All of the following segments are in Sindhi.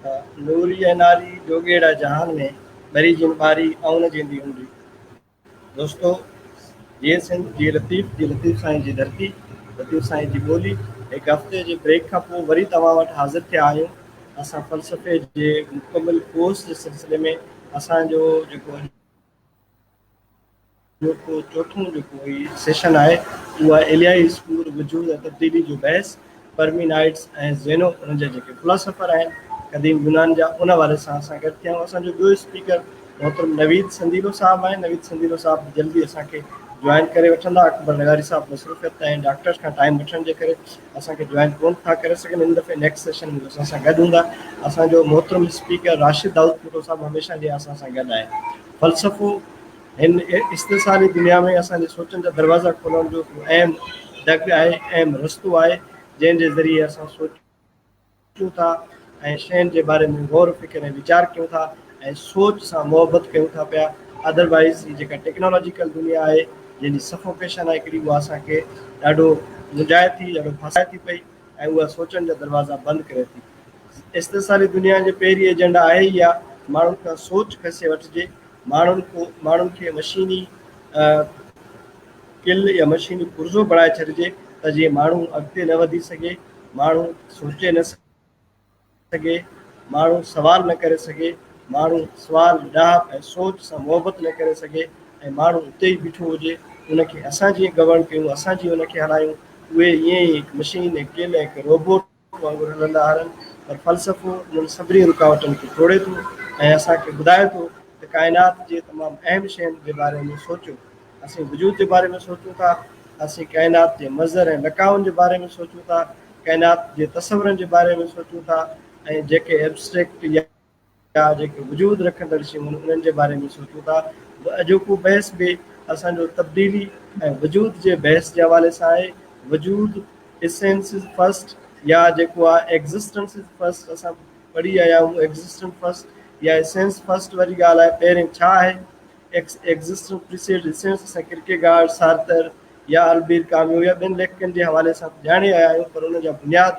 نوري ۽ ناري جوڳيڙا جهان ۾، ٻري جن ٻاري، آئون نه جيندي هوندي. دوستو جيئي سنڌ جيئي لطيف جيئي لطيف سائين جي ڌرتي لطيف سائين جي ٻولي هڪ هفتي جي بريڪ کان پوء وري توهان وٽ حاضر ٿيا آهيون اسان فلسفي جي مڪمل ڪورس جي سلسلي ۾ اسان جو جيڪو اڄوڪو چوٿون جيڪو هي سيشن آهي اهو آهي ايليائي اسڪول وجود ۽ تبديلي جو بحث پرمينائيڊس ۽ زينو انهن جا جيڪي فلاسافر آهن قديم يونان جا ان حوالي سان اسان گڏ ٿيا آهيون اسان جو ٻيو اسپيڪر محترم نويد سنديلو صاحب آهن نويد سنديلو صاحب به جلدي اسان کي جوائن ڪري وٺندا اڪبر لغاري صاحب مصروفيت ۽ ڊاڪٽر کان ٽائيم وٺڻ جي ڪري اسان کي جوائن ڪون ٿا ڪري سگهن ان دفعي نيڪسٽ سيشن ۾ اسان سان گڏ هوندا اسان جو محترم اسپيڪر راشد دائود پوٽو صاحب هميشه جي اسان سان گڏ آهي فلسفو هن استحصالي دنيا ۾ اسان جي سوچن جا دروازا کولڻ جو هڪڙو اهم دڳ آهي، اهم رستو آهي، جنهن جي ذريعي اسان سوچيون ٿا ۽ شين جي باري ۾ غور و فڪر ۽ ويچار ڪيون ٿا ۽ سوچ سان محبت ڪيون ٿا پيا. ادروائيز هي جيڪا ٽيڪنالاجيڪل دنيا آهي، جنهن جي سفوڪيشن آهي هڪڙي، اها اسان کي ڏاڍو منجهائي ٿي، ڏاڍو ڦاسائي ٿي پئي ۽ اها سوچن جا دروازا بند ڪري ٿي. استحصالي دنيا جي پهرين ايجنڊا آهي ئي اها ته ماڻهن کان سوچ کسي وٺجي، ماڻهن ڪو ماڻهن کي مشيني ڪل يا مشيني پرزو بڻائي ڇڏجي ته جيئن ماڻهو اڳتي نه وڌي سگهي، ماڻهو سوچي نه سگهي، ماڻهو سوال نه ڪري سگهي، ماڻهو سوال، ڏاهپ ۽ سوچ سان محبت نه ڪري سگهي ۽ ماڻهو اتي ئي بيٺو هجي، ان کي اسان جيئن گورن ڪيون، اسان جيئن ان کي هلايون، اهي ائين ئي هڪ مشين، هڪ ڪل ۽ هڪ روبوٽ وانگر هلندا هلن پر فلسفو انهن سڀني رڪاوٽن کي ٽوڙي ٿو ۽ اسان کي ٻڌائي ٿو ته ڪائنات جي تمام اهم شين جي باري ۾ سوچيو. اسين وجود جي باري ۾ سوچون ٿا، اسين ڪائنات جي مظهر ۽ لقائن جي باري ۾ سوچون ٿا، ڪائنات جي تصورن جي باري ۾ سوچون ٿا ۽ جيڪي ائبسٽريڪٽ يا يا جيڪي وجود رکندڙ شيون آهن انهن جي باري ۾ سوچون ٿا. اڄوڪو بحث به اسان جو تبديلي ۽ وجود جي بحث جي حوالي سان آهي. وجود، Essence is first، يا جيڪو آهي Existence is first اسان پڙهي آيا آهيون Existence first يا Essence first واري ڳالهه آهي پهرين ڇا آهي؟ Existence precedes Essence اسان ڪرڪيگارڊ، سارتر، يا البير ڪاميو يا ٻين ليکڪن جي حوالي سان ته ڄاڻي آيا آهيون پر ان جا بنياد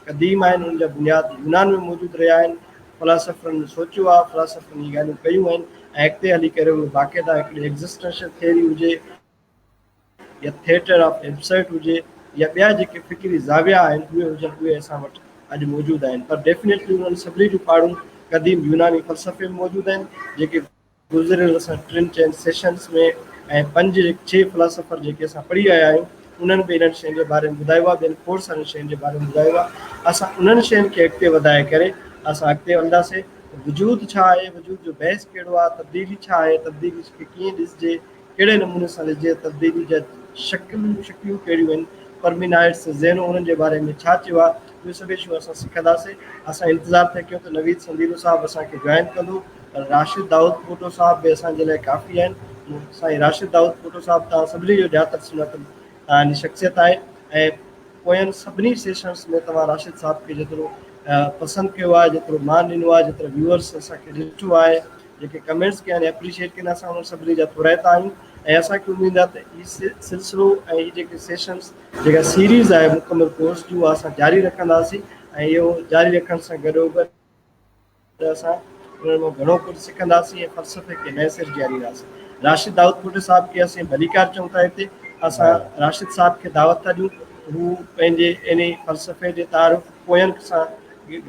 قديم آهن، انهن جا بنياد يونان ۾ موجود رهيا آهن. فلاسافرن سوچيو آهي، فلاسافرن اهي ڳالهيون ڪيون آهن ۽ اڳتي هلي ڪري اهي باقاعده هڪڙي ايگزسٽنشل ٿيوري هجي يا ٿيٽر آف ايبسرڊ هجي يا ٻيا جيڪي فڪري زاويا آهن اهي هجن اهي اسان وٽ اڄ موجود آهن پر ڊيفنيٽلي انهن سڀني جون پاڙون قديم يوناني فلسفي ۾ موجود آهن جيڪي گذريل اسان ٽن چئن سيشنز ۾ ۽ پنج ڇهه فلاسافر جيڪي اسان پڙهي آيا آهيون انهن به انهن شين جي باري ۾ ٻڌايو آهي ٻين کوڙ سارين شين جي باري ۾ ٻڌايو آهي اسان انهن شين کي اڳتي وڌائي ڪري اسان اڳتي هلنداسين وجود ڇا آهي وجود جو بحث ڪهڙو آهي تبديلي ڇا آهي تبديلي کي ڪيئن ڏسجي ڪهڙي نموني سان ڏسجي، تبديلي جا شڪليون شڪليون ڪهڙيون آهن، پرمينائيڊس ۽ زينو انهن جي باري ۾ ڇا چيو آهي، اهي سڀئي شيون اسان سکنداسين. اسان انتظار ٿا ڪيون ته نويد سنديلو صاحب اسان کي جوائن ڪندو پر راشد دائود پوٽو صاحب به اسان جي لاء ڪافي آهن. سائين راشد دائود پوٽو صاحب توهان سڀني جو ڄاتل سڃاتل توهان جي شخصيت آهي ۽ پوين سڀني سيشنز ۾ توهان راشد صاحب کي جيترو پسند ڪيو آهي، جيترو مان ڏنو آهي، جيترا ويوئرس اسان کي ڏٺو آهي، جيڪي ڪمينٽس ڪيا آهن اپريشيئيٽ ڪيا آهن اسان انهن سڀني جا ٿورائتا آهيون ۽ اسان کي اميد آهي ته هي سلسلو ۽ هي جيڪي سيشنز جيڪا سيريز آهي مڪمل ڪورس جي اها اسان جاري رکنداسين ۽ اهو جاري رکڻ سان گڏوگڏ اسان انهن مان گهڻو ڪجهه سکنداسين ۽ فلسفي کي نئين سر جيارينداسين. راشد دائود پوٽي صاحب کي اسين ڀليڪار چئون ٿا هتي اسان راشد صاحب کي دعوت ٿا ڏيون ته هو پنهنجي انهي فلسفي جي تعارف پوين سان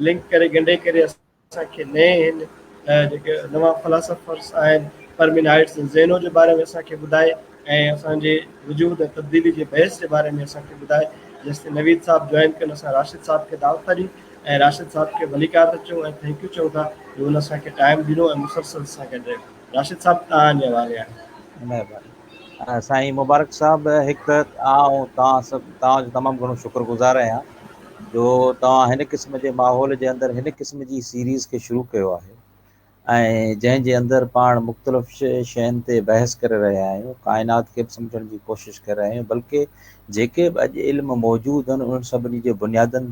لنڪ ڪري ڳنڍي ڪري اسان کي نئين هن جيڪي نوان فلاسافرس آهن پرمينائيڊس ۽ زينو جي باري ۾ اسان کي ٻڌائي ۽ اسان جي وجود ۽ تبديلي جي بحث جي باري ۾ اسان کي ٻڌائي جيستائين نويد صاحب جوائن ڪن اسان راشد صاحب کي دعوت ٿا ڏيون ۽ راشد صاحب کي ڀليڪار ٿا چئون ۽ thank you چئون ٿا جو هن اسان کي ٽائيم ڏنو ۽ مسلسل اسان گڏ رهيو راشد صاحب توهان جي حوالي آهي. مهرباني سائين مبارڪ صاحب هڪ ته آئون توهان سڀ توهان جو تمام گهڻو شڪر گذار آهيان جو توهان هن قسم جي ماحول جي اندر هن قسم جي سيريز کي شروع ڪيو آهي ۽ جنهن جي اندر پاڻ مختلف شين تي بحث ڪري رهيا آهيون ڪائنات کي به سمجهڻ جي ڪوشش ڪري رهيا آهيون بلڪه جيڪي به اڄ علم موجود آهن انهن سڀني جي بنيادن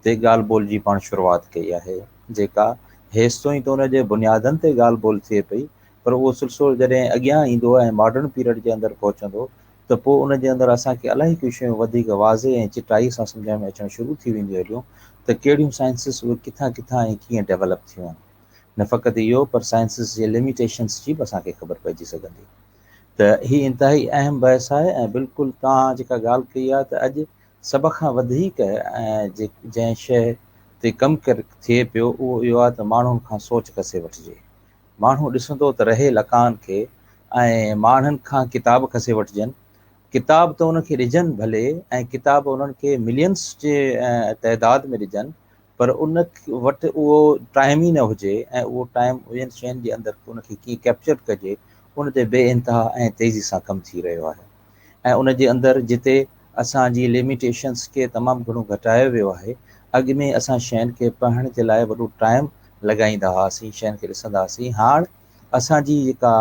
تي ڳالهه ٻولهه جي پاڻ شروعات ڪئي آهي جيڪا هيستائين ته ان جي بنيادن تي ڳالهه ٻولهه ٿئي پئي پر اهو سلسلو جڏهن اڳيان ايندو ۽ ماڊرن پيريڊ جي اندر پهچندو ته پوء ان جي اندر اسان کي الاهي ڪجهه شيون وڌيڪ واضح ۽ چٽائي سان سمجهڻ ۾ اچڻ شروع ٿي وينديون هليون ته ڪهڙيون سائنسز اهي ڪٿان ڪٿان ۽ ڪيئن ڊيولپ ٿيون آهن. نه فقط اهو پر سائنسز جي لميٽيشنز جي به اسان کي خبر پئجي سگهندي ته هي انتهائي اهم بحث آهي ۽ بلڪل توهان جيڪا ڳالهه ڪئي آهي ته اڄ سڀ کان وڌيڪ جنهن شيء تي ڪم ٿئي پيو اهو اهو آهي ته ماڻهن کان سوچ کسي وٺجي. ماڻهو ڏسندو ته رهي لڪان کي ۽ ماڻهن کان ڪتاب کسي وٺجن. ڪتاب ته انهن کي ڏجن ڀلي ۽ ڪتاب انهن کي ملينس جي تعداد ۾ ڏجن پر ان وٽ اهو ٽائيم ئي نه هجي ۽ اهو ٽائيم انهن شين جي اندر ان کي ڪيئن ڪيپچر ڪجي ان تي بي انتها ۽ تيزي سان ڪم ٿي رهيو آهي ۽ ان جي اندر جتي اسان جي لميٽيشنس کي تمام گهڻو گهٽايو ويو آهي اڳ ۾ اسان شين کي پڙهڻ جي لاء وڏو ٽائيم لڳائيندا هئاسين شين کي ڏسندا هئاسين هاڻ اسان جي جيڪا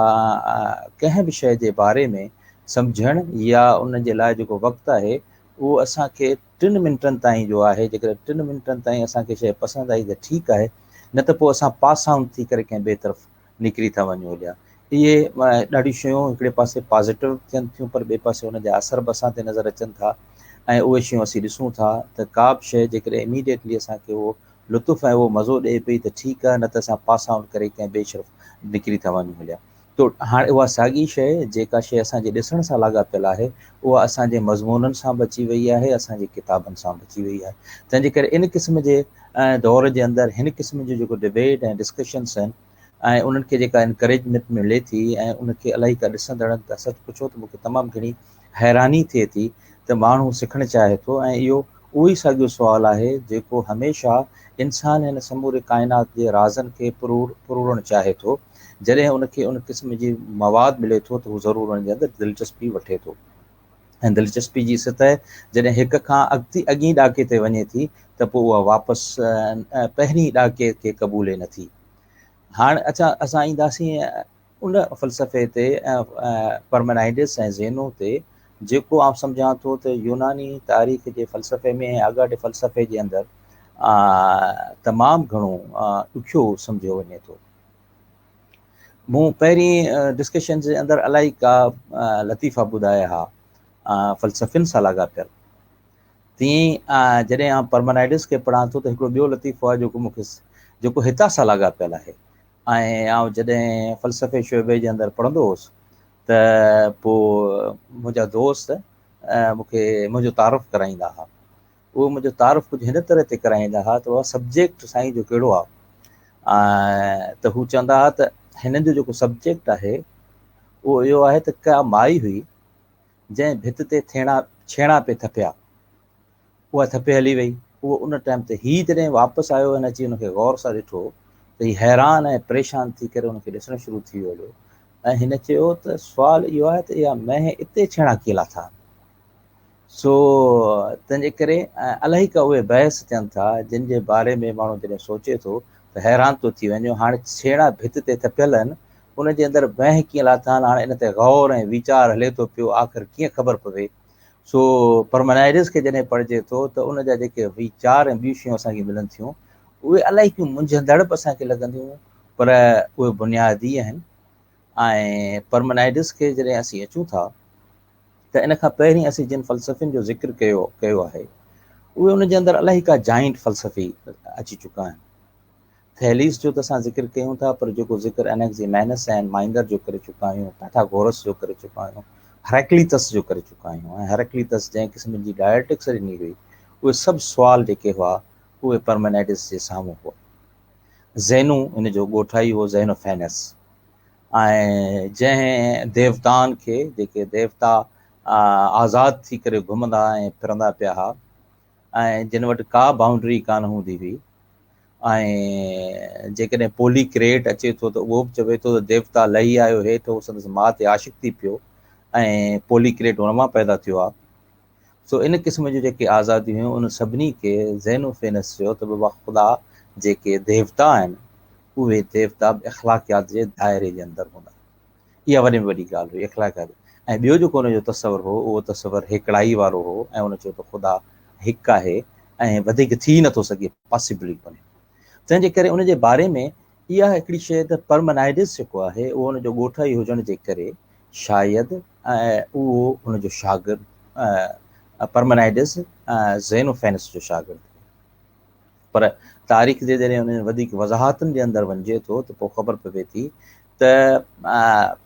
ڪنهن به شيء جي باري ۾ سمجهڻ يا ان جي لاء جيڪو وقت آهي اهو اسان کي ٽن منٽن تائين جو آهي جيڪڏهن ٽن منٽن تائين اسان کي شيء پسند آئي ته ٺيڪ آهي نه ته پوء اسان پاس آئون ٿي ڪري ڪنهن ٻئي طرف نڪري ٿا وڃون هليا اهي ڏاڍيون شيون هڪڙي پاسي پازيٽو ٿين ٿيون پر ٻئي پاسي ان جا اثر به اسان تي نظر اچن ٿا ۽ اهي شيون اسين ڏسون ٿا ته ڪا به شيء جيڪڏهن اميڊيٽلي اسان کي اهو لطف ۽ اهو مزو ڏئي پئي ته ٺيڪ آهي نه ته اسان پاس آئون ڪري ڪنهن ٻئي طرف نڪري ٿا وڃون هليا تو هاڻ اها ساڳي شيء جيڪا شيء اسان جي ڏسڻ سان لاڳاپيل آهي اها اسان جي مضمونن سان به اچي وئي آهي اسان جي ڪتابن سان به اچي وئي آهي تنهن جي ڪري ان قسم جي دور جي اندر هن قسم جو جيڪو ڊبيٽ ۽ ڊسڪشنس آهن ۽ انهن کي جيڪا انڪريجمينٽ ملي ٿي ۽ ان کي الائي ڪا ڏسندڙن ته سچ پڇو ته مون کي تمام گهڻي حيراني ٿئي ٿي ته ماڻهو سکڻ چاهي ٿو ۽ اهو اهو ئي ساڳيو سوال آهي جيڪو هميشه انسان هن سموري ڪائنات جي رازن کي پروڙڻ چاهي ٿو. جڏهن ان کي ان قسم جي مواد ملي ٿو ته هو ضرور ان جي اندر دلچسپي وٺي ٿو ۽ دلچسپي جي سطح جڏهن هڪ کان اڳتي اڳئين ڏاڪي تي وڃي ٿي ته پوء اها واپس پهرين ڏاڪي کي قبولي نٿي. هاڻ اچا اسان اينداسين ان فلسفي تي پرمنائيڊس ۽ زينو تي جيڪو آئون سمجهان ٿو ته يوناني تاريخ جي فلسفي ۾ ۽ آڳاٽي فلسفي جي اندر تمام گهڻو ڏکيو سمجهيو وڃي ٿو. مون پهرين ڊسڪشن جي اندر الائي ڪا لطيفا ٻڌايا ها فلسفين سان لاڳاپيل تيئن جڏهن آئون پرمنائيڊس کي پڙهان ٿو ته هڪڙو ٻيو لطيفو آهي جيڪو مون کي جيڪو هتان سان لاڳاپيل آهي ۽ آئون جڏهن فلسفي شعبي جي اندر پڙهندو هوس ته پوء منهنجا دوست مون کي منهنجو تعارف ڪرائيندا هئا. اهي منهنجو تعارف ڪجهه هن طرح تي ڪرائيندا هئا ته بابا سبجيڪٽ سائين جو ڪهڙو آهي ته هو چوندا هئا ته هنن جو جيڪو سبجيڪٽ آهي اهو اهو آهي ته ڪا مائي هئي جنهن ڀت تي ٿيڻا ڇيڻا پئي ٿڦيا اها ٿڦي هلي وئي. اهو ان ٽائيم تي هي جڏهن واپس آيو هن اچي ان کي غور سان ڏٺو ته هي حيران ۽ پريشان ٿي ڪري ان کي ڏسڻ شروع ٿي ويو هليو ۽ هن چيو ته سوال اهو آهي ته اها مينهن اتي ڇيڻا ڪيئن لاٿا؟ سو تنهن جي ڪري الائي ڪا اهي بحث ٿين ٿا جن جي باري ۾ ماڻهو جڏهن سوچي ٿو ته حيران ٿو ٿي وڃي هاڻي ڇيڻا ڀت تي ٿڦيل آهن ان جي اندر مينهن ڪيئن لاٿا آهن هاڻي ان تي غور ۽ ويچار هلي ٿو پيو آخر ڪيئن خبر پوي سو پرمنائيڊس کي جڏهن پڙهجي ٿو ته ان جا جيڪي ويچار ۽ ٻيون شيون اسان کي ملن ٿيون اهي الائي ڪيون منجهندڙ به اسان کي لڳنديون پر اهي بنيادي آهن ۽ پرمنائيڊس کي جڏهن اسين اچون ٿا ته ان کان پهرين اسين جن فلسفين جو ذڪر ڪيو ڪيو آهي اهي ان جي اندر الائي ڪا جائنٽ فلسفي اچي چڪا آهن ٿيليس جو ته اسان ذڪر ڪيون ٿا پر جيڪو ذڪر انيڪزيمينس ۽ مائندر جو ڪري چڪا آهيون، پيٿاگورس جو ڪري چڪا آهيون، هريڪليتس جو ڪري چڪا آهيون ۽ هريڪليتس جنهن قسم جي ڊائريٽڪس ڏني هئي اهي سڀ سوال جيڪي هئا اهي پرمينائڊس جي سامهون هئا. زينو ان جو ڳوٺائي هو زينوفينس ۽ جنهن ديوتائن کي جيڪي ديوتا آزاد ٿي ڪري گهمندا ۽ ڦرندا پيا ها ۽ جن وٽ ڪا بائونڊري ڪانه هوندي هئي ۽ جيڪڏهن پولي ڪريٽ اچي ٿو ته اهو به چوي ٿو ته ديوتا لهي آيو هيٺ هو سندس ماء تي عاشق ٿي پيو ۽ پولي ڪريٽ ان مان پيدا ٿيو آهي سو ان قسم جون جيڪي آزاديون هيون ان سڀني کي زينوفينس چيو ته بابا خدا جيڪي ديوتا آهن اهي ديوتا به اخلاقيات جي دائري جي اندر هوندا اها وڏي ۾ وڏي ڳالهه هئي اخلاقيات ۽ ٻيو جيڪو ان جو تصور هو اهو تصور هيڪڙائي وارو هو ۽ ان چيو ته خدا هڪ آهي ۽ وڌيڪ ٿي نٿو سگهي پاسيبل ئي ڪونهي تنهن جي ڪري ان جي باري ۾ اها هڪڙي شيء ته پرمنائيڊس جيڪو آهي اهو ان جو ڳوٺائي هجڻ جي ڪري شايد اهو ان جو شاگرد پرمنائيڊس زينوفينس جو شاگرد هو. پر تاريخ جي جڏهن انهن وڌيڪ وضاحتن جي اندر وڃجي ٿو ته پوء خبر پوي ٿي ته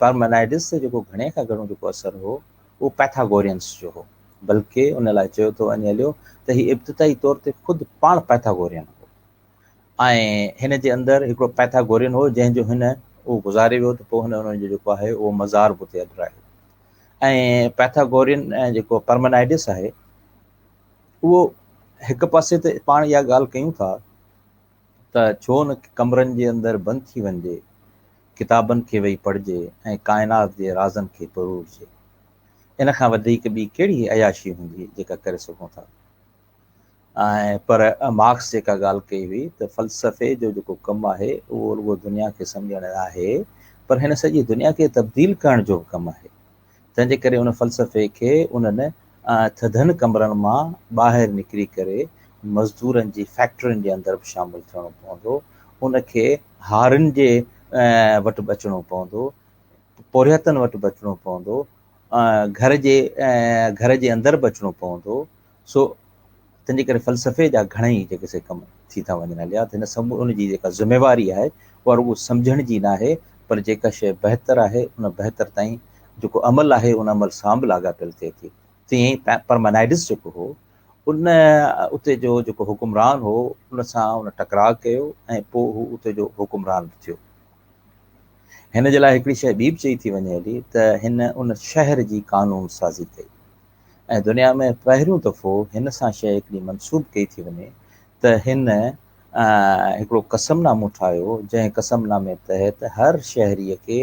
پرمنائيڊس تي جيڪو گهڻي کان گهڻو جيڪو اثر هو اهو پيٿاگورينس جو هو، بلڪه ان لاء چيو ٿو وڃي هليو ته هي ابتدائي طور تي خود پاڻ پيٿاگورين هو ۽ هن جي اندر هڪڙو پيٿاگورين هو جنهن جو هن اهو گذاري ويو ته پوء هن ان جو جيڪو آهي اهو مزار به اتي اڏرايو ۽ پيٿاگورين جيڪو پرمنائيڊس آهي اهو هڪ پاسي ته پاڻ اها ڳالهه ڪيون ٿا ته ڇو نه ڪمرن جي اندر بند ٿي وڃجي، ڪتابن کي ويهي پڙهجي ۽ ڪائنات جي رازن کي پروڙجي. ان کان وڌيڪ ٻي ڪهڙي عياشي هوندي جيڪا ڪري سگهون ٿا. ۽ پر مارڪس جيڪا ڳالهه ڪئي هئي ته فلسفي جو جيڪو ڪم آهي اهو رڳو دنيا کي سمجهڻ ناهي پر هن سڄي دنيا کي تبديل ڪرڻ جو به ڪم آهي. تنهن جي ڪري ان فلسفي کي انهن ٿڌن ڪمرن مان ٻاهر نڪري ڪري مزدورن جي فيڪٽرين جي اندر به شامل ٿيڻو پوندو، ان کي هارين جي وٽ به اچڻو پوندو، پورهيتن وٽ به اچڻو پوندو، گهر جي گهر جي اندر به اچڻو پوندو، سو تنهن جي ڪري فلسفي جا گهڻئي جيڪي سي ڪم ٿي ٿا وڃن هليا ته هن سڀ ان جي جيڪا ذميواري آهي اها رڳو سمجهڻ جي ناهي پر جيڪا شيء بهتر آهي ان بهتر تائين جيڪو عمل آهي ان عمل سان به لاڳاپيل ٿئي ٿي. تيئن ئي پرمنائيڊس جيڪو هو ان اتي جو جيڪو حڪمران هو ان سان ان ٽڪراء ڪيو ۽ پوء هو اتي جو حڪمران به ٿيو. هن جي لاء هڪڙي شيء ٻي به چئي ٿي وڃي هلي ته هن ان شهر جي قانون سازي ڪئي. ۽ دنيا ۾ پهريون دفعو هن سان شيء هڪڙي منسوب ڪئي ٿي وڃي ته هن هڪڙو قسم نامو ٺاهيو جنهن قسم نامي تحت هر شهريء کي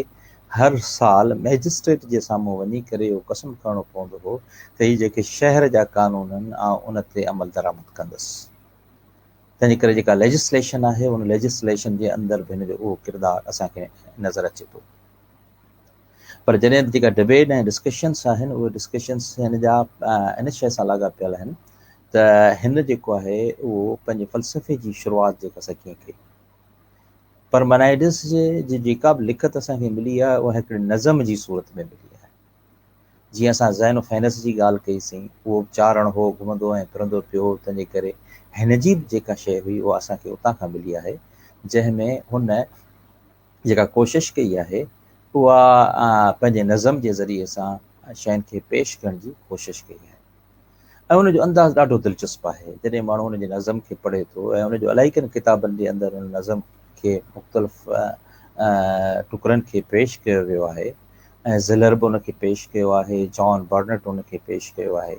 هر سال مئجسٽريٽ جي سامهون وڃي ڪري اهو قسم کڻڻو پوندو هو ته هي جيڪي شهر جا قانون آهن آئون ان تي عمل درآمد ڪندس. تنهن جي ڪري جيڪا ليجسليشن آهي ان ليجسليشن جي اندر به هن جو اهو ڪردار اسان کي نظر اچي ٿو. پر جڏهن جيڪا ڊبيٽ ۽ ڊسڪشنس آهن اهي ڊسڪشنس هن جا ان شيء سان لاڳاپيل آهن ته هن جيڪو آهي اهو پنهنجي فلسفي جي شروعات جيڪا سا ڪيئن ڪئي. پر منائيڊس جي جي جيڪا به لکت اسان کي ملي آهي اها هڪڙي نظم جي صورت ۾ ملي آهي. جيئن اسان زينو فينس جي ڳالهه ڪئي سين اهو به چارڻ هو گهمندو ۽ ڦرندو پيو هو تنهن جي ڪري هن جي به جيڪا شيء هئي اها اسان کي اتان کان ملي آهي جنهن ۾ هن جيڪا ڪوشش ڪئي آهي اها پنهنجي نظم جي ذريعي سان شين کي پيش ڪرڻ جي ڪوشش ڪئي آهي ۽ ان جو انداز ڏاڍو دلچسپ آهي جڏهن ماڻهو ان جي نظم کي پڙهي ٿو ۽ ان جو الائي ڪن ڪتابن جي اندر ان نظم کي مختلف ٽڪرن کي پيش ڪيو ويو آهي ۽ زلر به ان کي پيش ڪيو آهي جان برنٽ ان کي پيش ڪيو آهي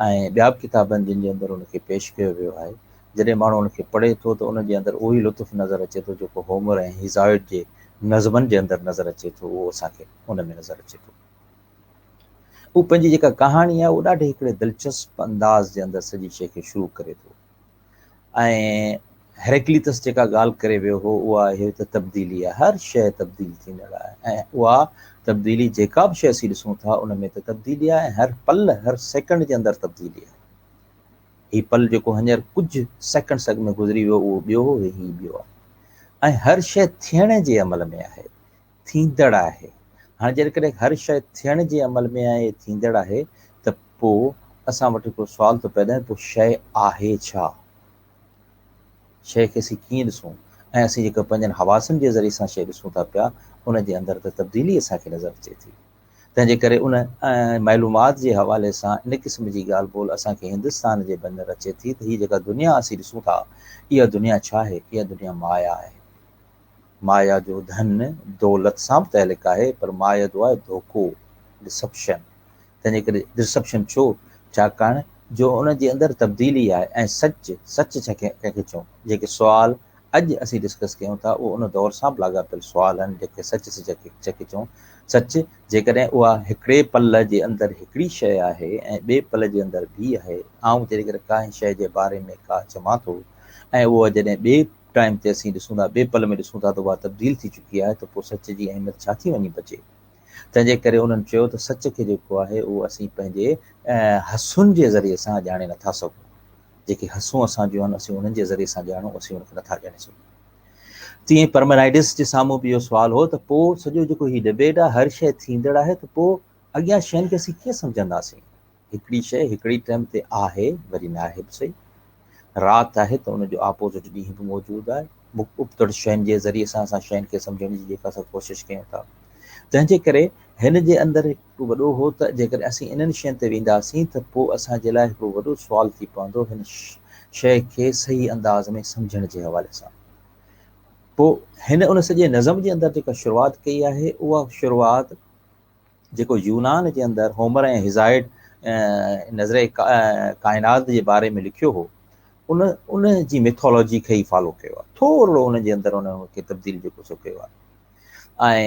۽ ٻيا به ڪتاب آهن جن جي اندر ان کي پيش ڪيو ويو آهي. جڏهن ماڻهو ان کي پڙهي ٿو ته ان جي اندر اهو ئي لطف نظر اچي ٿو جيڪو هومر ۽ هيزائڊ جي نظمن جي اندر نظر اچي ٿو اهو اسان کي ان ۾ نظر اچي ٿو. هو پنهنجي جيڪا ڪهاڻي آهي اهو ڏاڍي هڪڙي دلچسپ انداز جي اندر سڄي شيء کي شروع ڪري ٿو. ۽ هيريڪليتس جيڪا ڳالهه ڪري ويو هو اها اهي ته تبديلي آهي، هر شيء تبديل ٿيندڙ آهي ۽ اها تبديلي جيڪا به شيء اسين ڏسون ٿا ان ۾ ته تبديلي آهي ۽ هر پل هر سيڪنڊ جي اندر تبديلي آهي. هي پل جيڪو هينئر ڪجهه سيڪنڊس اڳ ۾ گذري ويو اهو ٻيو هو هي ٻيو آهي ۽ هر شيء ٿيڻ جي عمل ۾ آهي، ٿيندڙ آهي. هاڻي جيڪڏهن هر شيء ٿيڻ جي عمل ۾ آهي، ٿيندڙ آهي ته پوء اسان وٽ هڪڙو سوال ٿو پيدا ٿئي پوء شيء آهي ڇا؟ شيء کي اسين ڪيئن ڏسون؟ ۽ اسين جيڪا پنهنجن حواسن جي ذريعي سان شيء ڏسون ٿا پيا ان جي اندر ته تبديلي اسان کي نظر اچي ٿي. تنهن جي ڪري ان معلومات جي حوالي سان ان قسم جي ڳالهه ٻولهه اسان کي هندستان جي بندر اچي ٿي ته هي جيڪا دنيا اسين ڏسون ٿا اها دنيا ڇا آهي؟ اها دنيا مايا آهي. مايا جو ڌن دولت سان به تعلق آهي پر مايا جو آهي ڌوڪو، Deception، تنهن جي ڪري Deception ڇو؟ ڇاڪاڻ جو ان جي اندر تبديلي آهي ۽ سچ، سچ ڇا ڪنهن کي چئون؟ جيڪي سوال اڄ اسين ڊسڪس ڪيون ٿا اهو ان دور سان به لاڳاپيل سوال آهن جيڪي سچ سچ ڇا کي چئون؟ سچ جيڪڏهن اها هڪڙي پل جي اندر هڪڙي شيء آهي ۽ ٻئي پل جي اندر ٻي آهي، آئون جيڪڏهن ڪنهن شيء جي باري ۾ ڪا چوان ٿو ۽ اها جڏهن ٻئي ٽائيم تي اسين ڏسون ٿا، ٻئي پل ۾ ڏسون ٿا ته اها تبديل ٿي چڪي آهي ته پوء سچ جي اهميت ڇا ٿي وڃي بچي؟ تنهن جي ڪري انهن چيو ته سچ کي جيڪو آهي اهو اسين پنهنجي حسن جي ذريعي سان ڄاڻي نٿا سگهون. جيڪي حسون اسان جون آهن اسين انهن جي ذريعي سان ڄاڻون اسين ان کي نٿا ڄاڻي سگهون. تيئن پرمنائيڊس جي سامهون به اهو سوال هو ته پوء سڄو جيڪو هي ڊبيٽ آهي هر شيء ٿيندڙ آهي ته پوء اڳيان شين کي اسين ڪيئن سمجهنداسين؟ هڪڙي شيء هڪڙي ٽائيم تي آهي وري ناهي به سهي. رات آهي ته ان جو آپوزٽ ڏينهن به موجود آهي. ابتڙ شين جي ذريعي سان اسان شين کي سمجهڻ جي جيڪا اسان ڪوشش ڪيون ٿا. تنهن جي ڪري هن جي اندر هڪ وڏو هو ته جيڪڏهن اسين انهن شين تي وينداسين ته پوء اسان جي لاء هڪڙو وڏو سوال ٿي پوندو هن شيء کي صحيح انداز ۾ سمجهڻ جي حوالي سان. پوء هن ان سڄي نظم جي اندر جيڪا شروعات ڪئي آهي اها شروعات جيڪو يونان جي اندر هومر ۽ هزائڊ نظريه ڪائنات جي باري ۾ لکيو هو ان ان جي ميٿولوجي کي ئي فالو ڪيو آهي ٿورڙو ان جي اندر ان کي تبديل جيڪو سو ڪيو آهي ۽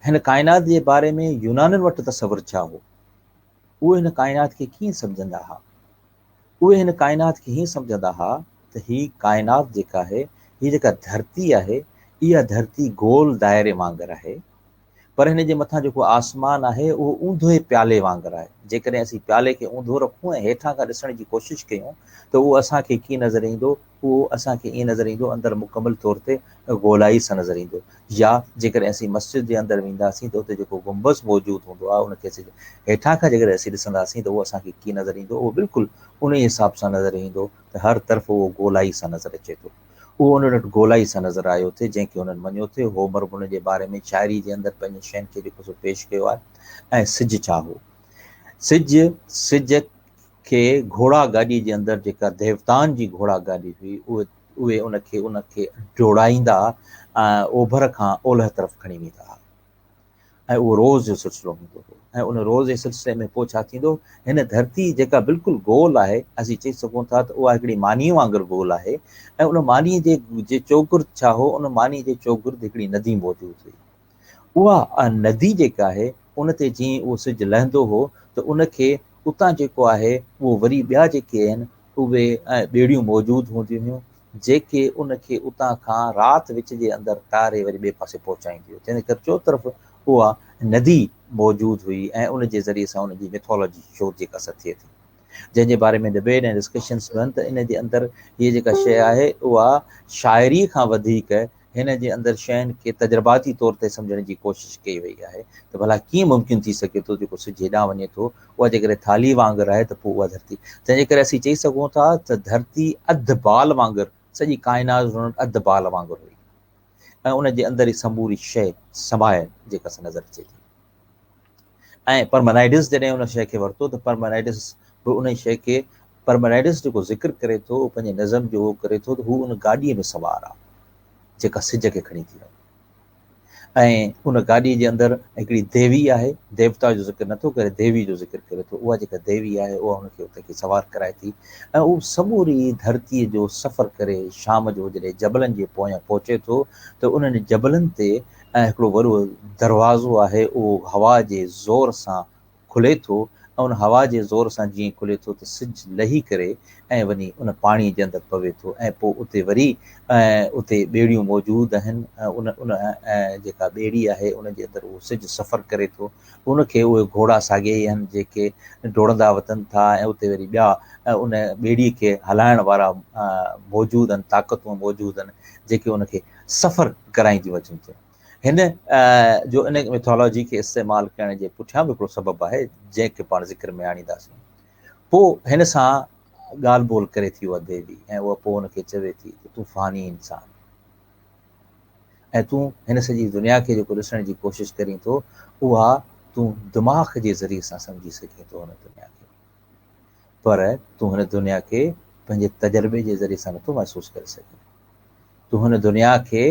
هن ڪائنات جي باري ۾ يونانين وٽ تصور ڇا هو اهي هن ڪائنات کي ڪيئن سمجهندا ها اهي هن ڪائنات کي هيئن سمجهندا ها ته هي ڪائنات جيڪا آهي هي جيڪا ڌرتي آهي اها ڌرتي گول دائري وانگر آهي پر هن جي مٿان جيڪو آسمان آهي اهو اونڌي پيالي وانگر آهي. جيڪڏهن اسين پيالي کي اونڌو رکون ۽ هيٺان کان ڏسڻ جي ڪوشش ڪيون ته اهو اسان کي ڪيئن نظر ايندو؟ اهو اسان کي ائين نظر ايندو اندر مڪمل طور تي گولائي سان نظر ايندو يا جيڪڏهن اسين مسجد جي اندر وينداسين ته اتي جيڪو گنبذ موجود هوندو آهي ان کي اسين هيٺان کان جيڪڏهن اسين ڏسنداسين ته اهو اسان کي ڪيئن نظر ايندو؟ اهو بلڪل انهي حساب سان نظر ايندو ته هر طرف اهو گولائي سان نظر اچي ٿو. اهو انهن وٽ گولائي سان نظر آيو ٿي، جنهن کي انهن مڃيو ٿي. هومر به ان جي باري ۾ شاعريء جي اندر پنهنجين شين کي جيڪو سو پيش ڪيو آهي. ۽ سج ڇا هو؟ سج، سج کي گهوڙا گاڏيء جي اندر جيڪا ديوتائن جي گهوڙا گاڏي هئي، اهي اهي ان کي ان کي ڊوڙائيندا ۽ اوڀر کان اولهه طرف کڻي ويندا ها. ۽ اهو روز جو سلسلو هوندو هو ۽ ان روز جي سلسلي ۾ پوء ڇا ٿيندو هن ڌرتي جيڪا بلڪل گول آهي اسين چئي سگهون ٿا ته اها هڪڙي مانيء وانگر گول آهي ۽ ان مانيء جي جي چوگرد ڇا هو ان مانيء جي چوگرد هڪڙي ندي موجود هئي اها ندي جيڪا آهي ان تي جيئن اهو سج لهندو هو ته ان کي اتان جيڪو آهي اهو وري ٻيا جيڪي آهن اهي ٻيڙيون موجود هونديون هيون جيڪي ان کي اتان کان رات وچ جي اندر تاري وري ٻئي پاسي پهچائينديون هيون. تنهن ڪري چوطرف اها ندي موجود هئي ۽ ان جي ذريعي سان ان جي ميٿالاجي شو جيڪا سا ٿئي ٿي. جنهن جي باري ۾ ڊبيٽ ۽ ڊسڪشنس به آهن ته ان جي اندر هيء جيڪا شيء آهي اها شاعريء کان وڌيڪ هن جي اندر شين کي تجرباتي طور تي سمجهڻ جي ڪوشش ڪئي وئي آهي ته ڀلا ڪيئن ممڪن ٿي سگهي ٿو جيڪو سج هيڏانهن وڃي ٿو اها جيڪڏهن ٿالهي وانگر آهي ته پوء اها ڌرتي تنهن جي ڪري اسين چئي سگهون ٿا ته ڌرتي اڌ بال وانگر سڄي ڪائنات هن اڌ بال وانگر هئي ۽ ان جي اندر ئي سموري شيء سمايل جيڪا سا نظر اچي ٿي. ۽ پرمنائيڊس جڏهن ان شيء کي ورتو ته پرمنائيڊس به ان شيء کي پرمنائيڊس جيڪو ذڪر ڪري ٿو اهو پنهنجي نظم جو اهو ڪري ٿو ته هو ان گاڏيء ۾ سوار آهي جيڪا سج کي کڻي ٿي وڃي ۽ ان گاڏيء جي اندر هڪڙي ديوي آهي ديوتا جو ذڪر نٿو ڪري ديوي جو ذڪر ڪري ٿو اها جيڪا ديوي آهي اها هن کي اتي کي سوار ڪرائي ٿي ۽ اهو سموري ڌرتيء جو سفر ڪري شام جو جڏهن جبلن جي پويان پهچي ٿو ته انهن جبلن تي ۽ هڪڙو وڏو دروازو آهي اهو هوا جي زور سان کلي ٿو ۽ ان هوا جي زور سان جيئن کلي ٿو ته سج لهي ڪري ۽ وڃي ان پاڻي جي اندر پوي ٿو ۽ پوء اتي وري اتي ٻيڙيون موجود آهن ۽ ان ان جيڪا ٻيڙي آهي ان جي اندر اهو سج سفر ڪري ٿو ان کي اهي گهوڙا ساڳيا ئي آهن جيڪي ڊوڙندا وتن ٿا ۽ اتي وري ٻيا ان ٻيڙي کي هلائڻ وارا موجود آهن طاقتون موجود آهن جيڪي ان کي سفر ڪرائينديون اچن ٿيون. هن جو ان ميٿالاجي کي استعمال ڪرڻ جي پٺيان به هڪڙو سبب آهي، جنهن کي پاڻ ذڪر ۾ آڻينداسين. پوء هن سان ڳالهه ٻولهه ڪري ٿي اها ديوي ۽ اها پوء هن کي چوي ٿي ته تون فاني انسان آهين ۽ تون هن سڄي دنيا کي جيڪو ڏسڻ جي ڪوشش ڪرين ٿو، اها تون دماغ جي ذريعي سان سمجهي سگهين ٿو هن دنيا کي. پر تون هن دنيا کي پنهنجي تجربي جي ذريعي سان نٿو محسوس ڪري سگهين. تون هن دنيا کي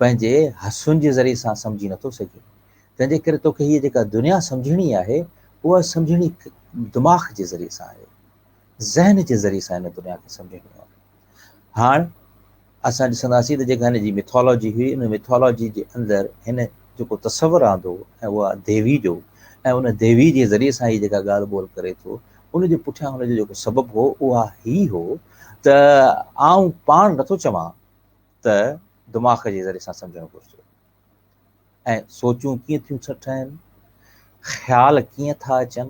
پنهنجي حسن جي ذريعي سان سمجهي نٿو سگهين. تنهن جي ڪري توکي هيء جيڪا دنيا سمجهڻي آهي، اها سمجهڻي دماغ جي ذريعي سان آهي. ذهن جي ذريعي سان هن دنيا کي سمجهڻي آهي. هاڻ اسان ڏسنداسين ته جيڪا هن جي ميٿالاجي هئي، ان ميٿالاجي جي اندر هن جيڪو تصور آندو ۽ اها ديوي جو ۽ ان ديوي جي ذريعي سان هي جيڪا ڳالهه ٻولهه ڪري ٿو، ان جي پٺيان هن جو جيڪو سبب هو، اها هي هو ته آئون پاڻ نٿو چوان ته دماغ جي ذريعي سان سمجهڻ گهرجي ۽ سوچون ڪيئن ٿيون ٺهن، خيال ڪيئن ٿا اچن،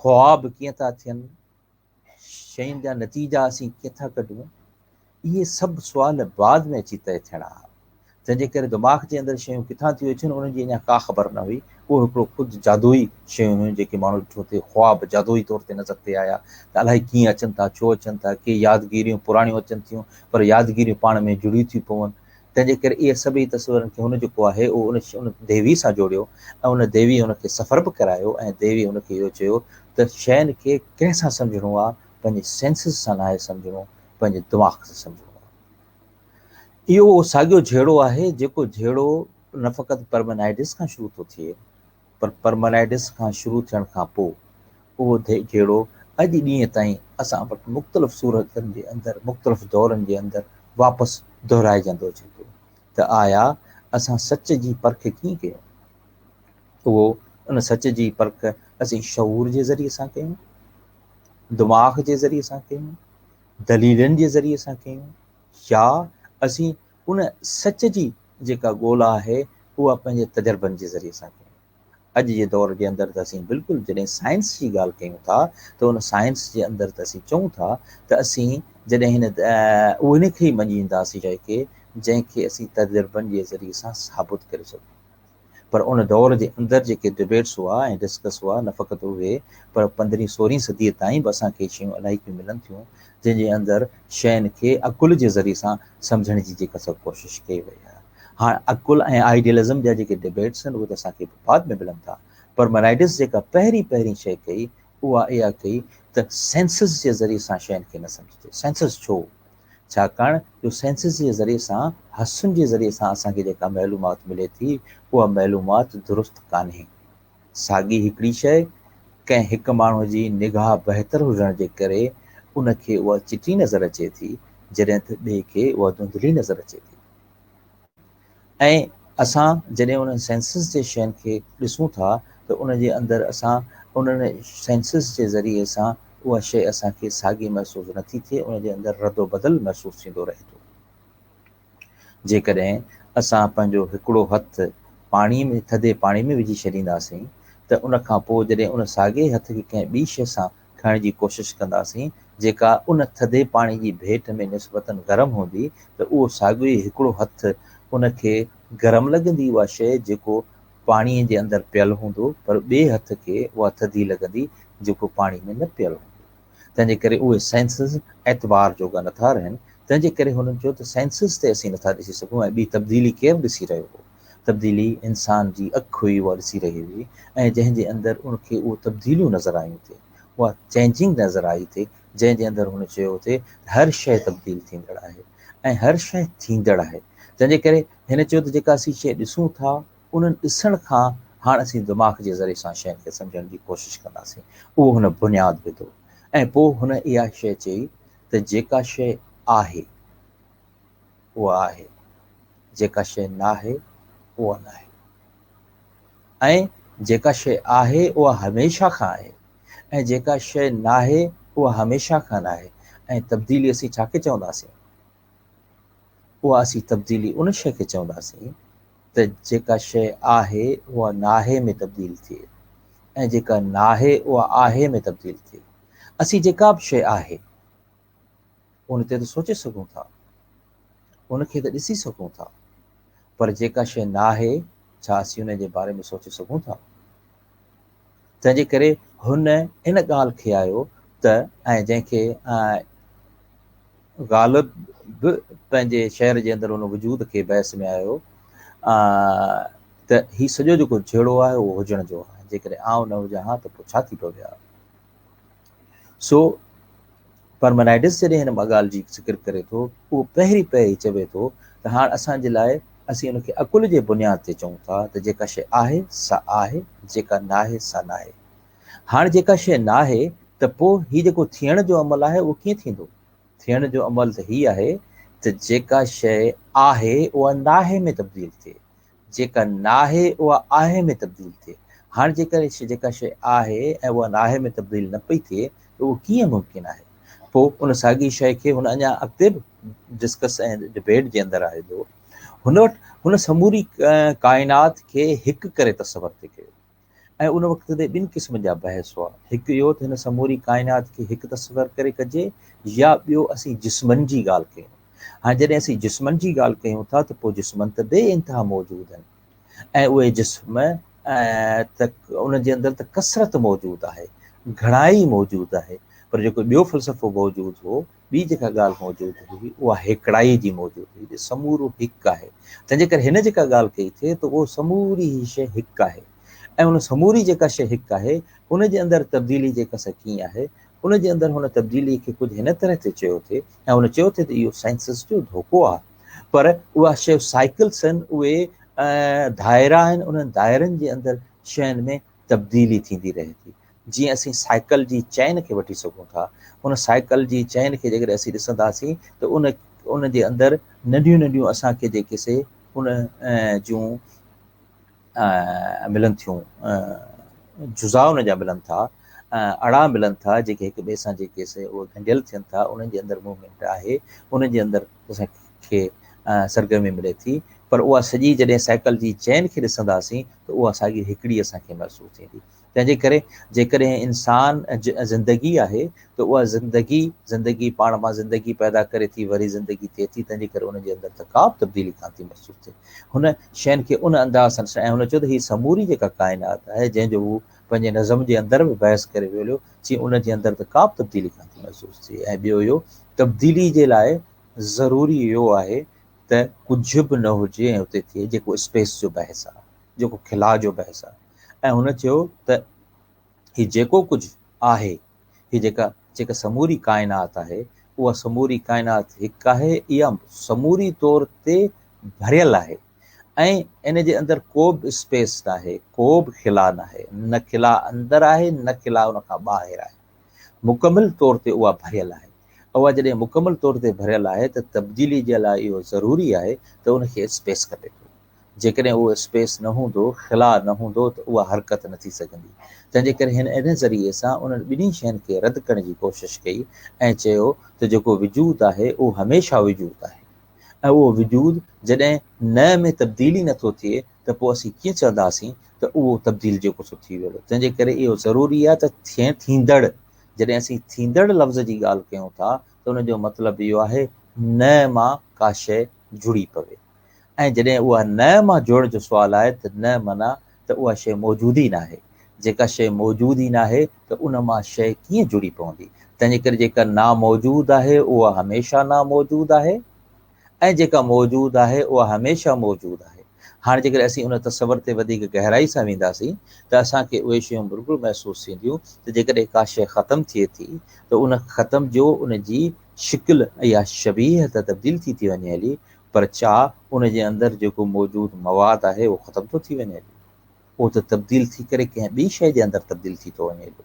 خواب ڪيئن ٿا ٿين، شين جا نتيجا اسين ڪيئن ٿا ڪڍون، اهي سڀ سوال بعد ۾ اچي طئي ٿيڻا ها. تنهن جي ڪري دماغ جي اندر شيون ڪٿان ٿيون اچن انهن جي اڃا ڪا خبر نه هئي. اهو هڪڙو خود جادوئي شيون هيون جيڪي ماڻهو ڏٺو ٿي خواب جادوئي طور تي نظر ٿي آيا ته الائي ڪيئن اچن ٿا ڇو اچن ٿا ڪي يادگيريون پراڻيون اچن ٿيون پر يادگيريون پاڻ ۾ جڙيون ٿيون پون تنهن جي ڪري اهي سڀئي تصورن کي هن جيڪو آهي اهو ان ان ديوي سان جوڙيو ۽ ان ديوي هن کي سفر به ڪرايو ۽ ديوي هن کي اهو چيو ته شين کي ڪنهن سان سمجهڻو آهي پنهنجي سينسز سان ناهي سمجهڻو پنهنجي دماغ سان سمجهڻو آهي. اهو اهو ساڳيو جهيڙو آهي جيڪو جهيڙو نه فقط پرمنائيڊس کان شروع ٿو ٿئي پر پرمنائيڊس کان شروع ٿيڻ کان پوء اهو جهيڙو اڄ ڏينهن تائين اسان وٽ مختلف صورتن جي اندر مختلف دورن جي اندر واپس دهرائجندو اچي ٿو ته آيا اسان سچ جي پرک ڪيئن ڪيون؟ اهو ان سچ جي پرک اسين شعور جي ذريعي سان ڪيون؟ دماغ جي ذريعي سان ڪيون؟ دليلن جي ذريعي سان ڪيون يا اسين ان سچ جي جيڪا ڳولا آهي اها پنهنجي تجربن جي ذريعي سان ڪيون. اڄ جي دور جي اندر ته اسين بلڪل جڏهن سائنس جي ڳالهه ڪيون ٿا ته ان سائنس جي اندر ته اسين چئون ٿا ته اسين جڏهن هن ان کي ئي مڃينداسين شيء کي جنهن کي اسين تجربن جي ذريعي سان ثابت ڪري سگهون. پر ان دور جي اندر جيڪي ڊبيٽس هئا ۽ ڊسڪس هئا نه فقط اهي پر پندرهين سورهين صديء تائين به اسان کي شيون الاهي ڪيون ملن ٿيون جنهن جي اندر شين کي عقل جي ذريعي سان سمجهڻ جي جيڪا سا ڪوشش ڪئي وئي آهي. هاڻ عقل ۽ آئيڊيلزم جا جيڪي ڊبيٽس آهن اهي ته اسان کي بعد ۾ ملن ٿا پر مرائيڊس جيڪا پهرين پهرين شيء ڪئي اها اها ڪئي ته سينسز جي ذريعي سان شين کي نه سمجهجي. سينسز ڇو؟ ڇاڪاڻ جو سينسز جي ذريعي سان، حسن جي ذريعي سان اسان کي جيڪا معلومات ملي ٿي، اها معلومات درست ڪانهي. ساڳي هڪڙي شيء، ڪنهن هڪ ماڻهوء جي نگاهه بهتر هجڻ جي ڪري ان کي اها چٽي نظر اچي ٿي، جڏهن ته ٻئي کي اها ڌنڌلي نظر اچي ٿي. ۽ اسان جڏهن انهن سينسز جي شين کي ڏسون ٿا ته ان جي اندر اسان انهن سينسز جي ذريعي سان اها شيء اسان کي ساڳي محسوس نٿي ٿئي ان جي اندر رد و بدل محسوس ٿيندو رهي ٿو. جيڪڏهن اسان پنهنجو هڪڙو هٿ پاڻي ۾ ٿڌي پاڻي ۾ وجهي ڇڏينداسين ته ان کان پوء جڏهن ان ساڳئي هٿ کي ڪنهن ٻي شيء سان کڻڻ جي ڪوشش ڪنداسين، جيڪا ان ٿڌي پاڻي جي ڀيٽ ۾ نسبتاً گرم هوندي ته اهو ساڳيو ئي هڪڙو هٿ ان کي گرم لڳندي اها شيء جيڪو پاڻي جي اندر پيل هوندو پر ٻئي هٿ کي اها ٿڌي لڳندي جيڪو پاڻي ۾ نه پيل هوندو. تنهن جي ڪري اهي سينسز اعتبار جوڳا نٿا رهن. تنهن جي ڪري هنن چيو ته سينسز تي اسين نٿا ڏسي سگهون ۽ ٻي تبديلي ڪير ڏسي رهيو هو؟ تبديلي انسان جي اک هئي اها ڏسي رهي هئي ۽ جنهن جي اندر ان کي اهو تبديليون نظر آيون ٿي اها چينجنگ نظر آئي ٿي جنهن جي اندر هن چيو ٿي ته هر شيء تبديل ٿيندڙ آهي ۽ هر شيء ٿيندڙ آهي تنهن جي ڪري هن چيو ته جيڪا اسين شيء ڏسون ٿا انهن ڏسڻ کان هاڻ اسين دماغ جي ذريعي سان شين کي سمجهڻ جي ڪوشش ڪنداسين اهو هن بنياد وڌو ۽ پوء هن اها شيء چئي ته جيڪا شيء آهي اها آهي، جيڪا شيء ناهي اها ناهي ۽ جيڪا شيء آهي اها هميشه کان آهي ۽ جيڪا شيء ناهي اها هميشه کان ناهي ۽ تبديلي اسين ڇا کي چونداسين؟ اها اسين تبديلي ان شيء کي چونداسين ته جيڪا شيء آهي اها ناهي ۾ تبديل ٿئي ۽ جيڪا ناهي اها آهي ۾ تبديل ٿئي. اسين جيڪا به شيء آهي ان تي ته سوچي سگهون ٿا، ان کي ته ڏسي سگهون ٿا، پر جيڪا شيء ناهي، ڇا اسين ان جي باري ۾ سوچي سگهون ٿا؟ تنهن جي ڪري هن ان ڳالهه کي آيو ته ۽ جنهن کي غالب به پنهنجي شعر جي اندر ان وجود کي بحث ۾ آيو ته هي سڄو جيڪو جهيڙو آهي اهو هجڻ جو آهي، جيڪڏهن آئون نه هجان ها ته پوء ڇا ٿي پوي ها؟ سو پرمنائيڊس جڏهن هن ڳالهه جي ذڪر ڪري ٿو اهو پهرين پهرين چوي ٿو ته هاڻ اسان جي لاء اسين ان کي عقل جي بنياد تي چئون ٿا ته جيڪا شيء آهي سا آهي جيڪا ناهي سا ناهي. هاڻ جيڪا شيء ناهي ته پوء هي جيڪو ٿيڻ جو عمل آهي اهو ڪيئن ٿيندو؟ ٿيڻ جو عمل ته هي آهي ته جيڪا شيء آهي اها ناهي ۾ تبديل ٿئي جيڪا ناهي اها آهي ۾ تبديل ٿئي. هاڻ جيڪڏهن جيڪا شيء آهي ۽ اها ناهي ۾ تبديل نه پئي ٿئي ته اهو ڪيئن ممڪن آهي؟ پوء ان ساڳي شيء کي هن اڃا اڳتي به ڊسڪس ۽ ڊبيٽ جي اندر آندو. هن وٽ هن سموري ڪائنات کي هڪ ڪري تصور ٿي ڪيو ۽ ان وقت تي ٻن قسمن جا بحث هئا. هڪ اهو ته هن سموري ڪائنات کي هڪ تصور ڪري ڪجي يا ٻيو اسين جسمن جي ڳالهه ڪيون. هاڻي جڏهن اسين جسمن جي ڳالهه ڪيون ٿا ته پوء جسمن ته بي انتها موجود آهن ۽ اهي جسم ته انهن جي اندر ته ڪثرت موجود آهي، گهڻائي موجود آهي، پر جيڪو ٻيو فلسفو موجود هو، ٻي جيڪا ڳالهه موجود هئي، اها هيڪڙائي جي موجود هئي، جو سمورو هڪ آهي. تنهن جي ڪري هن جيڪا ڳالهه ڪئي ٿي ته اهو سموري هي شيء هڪ آهي ۽ ان سموري جيڪا شيء هڪ آهي، ان جي اندر تبديلي جيڪا سا ڪيئن آهي، ان جي اندر هن تبديلي کي ڪجهه هن طرح تي چيو ٿي ۽ هن چيو ٿي ته اهو سائنسز جو ڌوڪو آهي، پر اها شيء سائيڪلس آهن، اهي دائرا آهن، انهن دائرن جي اندر شين ۾ تبديلي ٿيندي رهي ٿي. جيئن اسين سائيڪل جي چين کي وٺي سگهون ٿا، ان سائيڪل جي چين کي جيڪڏهن اسين ڏسنداسين ته ان ان جي اندر ننڍيون ننڍيون اسان کي جيڪي سي ان جون ملن ٿيون، جزا ان جا ملن ٿا، اڙا ملن ٿا، جيڪي هڪ ٻئي سان جيڪي سي اهي ڳنڍيل ٿين ٿا، انهن جي اندر موومينٽ آهي، انهن جي اندر اسان کي سرگرمي ملي ٿي، پر اها سڄي جڏهن سائيڪل جي چين کي ڏسنداسين ته اها ساڳي هڪڙي اسان کي محسوس ٿيندي. تنهن جي ڪري جيڪڏهن انسان زندگي آهي ته اها زندگي زندگي پاڻ مان زندگي پيدا ڪري ٿي وري زندگي ٿئي ٿي، تنهن جي ڪري ان جي اندر ته ڪا به تبديلي ڪانه ٿي محسوس ٿئي. هن شين کي ان انداز سان ڏسڻ ۽ هن چيو ته هي سموري جيڪا ڪائنات آهي جنهن جو هو پنهنجي نظم جي اندر به بحث ڪري ويو هليو چي ان جي اندر ته ڪا به تبديلي ڪانه ٿي محسوس ٿئي ۽ ٻيو اهو تبديلي جي لاء ضروري اهو آهي ته ڪجهه به نه هجي ۽ اتي ٿئي جيڪو اسپيس جو بحث آهي جيڪو خلا جو بحث آهي ۽ هن چيو ته هي جيڪو ڪجهه آهي هي جيڪا جيڪا سموري ڪائنات آهي اها سموري ڪائنات هڪ آهي اها سموري طور تي ڀريل آهي ۽ ان جي اندر ڪو به اسپيس ناهي ڪو به خلا ناهي نه خلا اندر آهي نه خلا ان کان ٻاهر آهي مڪمل طور تي اها ڀريل آهي اها جڏهن مڪمل طور تي ڀريل آهي ته تبديلي جي لاء اهو ضروري آهي ته ان کي اسپيس کپي ٿو جيڪڏهن اهو اسپيس نه هوندو، خلا نه هوندو ته اها حرڪت نه ٿي سگهندي. تنهن جي ڪري هن ان ذريعي سان انهن ٻنهي شين کي رد ڪرڻ جي ڪوشش ڪئي ۽ چيو ته جيڪو وجود آهي اهو هميشه وجود آهي ۽ اهو وجود جڏهن نه ۾ تبديل ئي نه ٿو ٿئي ته پوء اسين ڪيئن چونداسين ته اهو تبديل جيڪو سو ٿي ويو. تنهن جي ڪري اهو ضروري آهي ته ٿيندڙ جڏهن اسين ٿيندڙ لفظ جي ڳالهه ڪيون ٿا ته ان جو مطلب اهو آهي نه مان ڪا شيء جڙي پوي. ۽ جڏهن اها نه مان جوڙڻ جو سوال آهي ته نه معنيٰ ته اها شيء موجود ئي ناهي. جيڪا شيء موجود ئي ناهي ته ان مان شيء ڪيئن جڙي پوندي؟ تنهنجي ڪري جيڪا ناموجود آهي اها هميشه ناموجود آهي ۽ جيڪا موجود آهي اها هميشه موجود آهي. هاڻي جيڪڏهن اسين ان تصور تي وڌيڪ گهرائي سان وينداسين ته اسان کي اهي شيون بلڪل محسوس ٿينديون ته جيڪڏهن ڪا شيء ختم ٿئي ٿي ته ان ختم جو ان جي شڪل يا شبيهه ته تبديل ٿي ٿي وڃي هلي پر ڇا ان جي اندر جيڪو موجود مواد آهي اهو ختم ٿو ٿي وڃي هليو؟ اهو ته تبديل ٿي ڪري ڪنهن ٻي شيء جي اندر تبديل ٿي ٿو وڃي هليو.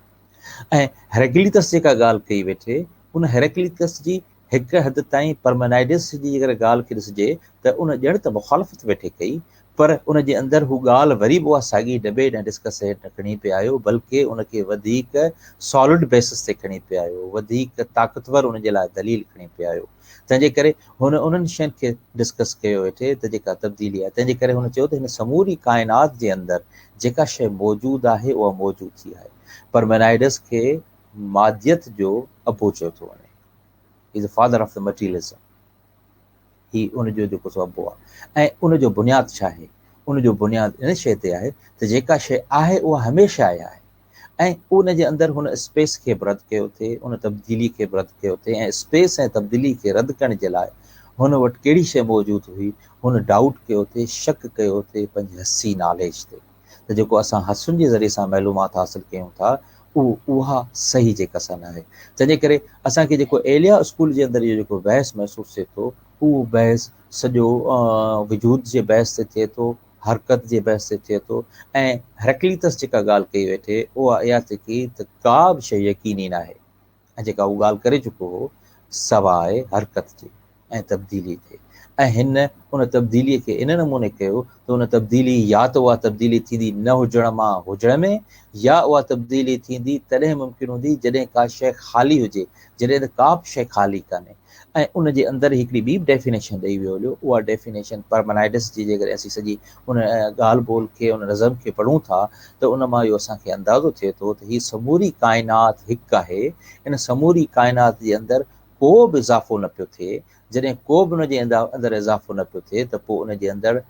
۽ هيراڪليتس جيڪا ڳالهه ڪئي ويٺي ان هيراڪليتس جي هڪ حد تائين پرمينائيڊس جي جيڪر ڳالهه کي ڏسجي ته ان ڄڻ ته مخالفت ويٺي ڪئي پر ان جي اندر هو ڳالهه وري به اها ساڳي ڊبيٽ ۽ ڊسڪس هيٺ نه کڻي پئي آيو بلڪه ان کي وڌيڪ سالڊ بيسس تي کڻي پئي آيو وڌيڪ طاقتور ان جي لاء دليل کڻي پئي آيو. تنهن جي ڪري هن انهن شين کي ڊسڪس ڪيو ويٺي ته جيڪا تبديلي آهي تنهن جي ڪري هن چيو ته هن سموري ڪائنات جي اندر جيڪا شيء موجود آهي اها موجود ٿي آهي. پرمينائيڊس کي ماديت جو ابو چيو ٿو وڃي. He is the father of the materialism. هي ان جو جيڪو سو ابو آهي ۽ ان جو بنياد ڇا آهي؟ ان جو بنياد ان شيء تي آهي ته جيڪا شيء آهي اها هميشه آهي. ۽ ان جي اندر هن اسپيس کي به رد ڪيو ٿي، ان تبديلي کي به رد ڪيو ٿي ۽ اسپيس ۽ تبديلي کي رد ڪرڻ جي لاء هن وٽ ڪهڙي شيء موجود هئي، هن ڊائوٽ ڪيو ٿي، شڪ ڪيو ٿي پنهنجي حسي ناليج تي ته جيڪو اسان حسن جي ذريعي سان معلومات حاصل ڪيون ٿا اهو اها صحيح جيڪا سا ناهي. تنهن جي ڪري اسان کي جيڪو ايليا اسڪول جي اندر اهو جيڪو بحث محسوس ٿئي ٿو اهو بحث سڄو وجود جي بحث تي ٿئي ٿو، حرڪت جي بحث تي ٿئي ٿو ۽ هيراڪليتس جيڪا ڳالهه ڪئي ويٺي اها اها ٿي ڪئي ته ڪا به شيء يقيني ناهي ۽ جيڪا هو ڳالهه ڪري چڪو هو سواء حرڪت جي ۽ تبديلي جي ۽ هن ان تبديلي کي ان نموني ڪيو ته ان تبديلي يا ته اها تبديلي ٿيندي نه هجڻ مان هجڻ ۾ يا اها تبديلي ٿيندي تڏهن ممڪن هوندي جڏهن ڪا شيء خالي هجي جڏهن ته ڪا به شيء خالي ڪانهي ۽ ان جي اندر هڪڙي ٻي به ڊيفينيشن ڏئي ويو هليو، اها ڊيفينيشن پرمنائيڊس جي جيڪڏهن اسين سڄي ان ڳالهه ٻولهه کي ان نظم کي پڙهون ٿا ته ان مان اهو اسان کي اندازو ٿئي ٿو ته هي سموري ڪائنات هڪ آهي، ان سموري ڪائنات جي اندر ڪو به اضافو نه پيو ٿئي، جڏهن ڪو به ان جي اندر اضافو نه پيو ٿئي ته پوء ان جي اندر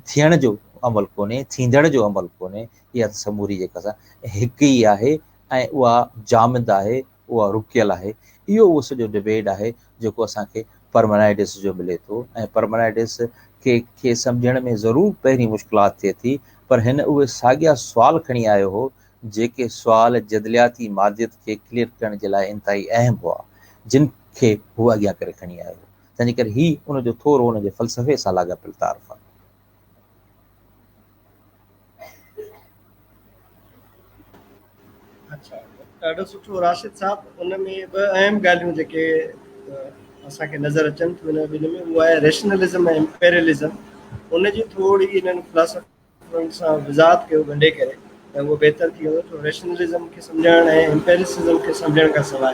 ٿيڻ جو عمل ڪونهي، ٿيندڙ جو عمل ڪونهي، اها ته سموري جيڪا سا هڪ ئي آهي ۽ اها جامد آهي، اها رڪيل آهي. اهو اهو سڄو ڊبيٽ آهي جيڪو اسان کي پرمنائيڊس جو ملي ٿو ۽ پرمنائيڊس کي کي سمجهڻ ۾ ضرور پهرين مشڪلات ٿئي ٿي پر هن اهي ساڳيا سوال کڻي آيو هو جيڪي سوال جدلياتي ماديت کي ڪليئر ڪرڻ جي لاء انتهائي اهم هئا، جن کي هو اڳيان ڪري کڻي آيو هو. تنهن جي ڪري هي ان جو ٿورو ان جي فلسفي سان لاڳاپيل تعارف آهي. اڇا ڏاڍو سٺو راشد صاحب ان ۾ ٻه اهم ڳالهيون جيڪي اسان کي نظر اچن ٿيون ان ٻن ۾ اهو آهي ريشنلزم ۽ امپيريلزم ان جي ٿوري انهن فلاسفي انهن سان وضاحت ڪيو ڳنڍي ڪري ته اهو بهتر ٿي ويندو ڇو ريشنلزم کي سمجهڻ ۽ امپيرسزم کي سمجهڻ کان سواء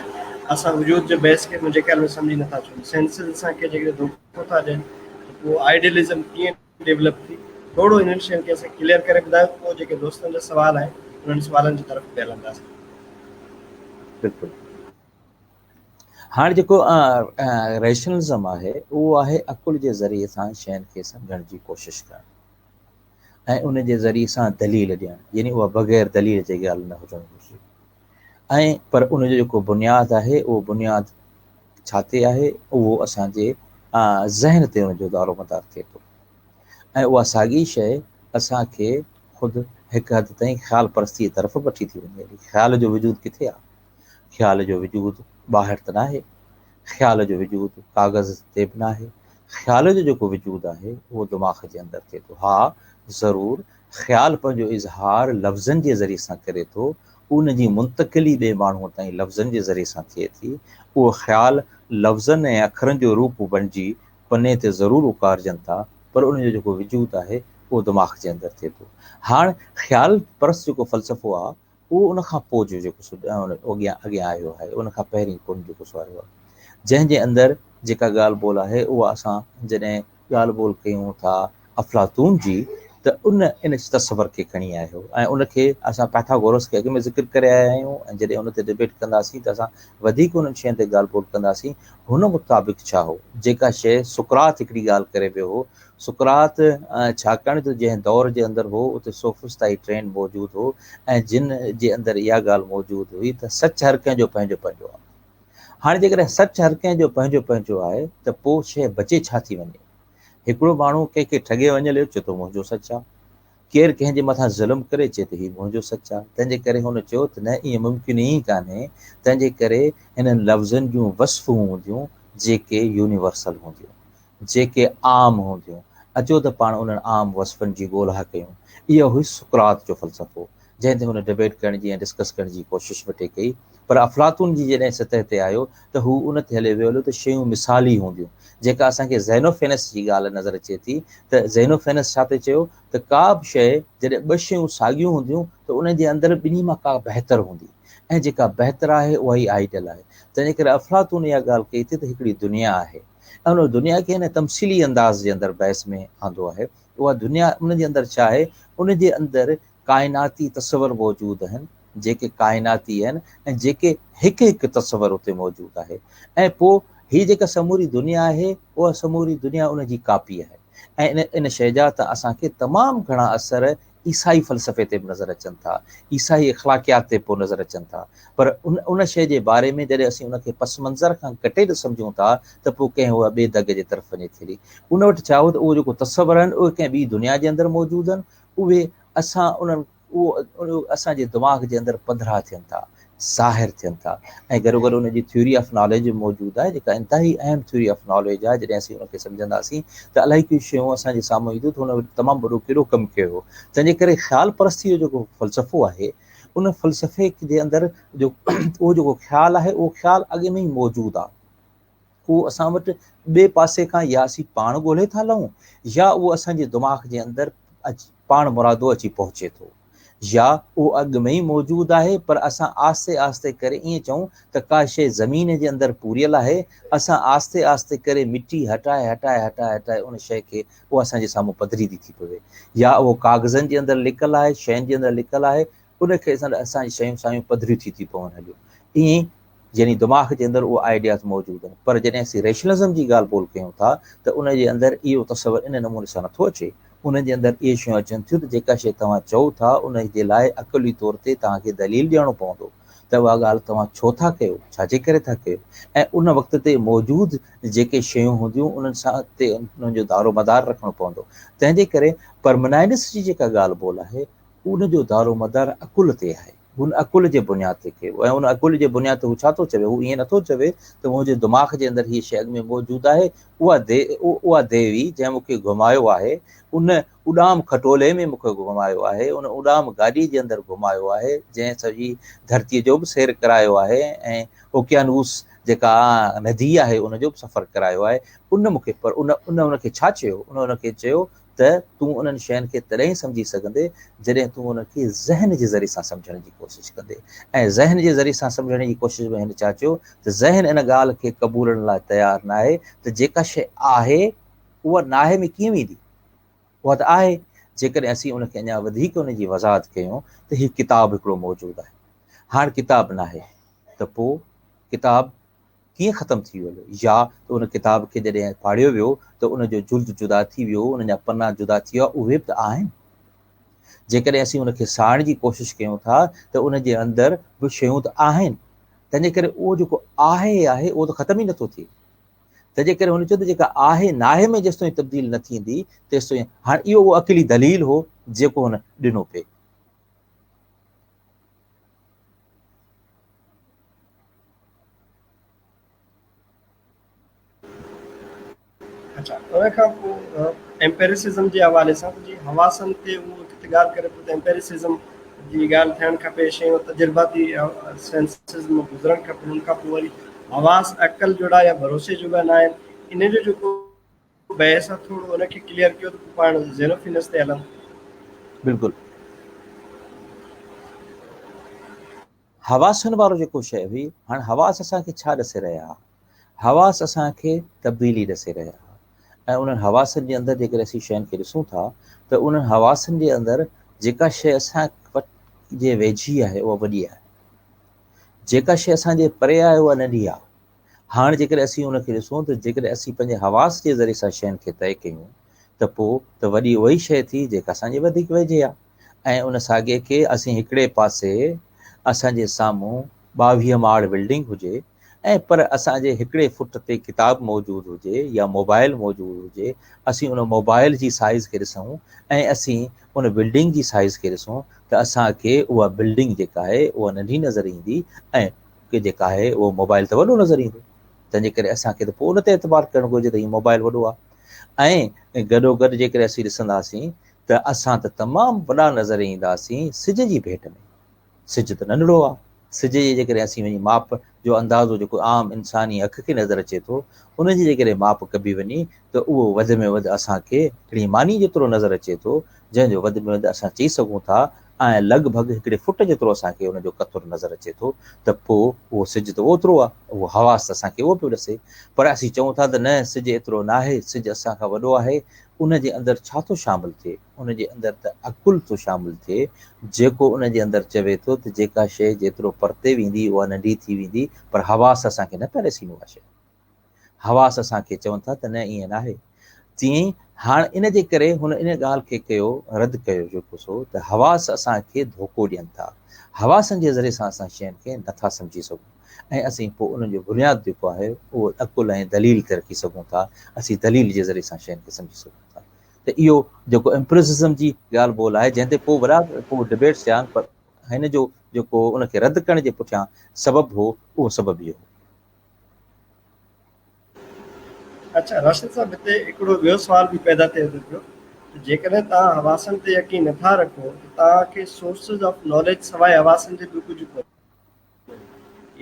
اسان وجود جي بحث کي منهنجي خيال ۾ سمجهي نٿا سگهون سينسز اسان کي جيڪڏهن ڌوڪو ٿا ڏين ته پوء آئيڊيلزم ڪيئن ڊيولپ ٿي ٿورو انهن شين کي اسان ڪليئر ڪري ٻڌايو پوء جيڪي دوستن جا سوال آهن انهن سوالن جي طرف به هلنداسين. بلڪل هاڻي جيڪو ريشنلزم آهي اهو آهي عقل جي ذريعي سان شين کي سمجهڻ جي ڪوشش ڪرڻ ۽ ان جي ذريعي سان دليل ڏيڻ يعني اها بغير دليل جي ڳالهه نه هجڻ گهرجي ۽ پر ان جو جيڪو بنياد آهي اهو بنياد ڇا تي آهي اهو اسان جي ذهن تي ان جو دارو مدار ٿئي ٿو ۽ اها ساڳي شيء اسان کي خود هڪ حد تائين خيال پرستيء طرف وٺي ٿي وڃي. خيال جو وجود ڪٿي آهي؟ خيال جو وجود ٻاهر ته ناهي، خيال جو وجود ڪاغذ تي به ناهي، خيال جو جيڪو وجود آهي اهو دماغ جي اندر ٿئي ٿو. ها ضرور خيال پنهنجو اظهار لفظن جي ذريعي سان ڪري ٿو، ان جي منتقلي ٻئي ماڻهوء تائين لفظن جي ذريعي سان ٿئي ٿي، اهو خيال لفظن ۽ اکرن جو روپ بڻجي پني تي ضرور اڪارجن ٿا پر ان جو جيڪو وجود آهي اهو دماغ جي اندر ٿئي ٿو. هاڻ خيال پرست جيڪو فلسفو آهي اهو ان کان پوء جو جيڪو سو اڳيان اڳيان آيو آهي ان کان پهرين ڪونه جيڪو سو آيو آهي جنهن جي اندر جيڪا ڳالهه ٻولهه آهي اها اسان جڏهن ڳالهه ٻولهه ڪيون ٿا افلاطون جي ته ان ان تصور کي کڻي آيو ۽ ان کي اسان پيٿاگورس کي اڳ ۾ ذڪر ڪري آيا آهيون ۽ جڏهن ان تي ڊبيٽ ڪنداسين ته اسان وڌيڪ انهن شين تي ڳالهه ٻولهه ڪنداسين هن مطابق ڇا هو جيڪا شيء سقراط هڪڙي ڳالهه ڪري ويو هو سقراط ڇاڪاڻ جو جنهن دور جي اندر هو اتي سوفسطائي ٽرينڊ موجود هو ۽ جن جي اندر اها ڳالهه موجود هئي ته سچ هر ڪنهن جو پنهنجو پنهنجو آهي. هاڻي جيڪڏهن سچ هر ڪنهن جو پنهنجو پنهنجو آهي ته پوء شيء بچي ڇا ٿي وڃي؟ هڪڙو ماڻهو ڪنهن کي ٺڳي وڃي ليو چئي ٿو منهنجو سچ آهي. ڪير ڪنهن جي مٿان ظلم ڪري چئي ٿو هي منهنجو سچ آهي. تنهن جي ڪري هن چيو ته نه ائين ممڪن ئي ڪانهي. تنهن جي ڪري هنن لفظن جون وصفون هونديون جيڪي يونيورسل هونديون. جيڪي عام هونديون. اچو ته پاڻ انهن عام وصفن جي ڳولها ڪيون. اهو هئي سقراط جو فلسفو، جنهن تي هن ڊبيٽ ڪرڻ جي ۽ ڊسڪس ڪرڻ جي ڪوشش وٺي ڪئي. پر افلاطون جي جڏهن سطح تي آيو ته هو ان تي هلي ويو هليو ته شيون مثالي هونديون. جيڪا اسان کي زينوفينس جي ڳالهه نظر اچي ٿي ته زينوفينس ڇا تي چيو ته ڪا به شيء جڏهن ٻه شيون ساڳيون هونديون ته انهن جي اندر ٻنهي مان ڪا بهتر هوندي ۽ جيڪا بهتر آهي اها ئي آئيڊيل آهي. تنهن جي ڪري افلاطون اها ڳالهه ڪئي ٿي ته هڪڙي دنيا آهي. ۽ ان دنيا کي هن تمثيلي انداز جي اندر بحث ۾ آندو آهي. اها دنيا ان جي اندر ڇا آهي؟ ان جي اندر ڪائناتي تصور موجود آهن، جيڪي ڪائناتي آهن ۽ جيڪي هڪ هڪ تصور اتي موجود آهي ۽ پوء هي جيڪا سموري دنيا آهي، اها سموري دنيا ان جي ڪاپي آهي ۽ ان ان شيء جا ته اسان کي تمام گهڻا اثر عيسائي فلسفي تي به نظر اچن ٿا، عيسائي اخلاقيات تي پوء نظر اچن ٿا، پر ان ان شيء جي باري ۾ جڏهن اسين ان کي پس منظر کان ڪٽي ته سمجهون ٿا ته پوء ڪنهن اها ٻئي دڳ جي طرف وڃي ٿي هلي. ان وٽ ڇا هو ته اهو جيڪو تصور آهن اهي ڪنهن ٻي دنيا جي اندر موجود آهن، اهي اسان انهن اهو اسان جي دماغ جي اندر پڌرا ٿين ٿا، ظاهر ٿين ٿا ۽ گڏوگڏ ان جي ٿيوري آف ناليج به موجود آهي جيڪا انتهائي اهم ٿيوري آف ناليج آهي جڏهن اسين ان کي سمجهنداسين ته الائي ڪيون شيون اسان جي سامهون اينديون ته هن تمام وڏو ڪيڏو ڪم ڪيو هو تنهن جي ڪري خيال پرستي جو جيڪو فلسفو آهي ان فلسفي جي اندر جو اهو جيڪو خيال آهي اهو خيال اڳ ۾ ئي موجود آهي اهو اسان وٽ ٻئي پاسي کان يا اسين پاڻ ڳولهي ٿا لهون يا اهو اسان جي دماغ جي اندر پاڻ مرادو اچي پهچي ٿو يا اهو اڳ ۾ ئي موجود آهي پر اسان آهستي آهستي ڪري ائين چئون ته ڪا شيء زمين جي اندر پوريل آهي اسان آهستي آهستي ڪري مٽي هٽائي هٽائي هٽائي هٽائي ان شيء کي اها اسان جي سامهون پڌري ٿي ٿي پوي يا اهو ڪاغذن جي اندر لڪل آهي شين جي اندر لڪل آهي ان کي اسان جي شيون سايون پڌريون ٿي ٿي پون هليون ائين يعني دماغ جي اندر اهي آئيڊياز موجود آهن پر جڏهن اسين ريشنلزم جي ڳالهه ٻولهه ڪيون ٿا ته ان جي اندر اهو تصور ان نموني سان نٿو اچي. ان جي اندر اهي شيون اچن ٿيون ته جيڪا شيء توهان چئو ٿا ان جي لاء عقلي طور تي توهان کي دليل ڏيڻو پوندو ته اها ڳالهه توهان ڇو ٿا ڪيو، ڇا جي ڪري ٿا ڪيو ۽ ان وقت تي موجود جيڪي شيون هونديون انهن سان تي انهن جو دارومدار رکڻو پوندو. تنهن جي ڪري پرمنائيڊس جي جيڪا ڳالهه ٻولهه آهي ان جو دارومدار عقل تي آهي. هن عقل جي بنياد تي ڪيو ۽ ان عقل جي بنياد تي هو ڇا ٿو چوي؟ هو ائين نٿو چوي ته منهنجي دماغ جي اندر هيء شيء اڳ ۾ موجود آهي، اها اها ديوي جنهن مون کي گهمايو آهي، ان اڏام کٽولي ۾ مون کي گهمايو آهي، ان اڏام گاڏيء جي اندر گهمايو آهي، جنهن سڄي ڌرتيء جو به سير ڪرايو آهي ۽ اوقيانوس جيڪا ندي آهي ان جو به سفر ڪرايو آهي، ان مون کي پر ان ان کي ڇا چيو؟ ان ان کي چيو ته تون انهن شين کي تڏهن سمجهي سگهندي جڏهن تون انهن کي ذهن جي ذريعي سان سمجهڻ جي ڪوشش ڪندي ۽ ذهن جي ذريعي سان سمجهڻ جي ڪوشش ۾ هن ڇا چيو ته ذهن ان ڳالهه کي قبولڻ لاء تيار ناهي ته جيڪا شيء آهي اها ناهي ۾ ڪيئن ويندي اها ته آهي جيڪڏهن اسين ان کي اڃا وڌيڪ ان جي وضاحت ڪيون ته هي ڪتاب هڪڙو موجود آهي هاڻ ڪتاب ناهي ته پوء ڪتاب ڪيئن ختم ٿي ويو يا ته ان ڪتاب کي جڏهن ڦاڙيو ويو ته ان جو جلد جدا ٿي ويو، ان جا پنا جدا ٿي ويا، اهي به ته آهن. جيڪڏهن اسين ان کي ساڙڻ جي ڪوشش ڪيون ٿا ته ان جي اندر به شيون ته آهن. تنهنجي ڪري اهو جيڪو آهي آهي اهو ته ختم ئي نٿو ٿئي. تنهنجي ڪري هن چيو ته جيڪا آهي ناهي ۾ جيستائين تبديل نه ٿيندي تيستائين هاڻ اهو اهو عقلي دليل هو جيڪو هن ڏنو پئي. اڇا ان کان پوء ايمپيرسزم جي حوالي سان جي حواسن تي هو هڪ ڳالهه ڪري پيو ته ايمپيرسزم جي ڳالهه ٿيڻ کپي شيون تجرباتي سينسز مان گذرڻ کپن ان کان پوء وري حواس عقل جوڙا يا ڀروسي جوڳا نه آهن ان جو جيڪو بحث آهي ٿورو ان کي ڪليئر ڪيو ته پوء پاڻ زينوفينس تي هلون. بلڪل حواسن وارو جيڪو شيء هئي هاڻ حواس اسان کي ڇا ڏسي رهيا ها حواس اسان کي تبديلي ڏسي رهيا ها ۽ انهن حواسن جي اندر جيڪڏهن اسين شين کي ڏسون ٿا ته انهن حواسن جي اندر جيڪا شيء اسان وٽ جي ويجهي آهي اها وڏي آهي جيڪا شيء اسان جي پري آهي اها ننڍي آهي هاڻ جيڪڏهن اسين ان کي ڏسون ته جيڪڏهن اسين پنهنجي حواس جي ذريعي سان شين کي طئي ڪيون ته پوء ته وڏي اها ئي شيء ٿي جيڪا اسان جي وڌيڪ ويجهي آهي ۽ ان ساڳئي کي اسين هڪڙي پاسي اسان جي سامهون 22 ماڙ بلڊنگ هجي ۽ پر اسان جي هڪڙي فٽ تي ڪتاب موجود هجي يا موبائل موجود هجي اسين ان موبائل جي سائيز کي ڏسون ۽ اسين ان بلڊنگ جي سائيز کي ڏسون ته اسان کي اها بلڊنگ جيڪا آهي اها ننڍي نظر ايندي ۽ کي جيڪا آهي اهو موبائل ته وڏو نظر ايندو تنهن جي ڪري اسان کي ته پوء ان تي اعتبار ڪرڻ گهرجي ته هي موبائل وڏو آهي ۽ گڏو گڏ جيڪڏهن اسين ڏسنداسين ته اسان ته تمام وڏا نظر اينداسين سج جي ڀيٽ ۾ سج ته ننڍڙو آهي سج جي جيڪڏهن اسين وڃي ماپ جو اندازو جيڪو عام انساني اک کي نظر اچي ٿو ان جي جيڪڏهن ماپ ڪبي وڃي ته اهو وڌ ۾ وڌ اسان کي هڪڙي ماني جيترو نظر اچي ٿو جنهن جو وڌ ۾ وڌ اسان چئي سگهون ٿا ۽ لڳ ڀڳ هڪڙي فٽ جيترو اسان کي ان جو قطر نظر اچي ٿو ته پوء اهو سج ته اوترو آهي، اهو حواس ته اسان کي اهو پيو ڏسي. پر اسين چئون ٿا ته نه سج ايترو ناهي، سج اسان کان وڏو آهي. ان جي اندر ڇا ٿو شامل ٿئي؟ ان جي اندر ته عقل ٿو شامل ٿئي، جيڪو ان جي اندر چوي ٿو ته جيڪا شيء جيترو پرتي ويندي اها ننڍي ٿي ويندي، پر حواس اسان کي نه پيا ڏسين اها شيء. حواس اسان کي چون ٿا ته نه ائين ناهي. تيئن ئي هاڻ ان جي ڪري هن ان ڳالهه کي ڪيو رد ڪيو جيڪو سو ته حواس اسان کي ڌوڪو ڏين ٿا. حواسن جي ذريعي سان اسان شين کي نه ٿا سمجهي سگهون ۽ اسين پوء انهن جو بنياد جيڪو آهي اهو عقل ۽ دليل تي رکي سگهون ٿا. اسين دليل جي ذريعي سان شين کي سمجهي سگهون ٿا. ته اهو جيڪو امپرسزم جي ڳالهه ٻولهه آهي جنهن تي پوء وڏا پوء ڊبيٽس ٿيا آهن پر هن جو جيڪو ان کي رد ڪرڻ جي پٺيان سبب هو اهو سبب اهو هو. اڇا راشد صاحب هتي هڪڙو ٻيو سوال به پيدا ٿئي ٿو پيو ته جيڪڏهن توهان حواسن تي يقين نٿا رکو ته توهان کي سورسز آف ناليج سواء حواسن جي ٻيو ڪجهه ڪونهي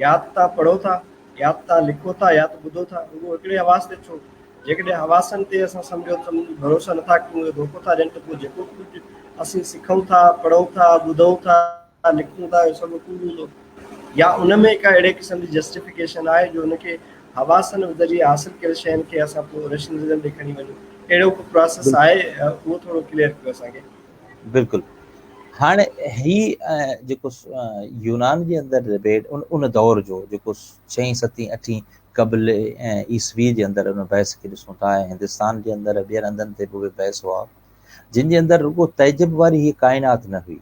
يا ته توهان پڙهو ٿا يا ته توهان لکو ٿا يا ته ٻڌو ٿا رڳو هڪڙي حواس تي ڇو جيڪڏهن حواسن تي اسان سمجهو ته ڀروسو نٿا ڪيون اهي ڌوڪو ٿا ڏين ته پوء جيڪو ڪجهه اسين سکون ٿا پڙهون ٿا ٻڌون ٿا لکون ٿا اهو سڀ ڪوڙ هوندو يا ان ۾ ڪا اهڙي قسم جي جسٽيفڪيشن آهي جو ان کي حواسن ذريعي حاصل ڪيل شين کي اسان پوء ريشنلزم ڏي کڻي وڃون اهڙو ڪو پراسيس آهي اهو ٿورو ڪليئر ڪيو اسان کي. بلڪل هاڻي هي جيڪو يونان جي اندر ڊبيٽ ان دور جو جيڪو ڇهين ستين اٺين قبل عيسوي جي اندر ان بحث کي ڏسون ٿا ۽ هندستان جي اندر ٻين هنڌن تي به اهي بحث هئا جن جي اندر رڳو تعجب واري هي ڪائنات نه هئي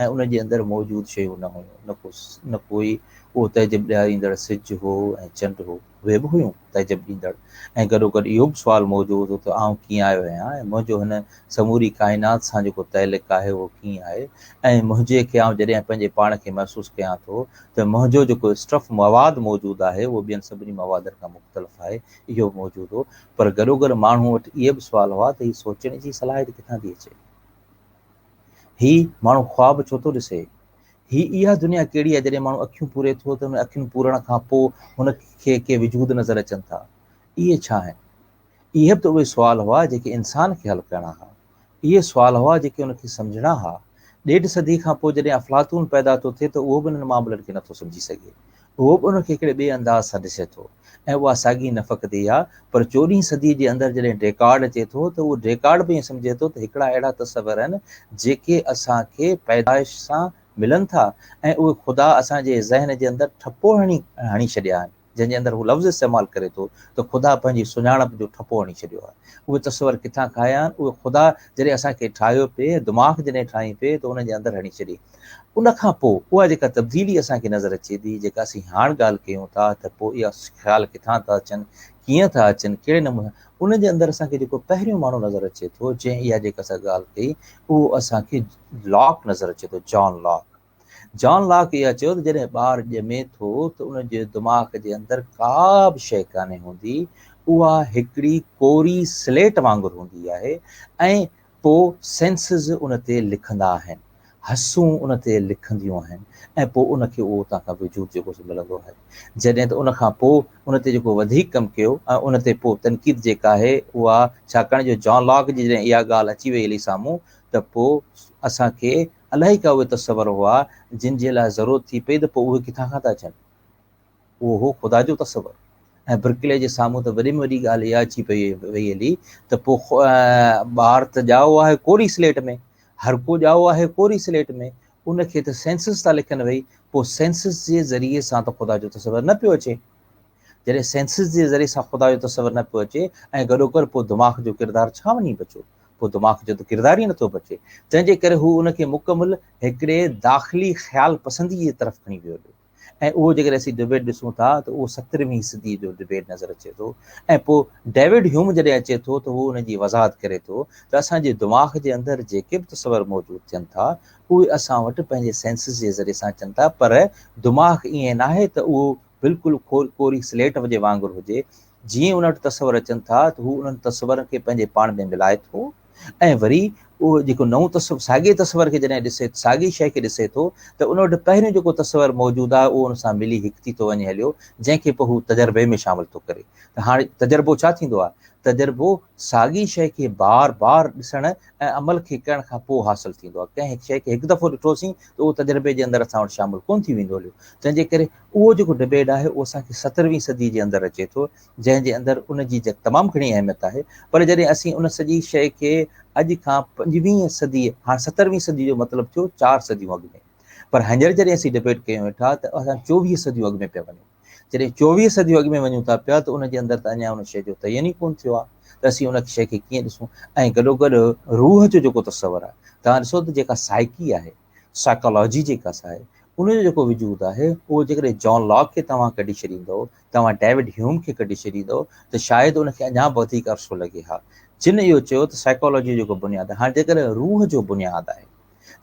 ۽ ان جي اندر موجود شيون نه هيون نه ڪو نه ڪوئي اهو تعجب ڏياريندڙ سج هو ۽ چنڊ هو اهي به هيون تعجب ڏيندڙ ۽ گڏوگڏ اهو به سوال موجود هو ته آئون ڪيئن آيو آهيان ۽ منهنجو هن سموري ڪائنات سان جيڪو تعلق آهي اهو ڪيئن آهي ۽ منهنجي کي آئون جڏهن پنهنجي پاڻ کي محسوس ڪيان ٿو ته منهنجو جيڪو اسٽف مواد موجود آهي اهو ٻين سڀني موادن کان مختلف آهي اهو به موجود هو پر گڏوگڏ ماڻهو وٽ اهي به سوال هئا ته هي سوچڻ جي صلاحيت ڪٿان ٿي اچي؟ هي ماڻهو خواب ڇو ٿو ڏسي؟ هي اها دنيا ڪهڙي آهي جڏهن ماڻهو اکيون پوري ٿو ته ان اکين پورڻ کان پوء هن کي ڪي وجود نظر اچن ٿا. اهي ڇا آهن؟ اهي به ته اهي سوال هئا جيڪي انسان کي حل ڪرڻا ها. اهي سوال هئا جيڪي ان کي سمجهڻا ها. ڏيڍ صدي کان پوء جڏهن افلاطون پيدا ٿو ٿئي ته اهو به انهن معاملن کي نٿو سمجهي سگهي. اهو به ان کي هڪڙي ٻئي انداز سان ڏسي ٿو ۽ اها ساڳي نه فقط اها پر چوڏهين صدي جي اندر جڏهن ڊيڪارڊ اچي ٿو ته اهو ڊيڪارڊ به ائين سمجهي ٿو ته هڪڙا اهڙا تصور آهن جيڪي اسان کي پيدائش سان ملن ٿا ۽ اهي خدا اسان جي ذهن جي اندر ٺپو هڻي هڻي ڇڏيا آهن جنهن جي اندر هو لفظ استعمال ڪري ٿو ته خدا پنهنجي سڃاڻپ جو ٺپو هڻي ڇڏيو آهي اهي تصور ڪٿان کان آيا آهن اهي خدا جڏهن اسان کي ٺاهيو پئي دماغ جڏهن ٺاهين پئي ته ان جي اندر هڻي ڇڏي ان کان پوء اها جيڪا تبديلي اسان کي نظر اچي ٿي، جيڪا اسين هاڻ ڳالهه ڪيون ٿا ته پوء اها خيال ڪٿان ٿا اچن، ڪيئن ٿا اچن، ڪهڙي نموني سان، ان جي اندر اسان کي جيڪو پهريون ماڻهو نظر اچي ٿو، جنهن اها جيڪا اسان ڳالهه ڪئي، اهو اسان کي لاڪ نظر اچي ٿو، جان لاڪ. جان لاڪ اها چيو ته جڏهن ٻار ڄمي ٿو ته ان جي دماغ جي اندر ڪا به شيء ڪانهي هوندي، اها هڪڙي ڪوري سليٽ وانگر هوندي آهي ۽ پوء سينسز ان تي لکندا آهن، حسون ان تي لکنديون آهن ۽ پوء ان کي اهو اتان کان وجود جيڪو سو ملندو آهي. جڏهن ته ان کان پوء ان تي جيڪو وڌيڪ ڪم ڪيو ۽ ان تي پوء تنقيد جيڪا آهي اها ڇاڪاڻ جو جان لاڪ جي جڏهن اها ڳالهه اچي وئي هلي سامهون ته پوء اسان کي الائي ڪا اهي تصور هئا جن جي لاء ضرورت ٿي پئي ته پوء اهي ڪٿان کان ٿا اچن؟ اهو هو خدا جو تصور ۽ برڪلي جي سامهون ته وڏي ۾ وڏي ڳالهه اها اچي پئي وئي هلي ته پوء ٻار ته ڄائو آهي ڪوري سليٽ ۾ هر ڪو ڄائو آهي ڪوري سليٽ ۾ ان کي ته سينسز ٿا لکن وئي پوء سينسز جي ذريعي سان ته خدا جو تصور نه پيو اچي جڏهن سينسز جي ذريعي سان خدا جو تصور نه پيو اچي ۽ گڏوگڏ پوء دماغ جو ڪردار ڇا وڃي بچو پوء دماغ جو ته ڪردار ئي نٿو بچي تنهن جي ڪري هو ان کي مڪمل هڪڙي داخلي خيال پسندي جي طرف کڻي ويو هليو ۽ اهو جيڪڏهن اسين ڊبيٽ ڏسون ٿا ته اهو سترهوين صدي جو ڊبيٽ نظر اچي ٿو ۽ پوء ڊيوڊ هيوم جڏهن اچي ٿو ته هو ان جي وضاحت ڪري ٿو ته اسان جي دماغ جي اندر جيڪي به تصور موجود ٿين ٿا اهي اسان وٽ پنهنجي سينسز جي ذريعي سان اچن ٿا پر دماغ ائين ناهي ته اهو بلڪل ڪوري سليٽ جي وانگر هجي جيئن ان وٽ تصور اچن ٿا ته هو انهن تصورن کي پنهنجي پاڻ ۾ ملائي ٿو ۽ وري اهو جيڪو نئون تصور ساڳئي تصور کي جڏهن ڏسي ساڳي شيء کي ڏسي ٿو ته ان وٽ پهريون جيڪو تصور موجود آهي اهو ان سان ملي هڪ ٿي ٿو وڃي هليو جنهن کي پوء هو تجربي ۾ شامل ٿو ڪري ته هاڻي تجربو ڇا ٿيندو آهي تجربو ساڳي شيء کي بار بار ڏسڻ ۽ عمل کي ڪرڻ کان پوء حاصل ٿيندو آهي ڪنهن هڪ شيء کي هڪ دفعو ڏٺوسين ته اهو تجربي جي اندر اسان وٽ شامل ڪونه ٿي ويندو هليو تنهن جي ڪري اهو جيڪو ڊبيٽ آهي اهو اسان کي سترهوين صدي جي اندر اچي ٿو جنهن جي اندر ان جي تمام گهڻي اهميت آهي پر جڏهن اسين ان سڄي شيء کي اڄ کان پنجويهين صدي هاڻ ستروين صدي جو مطلب ٿيو چار صديون اڳ ۾ پر هينئر جڏهن اسين ڊبيٽ ڪيون ويٺا ته اسان چوويهه صديون اڳ ۾ پيا وڃون جڏهن چوويهه صديون اڳ ۾ وڃون ٿا پيا ته ان جي اندر ته اڃا ان شيء جو تعين ئي ڪونه ٿيو آهي ته اسين ان شيء کي ڪيئن ڏسون ۽ گڏوگڏ روح جو جيڪو تصور آهي توهان ڏسو ته جيڪا سائيڪي آهي سائيڪالاجي جيڪا آهي ان جو جيڪو وجود آهي اهو جيڪڏهن جان لاڪ کي توهان ڪڍي ڇڏيندو توهان ڊيوڊ هيوم کي ڪڍي ڇڏيندو ته شايد ان کي اڃا به وڌيڪ عرصو لڳي ها. جن اهو چيو ته سائيڪالاجيء جو جيڪو بنياد آهي، هاڻي جيڪڏهن روح جو بنياد آهي،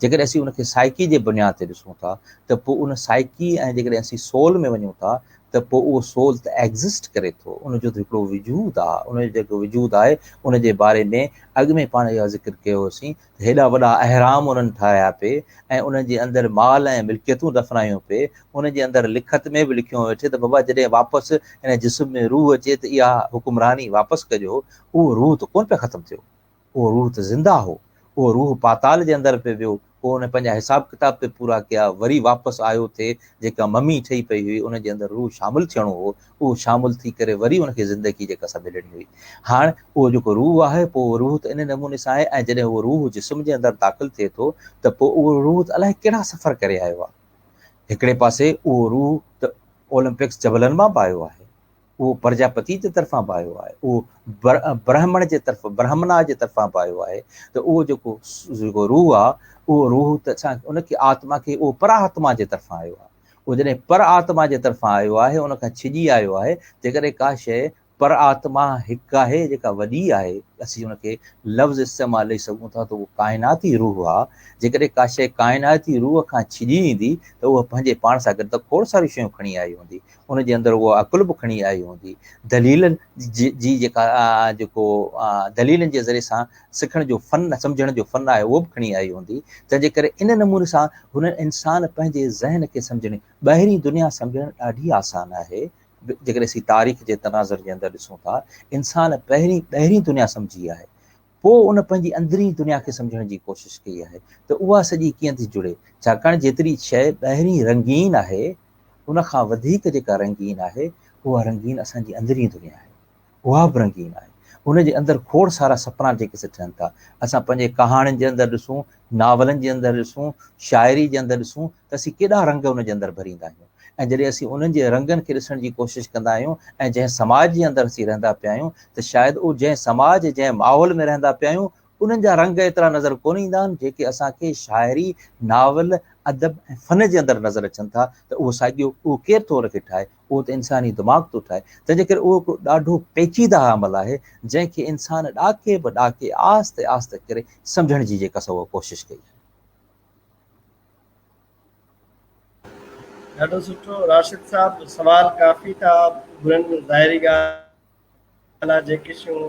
جيڪڏهن اسين ان کي سائيڪي جي بنياد تي ڏسون ٿا ته پوء ان سائيڪي ۽ جيڪڏهن اسين سول ۾ وڃون ٿا ته پوء اهو سول ته ايگزسٽ ڪري ٿو، ان جو ته هڪڙو وجود آهي، ان جو جيڪو وجود آهي ان جي باري ۾ اڳ ۾ پاڻ اهو ذڪر ڪيو هوسين ته هيڏا وڏا اهرام انهن ٺاهيا پئي ۽ انهن جي اندر مال ۽ ملڪيتون دفنايون پئي، ان جي اندر لکت ۾ به لکيو ويٺي ته بابا جڏهن واپس هن جسم ۾ روح اچي ته اها حڪمراني واپس ڪجو، اهو روح ته ڪونه پئي ختم ٿيو، اهو روح ته زنده هو، اهو روح پاتال جي اندر پئي ويو، پوء ان پنهنجا حساب ڪتاب پئي پورا ڪيا، وري واپس آيو ٿي، جيڪا ممي ٺهي پئي هئي، ان جي اندر روح شامل ٿيڻو هو، اهو شامل ٿي ڪري وري ان کي زندگي جيڪا سا ملڻي هئي. هاڻ اهو جيڪو روح آهي، پوء اهو روح ته ان نموني سان آهي ۽ جڏهن اهو روح جسم جي اندر داخل ٿئي ٿو ته پوء اهو روح ته الائي ڪهڙا سفر ڪري آيو آهي. هڪڙي پاسي اهو روح ته اولمپڪس جبلن مان به آيو آهي، اهو پرجاپتي جي طرفان به آيو آهي، اهو برهمڻ جي طرف برهمنا جي طرفان به آيو آهي ته اهو جيڪو جيڪو روح آهي اهو روح ته اسان ان کي آتما کي اهو پر آتما جي طرفان آيو آهي. اهو جڏهن پر آتما جي طرفان آيو آهي ان کان ڇڄي آيو آهي، جيڪڏهن ڪا شيء پر آتما هڪ آهي جيڪا وڏي آهي، اسين ان کي لفظ استعمال ڏئي سگهون ٿا ته اهو ڪائناتي روح آهي، جيڪڏهن ڪا شيء ڪائناتي روح کان ڇڄي ايندي ته اها پنهنجي پاڻ سان گڏ ته کوڙ ساريون شيون کڻي آئي هوندي، ان جي اندر اهو عقل به کڻي آئي هوندي، دليلن جي جيڪا جيڪو دليلن جي ذريعي سان سکڻ جو فن سمجهڻ جو فن آهي اهو به کڻي آئي هوندي، تنهن جي ڪري ان نموني سان هن انسان پنهنجي ذهن کي سمجهڻ ٻاهرين دنيا سمجهڻ ڏاڍي آسان آهي، جيڪڏهن اسين تاريخ جي تناظر جي اندر ڏسون ٿا، انسان پهرين ٻاهرين دنيا سمجهي آهي، پوء ان پنهنجي اندرين دنيا کي سمجهڻ جي ڪوشش ڪئي آهي ته اها سڄي ڪيئن ٿي جڙي، ڇاڪاڻ جيتري شيء ٻاهرين رنگين آهي، ان کان وڌيڪ جيڪا رنگين آهي، اها رنگين اسان جي اندرين دنيا آهي. اها به رنگين آهي. ان جي اندر کوڙ سارا سپنا جيڪي سي ٺهن ٿا. اسان پنهنجي ڪهاڻين جي اندر ڏسون، ناولن جي اندر ڏسون، شاعري جي اندر ڏسون ته اسين ڪيڏا رنگ ان جي اندر ڀريندا آهيون ۽ جڏهن اسين انهن جي رنگن کي ڏسڻ جي ڪوشش ڪندا آهيون ۽ جنهن سماج جي اندر اسين رهندا پيا آهيون ته شايد اهو جنهن سماج جنهن ماحول ۾ رهندا پيا آهيون انهن جا رنگ ايترا نظر ڪونه ايندا آهن جيڪي اسان کي شاعري، ناول، ادب ۽ فن جي اندر نظر اچن ٿا ته اهو ساڳيو اهو ڪير ٿو ان کي ٺاهي؟ اهو ته انساني دماغ ٿو ٺاهي. تنهن جي ڪري اهو هڪڙو ڏاڍو پيچيده عمل آهي جنهن کي انسان ڏاڪي به ڏاڪي آهستي آهستي ڪري سمجهڻ جي جيڪا سا اها ڪوشش ڪئي آهي. ڏاڍو سٺو راشد صاحب سوال ڪافي ٿا گهرن ظاهري ڳالهه آهي جيڪي شيون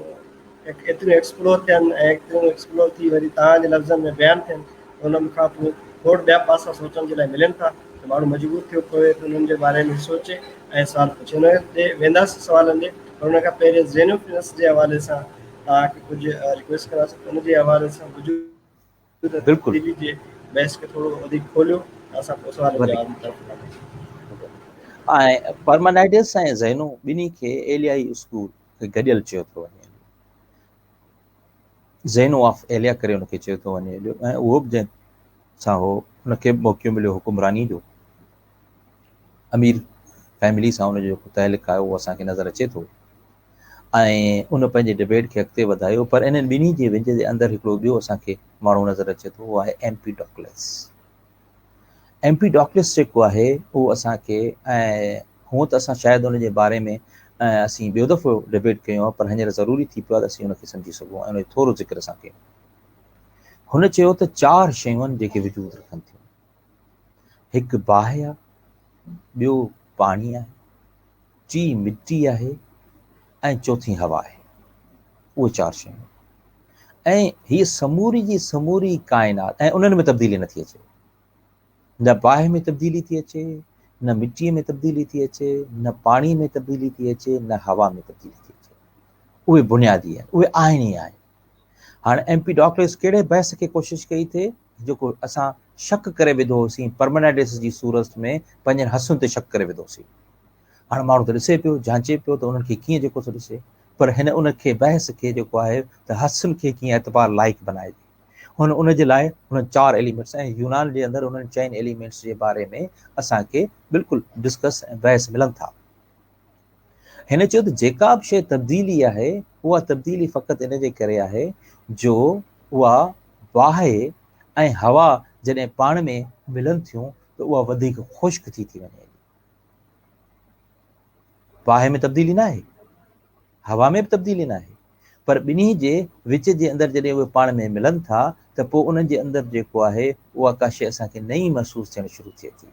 ايتريون ايڪسپلور ٿين ۽ ايتريون ايڪسپلور ٿي وري توهان جي لفظن ۾ بيان ٿين ته انهن کان پوء کوڙ ٻيا پاسا سوچڻ جي لاء ملن ٿا ته ماڻهو مجبور ٿيو پوي ته انهن جي باري ۾ سوچي ۽ سوال پڇي ان ڏي وينداسين سوالن ڏي پر ان کان پهرين زينوفنس جي حوالي سان توهان کي ڪجهه رڪويسٽ ڪنداسين ته ان جي حوالي سان وجود بلڪل تبديلي جي بحث کي ٿورو وڌيڪ کوليو ته اسان پوء سوالن جواب جي طرف وڌون. ۽ پرمانائيڊس ۽ زينو ٻنهي کي ايليائي اسڪول کي گڏيل چيو ٿو وڃي. زينو آف ايليا ڪري ان کي چيو ٿو وڃي ۽ اهو به جنهن سان هو ان کي به موقعو مليو حڪمراني جو امير فيملي سان ان جو جيڪو تعلق آهي اهو اسان کي نظر اچي ٿو. ۽ ان پنهنجي ڊبيٽ کي اڳتي وڌايو پر انهن ٻنهي جي وچ جي اندر هڪڙو ٻيو اسان کي ماڻهو نظر اچي ٿو اهو آهي ايم پي ڊاڪلس. ايم پي ڊاڪلس جيڪو آهي اهو اسان کي ۽ هونء ته اسان شايد ان جي باري ۾ اسين ٻيو دفعو ڊبيٽ ڪيو آهي پر هينئر ضروري ٿي پيو آهي ته اسين ان کي سمجهي سگهون ۽ ان جو ٿورو ذڪر اسان ڪيون. هن چيو ته چار شيون آهن جيڪي وجود رکن ٿيون. هڪ باهه آهي، ٻيو پاڻي آهي، ٽين مٽي آهي ۽ چوٿين هوا آهي. اهي چار شيون ۽ هيء سموري جي سموري ڪائنات ۽ انهن ۾ تبديلي نٿي اچي. نه باهه ۾ تبديلي ٿي اچي، نه مٽيء ۾ تبديلي ٿي اچي، نه پاڻي ۾ تبديلي ٿي اچي، نه هوا ۾ تبديلي ٿي اچي. اهي بنيادي آهن، اهي آهن ئي آهن. هاڻ ايم پي ڊاڪلس ڪهڙي بحث کي ڪوشش ڪئي ٿي جيڪو اسان شڪ ڪري وڌو هوسين پرمنائڊس جي صورت ۾ پنهنجن حسن تي شڪ ڪري وڌو هوسين. هاڻ ماڻهو ته ڏسي پيو، جانچي پيو ته انهن کي ڪيئن جيڪو ٿو ڏسي پر هن ان کي بحث کي جيڪو آهي ته حسن کي ڪيئن اعتبار لائق بنائجي. هن ان جي لاء انهن چار ايليمينٽس ۽ يونان جي اندر انهن چئن ايليمينٽس جي باري ۾ اسان کي بلڪل ڊسڪس ۽ بحث ملن ٿا. هن چيو ته جيڪا به شيء تبديلي آهي، اها تبديلي فقط ان جي ڪري آهي جو اها باهه ۽ هوا جڏهن پاڻ ۾ ملن ٿيون ته اها وڌيڪ خشڪ ٿي ٿي وڃي. باهه ۾ تبديلي ناهي، هوا ۾ به تبديلي ناهي، پر ٻنهي جي وچ جي اندر جڏهن اهي پاڻ ۾ ملن ٿا ته پوء انهن جي اندر جيڪو آهي اها ڪا شيء اسان کي نئين محسوس ٿيڻ شروع ٿئي ٿي.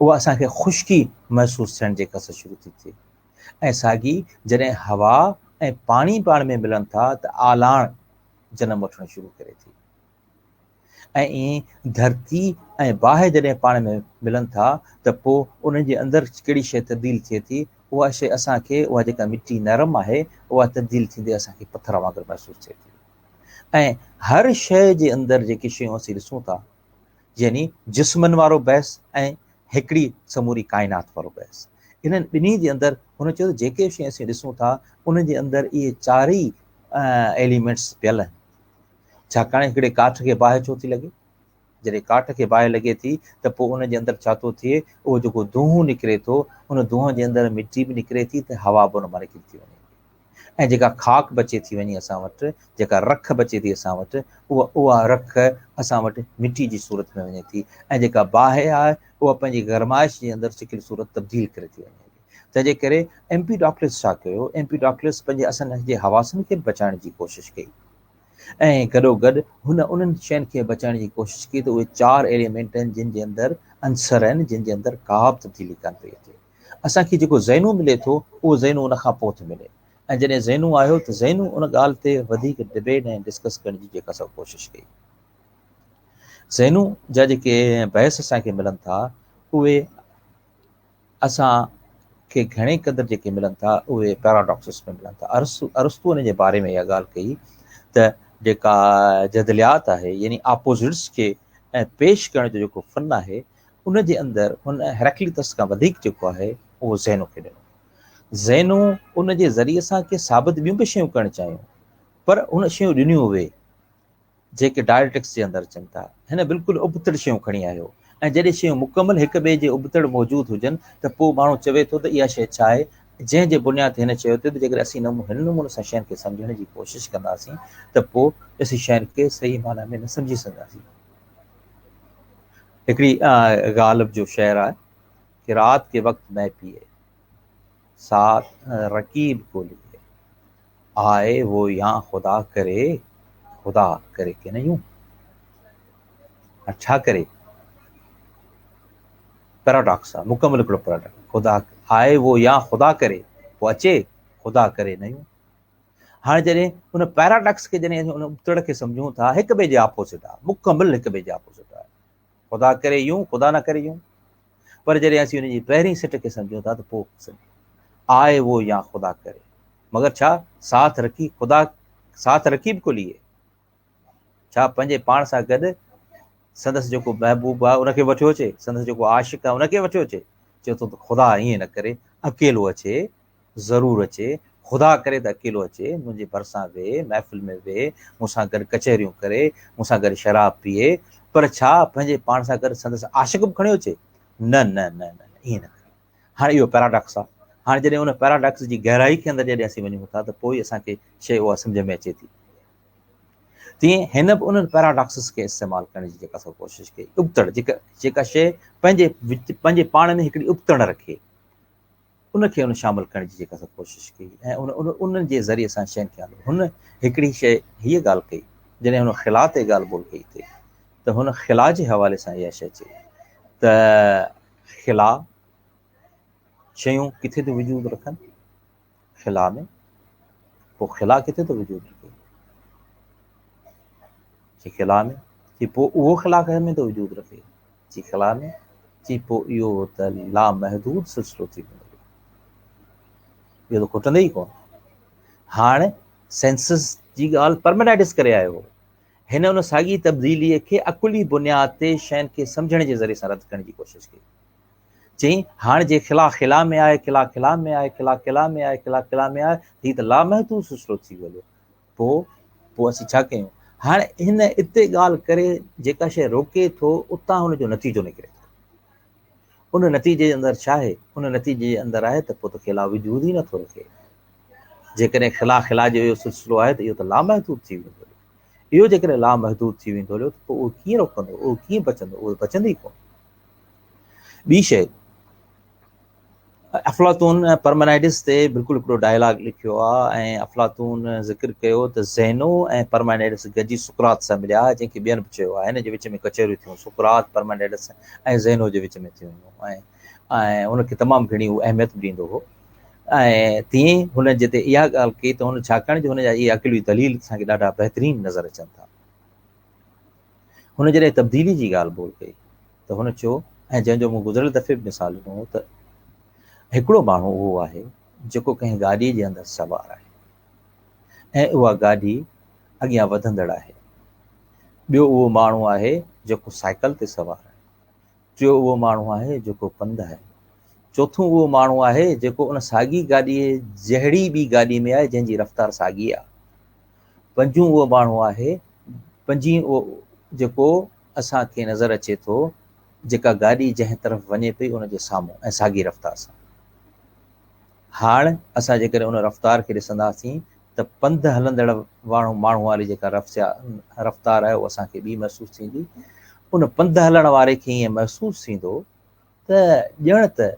اها اسان کي خشڪي محسوس ٿيڻ جيڪا سا شروع ٿي ٿئي ۽ ساڳي جڏهن هوا ۽ پاڻي پاڻ ۾ ملن ٿا ته آلاڻ جنم وٺڻ شروع ڪري ٿي ۽ ائين ڌرتي ۽ باهه جڏهن پاڻ ۾ ملن ٿا ته پوء انهن جي اندر ڪهڙي شيء تبديل ٿئي ٿي اها شيء اسان کي اها جيڪا مٽي نرم آهي اها تبديل ٿيندي اسان کي پٿر وانگر محسوس ٿئي ٿي ۽ هر شيء جي اندر جيڪي شيون اسين ڏسون ٿا يعني جسمن وارو بحث ۽ هڪڙي سموري ڪائنات وارو بحث. انهن ٻنهي جي اندر هن چيو ته جيڪي به شيء اسين ڏسون ٿا انهن جي اندر اهي چارئي ايليمينٽس پيل آهن. ڇاڪاڻ هڪڙي ڪاٺ کي باهه ڇو ٿي لڳي؟ جڏهن ڪاٺ کي باهه لڳي ٿي ته پوء ان جي اندر ڇا ٿو ٿئي؟ اهو جيڪو دونهون نڪري ٿو ان دونهن جي اندر مٽي به نڪري ٿي ته هوا به ان مان نڪري ٿي وڃي. ۽ جيڪا خاڪ بچي ٿي وڃي اسان وٽ، جيڪا رک بچي ٿي اسان وٽ، اها اها رک اسان وٽ مٽي جي صورت ۾ وڃي ٿي ۽ جيڪا باهه آهي اها پنهنجي گرمائش جي اندر شڪل صورت تبديل ڪري ٿي وڃي. تنهن جي ڪري ايم پي ڊاڪلس ڇا ڪيو، ايم پي ڊاڪلس پنهنجي اسان جي حواسن کي به بچائڻ جي ڪوشش ڪئي ۽ گڏوگڏ هن انهن شين کي بچائڻ جي ڪوشش ڪئي ته اهي چار ايليمينٽ آهن جن جي اندر عنصر آهن جن جي اندر ڪا به تبديلي ڪانه پئي اچي. اسان کي جيڪو زينو ملي ٿو اهو زينو ان کان پوء ٿو ملي ۽ جڏهن زينو آيو ته زينو ان ڳالهه تي وڌيڪ ڊبيٽ ۽ ڊسڪس ڪرڻ جي جيڪا سا ڪوشش ڪئي. زينو جا جيڪي بحث اسان کي ملن ٿا اهي اسان کي گهڻي قدر جيڪي ملن ٿا اهي پيراڊاڪسس ۾ ملن ٿا. ارسطو ان جي باري ۾ اها ڳالهه ڪئي ته جيڪا جدليات آهي يعني آپوزٽس کي پيش ڪرڻ جو جيڪو فن آهي ان جي اندر هن هيراڪليتس کان وڌيڪ جيڪو آهي اهو زينو کي ڏنو. زينو ان جي ذريعي سان ڪي ثابت ٻيون به شيون ڪرڻ چاهيون پر هن شيون ڏنيون اهي جيڪي ڊائليڪٽڪس جي اندر اچن ٿا. هن بلڪل ابتڙ شيون کڻي آيو ۽ جڏهن شيون مڪمل هڪ ٻئي جي ابتڙ موجود هجن ته پوء ماڻهو چوي ٿو ته اها شيء ڇا آهي جنهن جي بنياد تي هن چيو ته جيڪڏهن اسين هن نموني سان شين کي سمجهڻ جي ڪوشش ڪنداسين ته پوء اسين شين کي صحيح معنيٰ ۾ نه سمجهي سگهنداسين. هڪڙي غالب جو شعر آهي ڪي رات ڪي وقت مين پيئي ساتھ رقيب کو ليئي آئي وو يا خدا ڪري خدا ڪري ڪي نه يون ڇا ڪري پيراڊاڪس آ مڪمل هڪڙو پيراڊاڪس خدا آئي وو يا خدا ڪري پوء اچي خدا ڪري نه يون هاڻي جڏهن ان پيراڊاڪس کي جڏهن ان ابتڙ کي سمجهون ٿا هڪ ٻئي جي آپوزٽ آهي مڪمل هڪ ٻئي جي آپوزٽ آهي خدا ڪري يون خدا نه ڪري يون پر جڏهن اسين ان جي پهرين سٽ کي سمجهون ٿا ته پوء آء وو يا خدا ڪري مگر ڇا ساٿ رکي خدا ساٿ رکي به کو ليئي ڇا پنهنجي پاڻ سان گڏ سندس جيڪو محبوب آهي ان کي وٺيو اچي سندس جيڪو عاشق آهي ان کي وٺيو اچي چئي ٿو ته خدا ائين نه ڪري اڪيلو اچي ضرور اچي، خدا ڪري ته اڪيلو اچي، منهنجي ڀرسان ويهي، محفل ۾ ويهي، مون سان گڏ ڪچهريون ڪري، مون سان گڏ شراب پيئي، پر ڇا پنهنجي پاڻ سان گڏ سندس عاشق به کڻيو اچي؟ نه نه نه نه ائين نه ڪري. هاڻي اهو پيراڊاڪس آهي. هاڻي جڏهن ان پيراڊاڪس جي گهرائي کي اندر جڏهن اسين وڃون ٿا ته پوء ئي اسان کي شيء اها سمجهه ۾ اچي ٿي. تيئن هن به انهن پيراڊاڪسز کي استعمال ڪرڻ جي جيڪا سا ڪوشش ڪئي. ابتڙ جيڪا جيڪا شيء پنهنجي پنهنجي پاڻ ۾ هڪڙي ابتڙ رکي. ان کي ان شامل ڪرڻ جي جيڪا سا ڪوشش ڪئي ۽ ان ان انهن جي ذريعي سان شين کي آندو. هن هڪڙي شيء هيء ڳالهه ڪئي، جڏهن هن خلا تي ڳالهه ٻولهه ڪئي ٿي ته هن خلا جي حوالي سان اها شيء چئي ته خلا شيون ڪٿي ٿيون وجود رکن؟ خلا ۾. پوء خلا ڪٿي ٿو وجود رکي؟ چي خلا ۾. چي پوء اهو خلا ڪنهن ۾ ٿو وجود رکي؟ چي خلا ۾. چي پوء اهو ته لامحدود سلسلو ٿي ويندو. اهو ته کٽندو ئي ڪونه. هاڻ سينسس جي ڳالهه پرمينائڊس ڪري آيو هو. هن ان ساڳي تبديليء کي عقلي بنياد تي شين کي سمجهڻ جي ذريعي سان رد ڪرڻ جي ڪوشش ڪئي. چيائين، هاڻ جي خلا خلا ۾ آهي، خلا خلا ۾ آهي، خلا خلا ۾ آهي، خلا خلا ۾ آهي ته هي ته لامحدود سلسلو ٿي ويو. پوء پوء اسين ڇا ڪيون؟ هاڻ هن اتي ڳالهه ڪري جيڪا شيء روڪي ٿو اتان هن جو نتيجو نڪري ٿو. ان نتيجي جي اندر ڇا آهي؟ ان نتيجي جي اندر آهي ته پوء ته خلا وجود ئي نٿو رکي. جيڪڏهن خلا خلا جو اهو سلسلو آهي ته اهو ته لامحدود ٿي ويندو. اهو جيڪڏهن لامحدود ٿي ويندو هليو ته پوء اهو ڪيئن روڪندو؟ اهو ڪيئن بچندو؟ اهو بچندو ئي ڪونه. ٻي شيء افلاطون پرمنائڊس تي بلڪل هڪڙو ڊائلاگ لکيو آهي ۽ افلاطون ذڪر ڪيو ته زينو ۽ پرمنائڊس گڏجي سقراط سان مليا جنهن کي ٻين به چيو آهي هن جي وچ ۾ ڪچهريون ٿيون سقراط پرمنائڊس ۽ زينو جي وچ ۾ ٿيون هيون ۽ ۽ ان کي تمام گهڻي هو اهميت به ڏيندو هو ۽ تيئن هن جتي اها ڳالهه ڪئي ته هن ڇاڪاڻ جو هن جا اهي عقلي دليل اسان کي ڏاڍا بهترين نظر اچن ٿا هن جڏهن تبديلي جي ڳالهه ٻولهه ڪئي ته هن چيو ۽ جنهن جو مون گذريل دفعي به مثال ڏنو هو ته هڪڙو ماڻهو اهو آهي جيڪو ڪنهن گاڏي جي اندر سوار آهي ۽ اها گاڏي اڳيان وڌندڙ آهي ٻيو اهو ماڻهو آهي جيڪو سائيڪل تي سوار آهي. ٽيو اهو ماڻهو آهي جيڪو پنڌ آهي. چوٿون اهو ماڻهو آهي جيڪو ان ساڳي گاڏيء جهڙي ٻي گاڏي ۾ آهي جنهن جي رفتار ساڳي آهي. پنجون اهو ماڻهو آهي پنجين اهو جيڪو اسان کي نظر اچي ٿو جيڪا گاڏي جنهن طرف وڃي پئي ان جي سامهون ۽ ساڳي رفتار سان. هاڻ اسان جيڪڏهن ان رفتار کي ڏسنداسين ته پنڌ هلندڙ ماڻهو واري جيڪا رفتار آهي اها اسان کي ٻي محسوس ٿيندي. ان پنڌ هلڻ واري کي ائين محسوس ٿيندو ته ڄڻ ته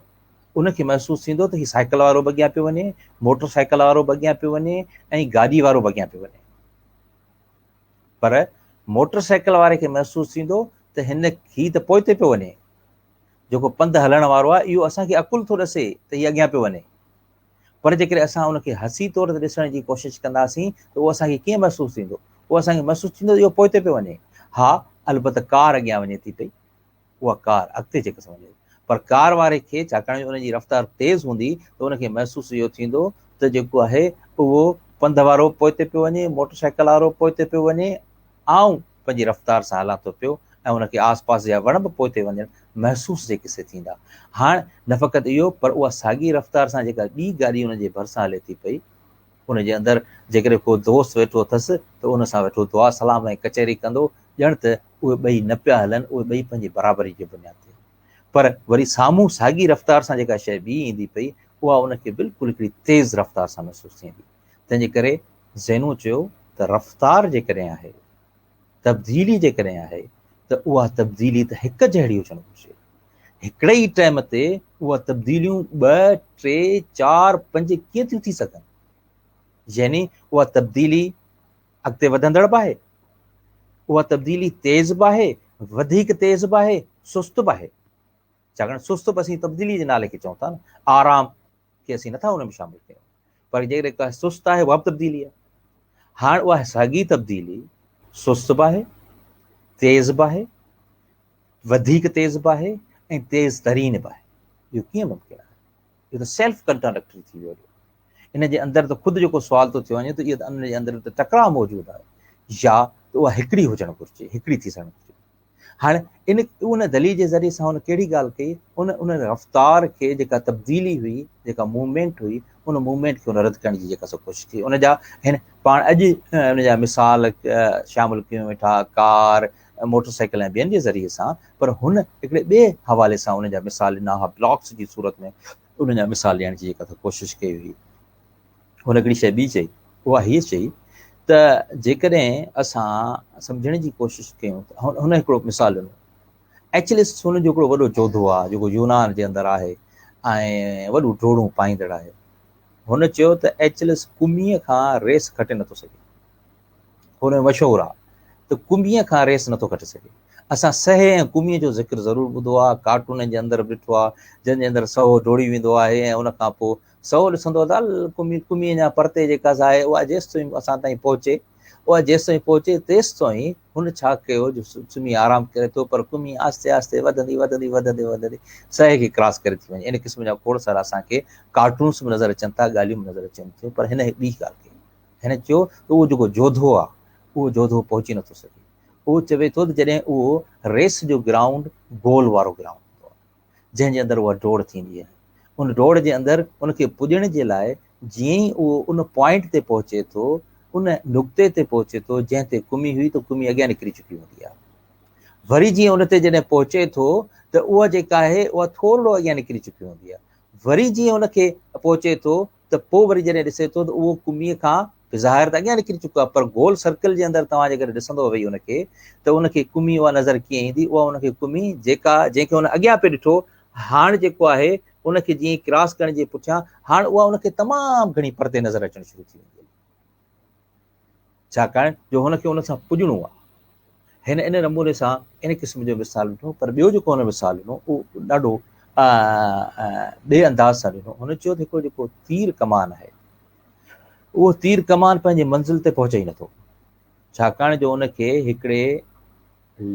ان کي محسوس ٿيندو ته هي سائيڪل وارو به اڳيان پيو وڃي، موٽر سائيڪل وارو به اڳيان پيو وڃي ۽ گاڏي وارو به اڳيان پيو وڃي. پر موٽر سائيڪل واري کي محسوس ٿيندو ته هن هي ته پوئتي پيو وڃي. جيڪو پنڌ هلڻ وارو آهي اهو اسان کي عقل ٿو ڏسي ته هي اڳيان پيو وڃي. پر جيڪڏهن اسان ان کي حسي طور تي ڏسڻ جي ڪوشش ڪنداسين ته اهو اسان کي ڪيئن محسوس ٿيندو؟ اهو اسان کي محسوس ٿيندو ته اهو پوئتي پيو وڃي. ها البته ڪار اڳيان وڃي ٿي پئي. اها ڪار اڳتي جيڪا سا وڃي ٿي. پر ڪار واري کي ڇاڪاڻ جو ان جي رفتار تيز هوندي ته ان کي محسوس اهو ٿيندو ته جيڪو آهي اهو پنڌ وارو پوئتي پيو وڃي، موٽر سائيڪل وارو پوئتي پيو وڃي، آئون پنهنجي رفتار سان هلان ٿو پيو ۽ ان کي آس پاس جا وڻ به پوئتي وڃڻ محسوس جي قصي ٿيندا. هاڻ نه فقط اهو پر اها ساڳي رفتار سان جيڪا ٻي گاڏي ان جي ڀرسان هلي ٿي پئي، ان جي اندر جيڪڏهن ڪو دوست ويٺو اٿس ته ان سان ويٺو دعا سلام ۽ ڪچهري ڪندو، ڄڻ ته اهي ٻئي نه پيا هلن، اهي ٻئي پنهنجي برابري جي بنياد تي. پر وري سامهون ساڳي رفتار سان جيڪا شيء ٻي ايندي پئي، اها ان کي بلڪل هڪڙي تيز رفتار سان محسوس ٿيندي. تنهن جي ڪري زينو چيو ته رفتار جيڪڏهن آهي، تبديلي جيڪڏهن آهي ته اها تبديلي ته هڪ جهڙي هجڻ گهرجي. هڪڙي ئي ٽائيم تي اها تبديليون ٻه، ٽي، چار، پنج ڪيئن ٿيون ٿي سگهن؟ يعني اها تبديلي اڳتي وڌندڙ به آهي، اها تبديلي تيز به آهي، وڌيڪ تيز به آهي، سست به آهي. ڇاڪاڻ سست به اسين تبديلي جي نالي کي چئون ٿا نه، آرام کي اسين نٿا ان ۾ شامل ڪيون. پر جيڪڏهن ڪا سست آهي اها به تبديلي آهي. هاڻ اها ساڳي تبديلي سست به آهي، تيز به آهي، وڌيڪ تيز به آهي ۽ تيز ترين به آهي. اهو ڪيئن ممڪن آهي؟ اهو ته سيلف ڪنٽراڊڪٽري ٿي ويو. ان جي اندر ته خود جيڪو سوال ٿو ٿي وڃي ته اهو ته ان جي اندر ته ٽڪراء موجود آهي، يا ته اها هڪڙي هجڻ گهرجي، هڪڙي ٿي سگهڻ گهرجي. هاڻ ان ان دليل جي ذريعي سان هن ڪهڙي ڳالهه ڪئي؟ ان ان رفتار کي جيڪا تبديلي هئي، جيڪا موومينٽ هئي، ان موومينٽ کي هن رد ڪرڻ جي جيڪا سو ڪوشش ڪئي. ان جا هن پاڻ اڄ ان جا مثال شامل ڪيون ويٺا، ڪار، موٽر سائيڪل ۽ ٻين جي ذريعي سان، پر هن هڪڙي ٻئي حوالي سان ان جا مثال ڏنا هئا، بلاڪس جي صورت ۾ ان جا مثال ڏيڻ جي جيڪا سا ڪوشش ڪئي هئي. هن هڪڙي شيء ٻي چئي، اها هيء چئي ته جيڪڏهن اسان سمجهڻ جي ڪوشش ڪيون ته هن هڪڙو مثال ڏنو. ايچلس هن جو هڪڙو وڏو جوڌو آهي جيڪو يونان جي اندر آهي ۽ وڏو ڊوڙون پائيندڙ آهي. هن چيو ته ايچلس ڪميء کان ريس کٽي نٿو سگهي. هن جو مشهور آهي ته ڪميء کان ريس نٿو کٽي سگهي. اسان سهي ۽ ڪميء جو ذڪر ضرور ٻڌو آهي، ڪارٽونن جي اندر به ڏٺو آهي، جن جي اندر سهو ڊوڙي ويندو آهي ۽ ان کان پوء سهو ڏسندو آهي ته ال ڪمي، ڪمي اڃا پرتي جيڪا سا آهي اها جيستائين اسان تائين پهچي، اها جيستائين پهچي تيستائين هن ڇا ڪيو جو سمهي آرام ڪري ٿو پر ڪمي آهستي آهستي وڌندي وڌندي وڌندي وڌندي سهي کي ڪراس ڪري ٿي وڃي. ان قسم جا کوڙ سارا اسان کي ڪارٽونس به نظر اچن ٿا، ڳالهيون به نظر اچن ٿيون پر هن ٻي ڳالهه ڪئي. هن چيو ته اهو جيڪو جوڌو آهي اهو جوڌو پهچي نٿو سگهي. اهو چوي ٿو ته جڏهن اهو ريس جو گرائونڊ گول وارو گرائونڊ هوندو آهي جنهن جي اندر اها ڊوڙ ٿيندي آهي ان ڊوڙ جي اندر ان کي پڄڻ جي لاء جيئن ئي اهو ان پوائنٽ تي پهچي ٿو ان نقطي تي پهچي ٿو جنهن تي ڪمي هئي ته ڪمي اڳيان نڪري چڪي هوندي آهي وري جيئن ان تي جڏهن پهچي ٿو ته اها جيڪا آهي اها ٿورڙو اڳيان نڪري چڪي هوندي آهي وري جيئن ان کي پهچي ٿو ته پوء وري جڏهن ڏسي ٿو ته اهو ڪميء کان بظاهر ته اڳيان نڪري چڪو آهي پر گول سرڪل جي اندر توهان جيڪڏهن ڏسندو ويهي ان کي ته ان کي ڪمي اها نظر ڪيئن ايندي اها ان کي ڪمي جيڪا جنهن کي هن اڳيان پئي ڏٺو هاڻ جيڪو آهي ان کي جيئن ڪراس ڪرڻ جي پٺيان هاڻ اها ان کي تمام گهڻي پرتي نظر اچڻ شروع ٿي ويندي. ڇاڪاڻ جو هن کي ان سان پڄڻو آهي. هن ان نموني سان ان قسم جو مثال ڏنو، پر ٻيو جيڪو هن مثال ڏنو اهو ڏاڍو ٻئي انداز سان ڏنو. هن چيو ته هڪڙو جيڪو تير ڪمان آهي، اهو تير ڪمان پنهنجي منزل تي پهچي ئي نٿو، ڇاڪاڻ جو ان کي هڪڙي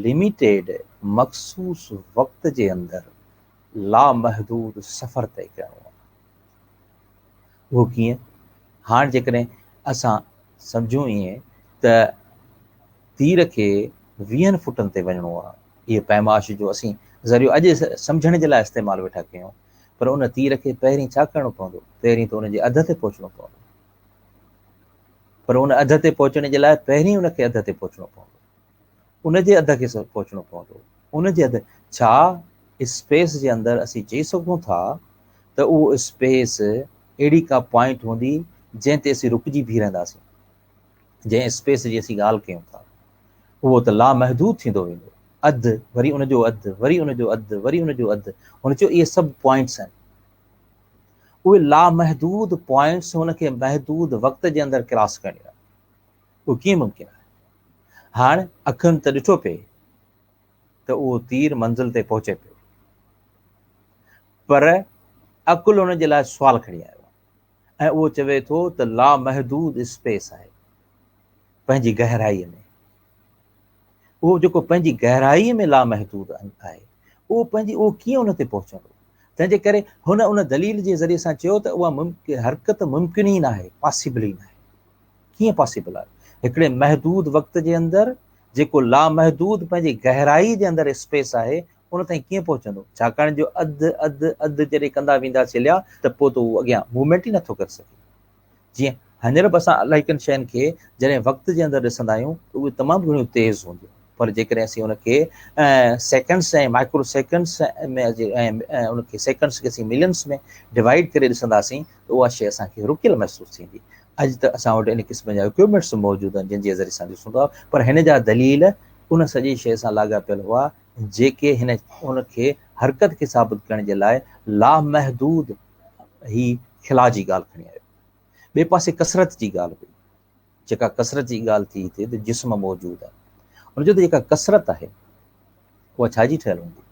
لميٽيڊ مخصوص وقت جي اندر لامحدود سفر طئي ڪرڻو آهي. اهو ڪيئن؟ هاڻ جيڪڏهن اسان سمجهون ائين ته تير کي ويهن فٽن تي وڃڻو آهي، اهو پيماش جو اسين ذريعو اڄ سمجهڻ جي لاء استعمال ويٺا ڪيون، پر ان تير کي پهرين ڇا ڪرڻو پوندو؟ پهرين ته ان جي اڌ تي پهچڻو پوندو. پر ان اڌ تي پهچڻ جي لاء پهرين ان کي اڌ تي پهچڻو پوندو. ان جي اڌ کي پهچڻو پوندو. ان جي اڌ ڇا اسپيس جي اندر اسين چئي سگهون ٿا ته اهو اسپيس اهڙي ڪا پوائنٽ هوندي جنهن تي اسين رڪجي بيهي رهنداسين. جنهن اسپيس جي اسين ڳالهه ڪيون ٿا اهو ته لامحدود ٿيندو ويندو. اڌ، وري ان جو اڌ، وري ان جو اڌ، وري ان جو اڌ. هن چيو اهي سڀ پوائنٽس آهن. اهي لامحدود پوائنٽس هن کي محدود وقت جي اندر ڪراس ڪرڻي آهي. اهو ڪيئن ممڪن آهي؟ هاڻ اکين ته ڏٺو پئي ته اهو تير منزل تي پهچي پيو، پر عقل ان جي لاء سوال کڻي آيو آهي. ۽ اهو چوي ٿو ته لامحدود اسپيس آهي پنهنجي گهرائيء ۾. اهو جيڪو پنهنجي گهرائيء ۾ لامحدود آهي، اهو پنهنجي اهو ڪيئن ان تي پهچندو؟ تنهن جي ڪري هن ان دليل جي ذريعي سان چيو ته اها حرڪت ممڪن ئي ناهي، پاسيبل ئي ناهي. ڪيئن پاسيبل آهي؟ هڪڙي محدود وقت جي اندر جيڪو لامحدود پنهنجي گهرائيء جي اندر اسپيس آهي، ان تائين ڪيئن پهچندو؟ ڇاڪاڻ جو اڌ اڌ اڌ جڏهن ڪندا ويندا چليا ته پوء ته هو اڳيان موومينٽ ئي نٿو ڪري سگهي. جيئن هينئر به اسان علائقن شين کي جڏهن وقت جي اندر ڏسندا آهيون ته اهي تمام گهڻيون تيز هونديون پر جيڪڏهن اسين ان کي سيڪنڊس ۽ مائڪرو سيڪنڊس ۾ ۽ ان کي سيڪنڊس کي اسين ملينس ۾ ڊوائيڊ ڪري ڏسنداسين ته اها شيء اسان کي رڪيل محسوس ٿيندي. اڄ ته اسان وٽ ان قسم جا اڪوپمينٽس موجود آهن جن جي ذريعي سان ڏسون ٿا پر هن جا دليل ان سڄي شيء سان لاڳاپيل هئا جيڪي هن ان کي حرڪت کي ثابت ڪرڻ جي لاء لامحدود هي خلا جي ڳالهه کڻي آيو. ٻئي پاسي ڪثرت جي ڳالهه هئي. جيڪا ڪثرت جي ڳالهه ٿي هتي ته جسم موجود آهي. ان جو ته جيڪا ڪثرت آهي اها ڇا جي ٺهيل هوندي؟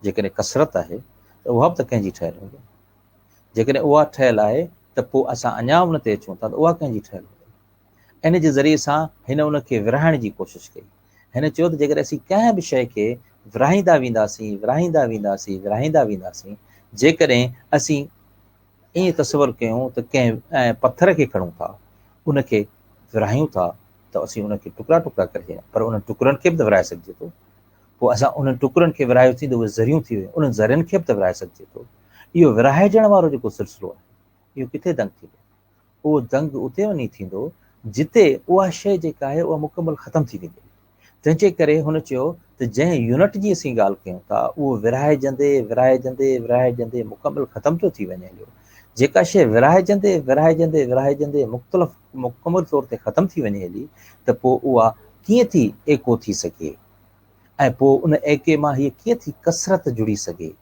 جيڪڏهن ڪثرت آهي ته اها به ته ڪنهن جي ٺهيل هوندي. جيڪڏهن اها ٺهيل آهي ته پوء اسان اڃا ان تي اچون ٿا ته اها ڪنهن جي ٺهيل هوندي. ان جي ذريعي سان هن ان کي ورهائڻ جي ڪوشش ڪئي. هن چيو ته جيڪڏهن اسين ڪنهن به شيء کي ورهائيندا وينداسين، ورهائيندا وينداسين، ورهائيندا وينداسين، جيڪڏهن اسين ائين تصور ڪيون ته ڪنهن پٿر کي کڻون ٿا، ان کي ورهايون ٿا ته اسين ان کي ٽڪرا ٽڪرا ڪري ڇڏيون، پر انهن ٽڪرن کي به ته ورهائي سگهجي ٿو. پوء اسان انهن ٽڪرن کي ورهايوسين ته اهي ذريون ٿي ويون، انهن ذرين کي به ته ورهائي سگهجي ٿو. اهو ورهائجڻ وارو جيڪو سلسلو آهي، اهو ڪٿي دنگ ٿيندو؟ اهو دنگ اتي وڃي ٿيندو جتي اها شيء جيڪا آهي اها مڪمل ختم ٿي ويندي. تنهن جي ڪري هن چيو ته جنهن يونٽ جي اسين ڳالهه ڪيون ٿا اهو ورهائجندي ورهائجندي ورهائجندي مڪمل ختم ٿو ٿي وڃي هليو. جيڪا شيء ورهائجندي ورهائجندي ورهائجندي مختلف مڪمل طور تي ختم ٿي وڃي هلي ته پوء اها ڪيئن ٿي ايڪو ٿي سگهي ۽ پوء ان ايڪي مان هيء ڪيئن ٿي ڪثرت جڙي سگهي.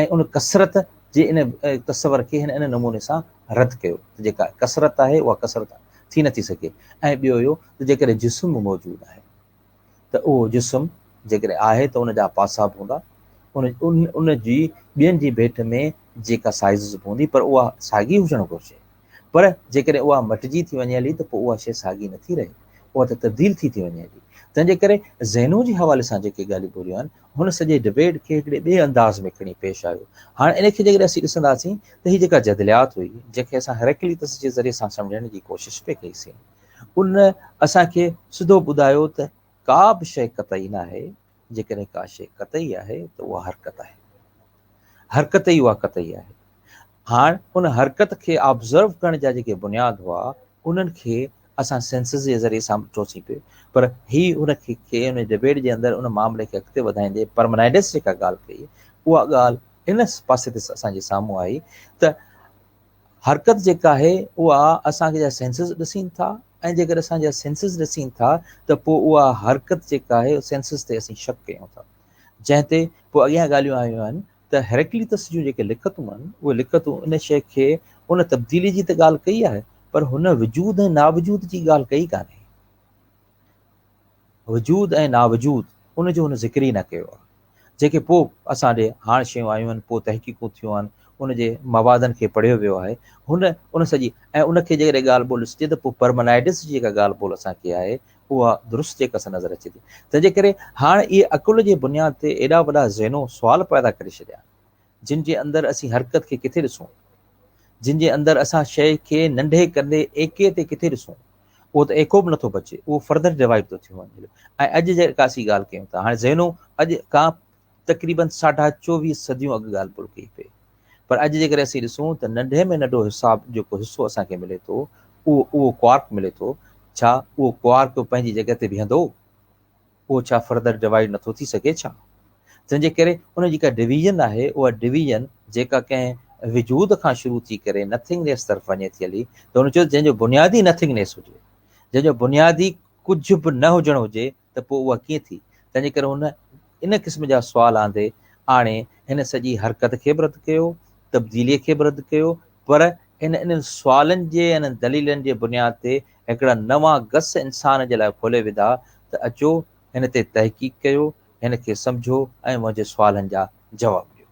۽ ان ڪثرت جي ان تصور کي هن ان نموني سان رد ڪيو ته جيڪا ڪثرت آهي اها ڪثرت ٿي نٿي سگهي ۽ ٻيو اهو ته جيڪڏهن جسم موجود آهي ته اهو جسم جيڪڏهن آهي ته ان جا پاسا به هوندا ان ان جي ٻين جي ڀيٽ ۾ جيڪا سائيز به هوندي پر اها ساڳي هجڻ گهرجي پر جيڪڏهن اها مٽجي ٿي وڃي هلي ته پوء اها شيء ساڳي نٿي رهي، اها ته تبديل ٿي ٿي وڃي هلي. تنهن جي ڪري زينو جي حوالي سان جيڪي ڳالهيون ٻوليون آهن، هن سڄي ڊبيٽ کي هڪڙي ٻئي انداز ۾ کڻي پيش آيو. هاڻ ان کي جيڪڏهن اسين ڏسنداسين ته هي جيڪا جدليات هئي، جنهن کي اسان هيراڪليطس جي ذريعي سان سمجهڻ جي ڪوشش پئي ڪئي سين، ان اسان کي سڌو ٻڌايو ته ڪا به شيء قطعي ناهي، جيڪڏهن ڪا شيء قطعي آهي ته اها حرڪت آهي. حرڪت ئي اها قطعي آهي. هاڻ ان حرڪت کي آبزرو ڪرڻ جا جيڪي بنياد هئا انهن کي اسان سينسز جي ذريعي سان ڏٺوسين پئي پر هي ان کي کي ان ڊبيٽ جي اندر ان معاملي کي اڳتي وڌائيندي پرمنائيڊس جيڪا ڳالهه ڪئي اها ڳالهه ان پاسي تي اسان جي سامهون آئي ته حرڪت جيڪا آهي اها اسان کي جا سينسز ڏسين ٿا ۽ جيڪڏهن اسان جا سينسز ڏسين ٿا ته پوء اها حرڪت جيڪا آهي سينسز تي اسين شڪ ڪيون ٿا جنهن تي پوء اڳيان ڳالهيون آيون آهن ته هيراڪليطس جون جيڪي لکتون آهن، اهي لکتون ان شيء کي ان تبديلي جي ته ڳالهه ڪئي آهي، پر هن وجود ۽ ناوجود جي ڳالهه ڪئي ڪانهي. وجود ۽ ناوجود ان جو هن ذڪر ئي نه ڪيو آهي. جيڪي پوء اسان ڏي هاڻ شيون آيون آهن، پوء تحقيقون ٿيون آهن، ان جي موادن کي پڙهيو ويو آهي، هن ان سڄي ۽ ان کي جيڪڏهن ڳالهه ٻولهه ڏسجي ته پوء پرمنائيڊس جي جيڪا ڳالهه ٻولهه اسان کي آهي، اها درست جيڪا سا نظر اچي ٿي. تنهن جي ڪري هاڻ اهي عقل جي بنياد تي ايڏا وڏا ذهنو سوال پيدا ڪري ڇڏيا، جن جي اندر اسين حرڪت کي ڪٿي ڏسون، جن جي اندر اسان شيء کي ننڍي ڪندي ايڪي تي ڪٿي ڏسون. اهو ته ايڪو به نٿو بچي، اهو فردر ڊوائيڊ ٿو ٿي وڃي. ۽ اڄ جيڪا اسين ڳالهه ڪيون ٿا، هاڻي زينو اڄ کان تقريبن ساڍا چوويهه صديون اڳ ڳالهه ٻولهه ڪئي پئي، پر اڄ جيڪڏهن اسين ڏسون ته ننڍي ۾ ننڍو حساب جيڪو حصو اسان کي ملي ٿو، اهو اهو ڪوارڪ ملي ٿو، ڇا اهو ڪوارڪ پنهنجي جڳهه تي بيهندو؟ اهو ڇا فردر ڊوائيڊ نٿو ٿي سگهي ڇا؟ تنهن جي ڪري ان جي جيڪا ڊويزن آهي اها ڊويزن جيڪا ڪنهن وجود کان شروع ٿي ڪري نٿنگنيس طرف وڃي ٿي هلي ته هن چيو جنهن جو بنيادي نٿنگنيس هجي، جنهن جو بنيادي ڪجهه به نه هجڻ هجي ته پوء اها ڪيئن ٿي؟ تنهن جي ڪري هن ان قسم جا سوال آندي آڻي هن سڄي حرڪت کي به رد ڪيو، تبديليء کي به رد ڪيو پر هن انهن سوالن جي انهن دليلن جي بنياد تي هڪڙا نوان گس انسان جي لاء کولي وڌا ته اچو هن تي تحقيق ڪيو، هن کي سمجهو ۽ منهنجي سوالن جا جواب ڏيو.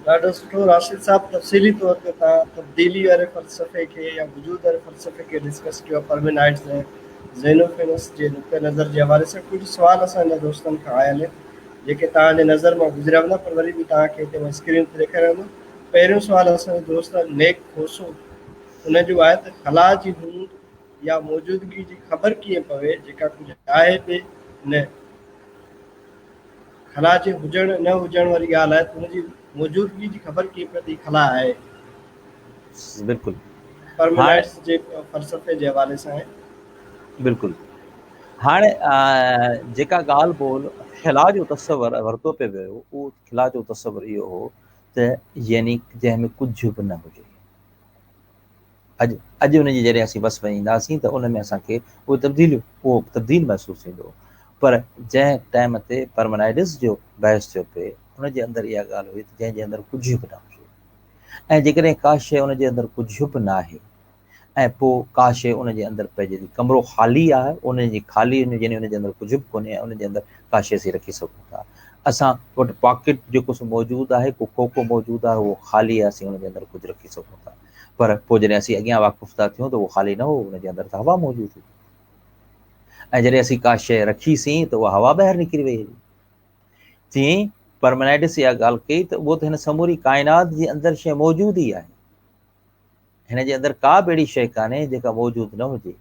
ڏاڍو سٺو راشد صاحب تفصيلي طور تي توهان تبديلي واري فلسفي کي يا وجود واري فلسفي کي ڊسڪس ڪيو پرمينائيڊز ۽ زينوفينس جي نقطه نظر جي حوالي سان ڪجهه سوال اسان جا دوستن کان آيل آهن جيڪي توهان جي نظر مان گذريا هوندا پر وري به توهان کي هتي مان اسڪرين تي ڏيکاريان ٿو پهريون سوال اسان جو دوست نيڪ کوسو ان جو آهي ته خلا جي هوند يا موجودگي جي خبر ڪيئن پوي جيڪا ڪجهه آهي به نه. خلا جي هجڻ نه هجڻ واري ڳالهه آهي ته ان جي موجودگي جي خبر ڪيئن پوي ته هي خلا آهي. بلڪل پرمينائيڊس جي فلسفي جي حوالي سان آهي. بلڪل هاڻي جيڪا ڳالهه ٻولهه خلا جو تصور ورتو پئي ويو اهو خلا جو تصور اهو هو ته يعني جنهن ۾ ڪجهه به نه هجي. اڄ اڄ ان جي جڏهن اسين وصف اينداسين ته ان ۾ اسان کي اهي تبديليون اهو تبديل محسوس ٿيندو پر جنهن ٽائيم تي پرمنائيڊس جو بحث ٿيو پئي ان جي اندر اها ڳالهه هئي ته جنهن جي اندر ڪجهه به نه هجي ۽ جيڪڏهن ڪا شيء ان جي اندر ڪجهه به نه آهي ۽ پوء ڪا شيء ان جي اندر پئجي ٿي ڪمرو خالي آهي ان جي خالي يعني ان جي اندر ڪجهه به ڪونهي ان جي اندر ڪا شيء اسين رکي سگهون ٿا اسان وٽ پاڪيٽ جيڪو سو موجود آهي ڪو کوکو موجود آهي اهو خالي آهي اسين ان جي اندر ڪجهه رکي سگهون ٿا پر پوء جڏهن اسين اڳيان واقف ٿا ٿيون ته اهو خالي نه هو، ان جي اندر ته هوا موجود هئي ۽ جڏهن اسين ڪا شيء رکيسين ته اها هوا ٻاهر نڪري وئي هلي. تيئن ئي پرمنائيڊس اها ڳالهه ڪئي ته اهو ته هن سموري ڪائنات جي اندر شيء موجود ئي آهي. هن جي اندر ڪا به اهڙي شيء ڪانهي جيڪا موجود نه هجي.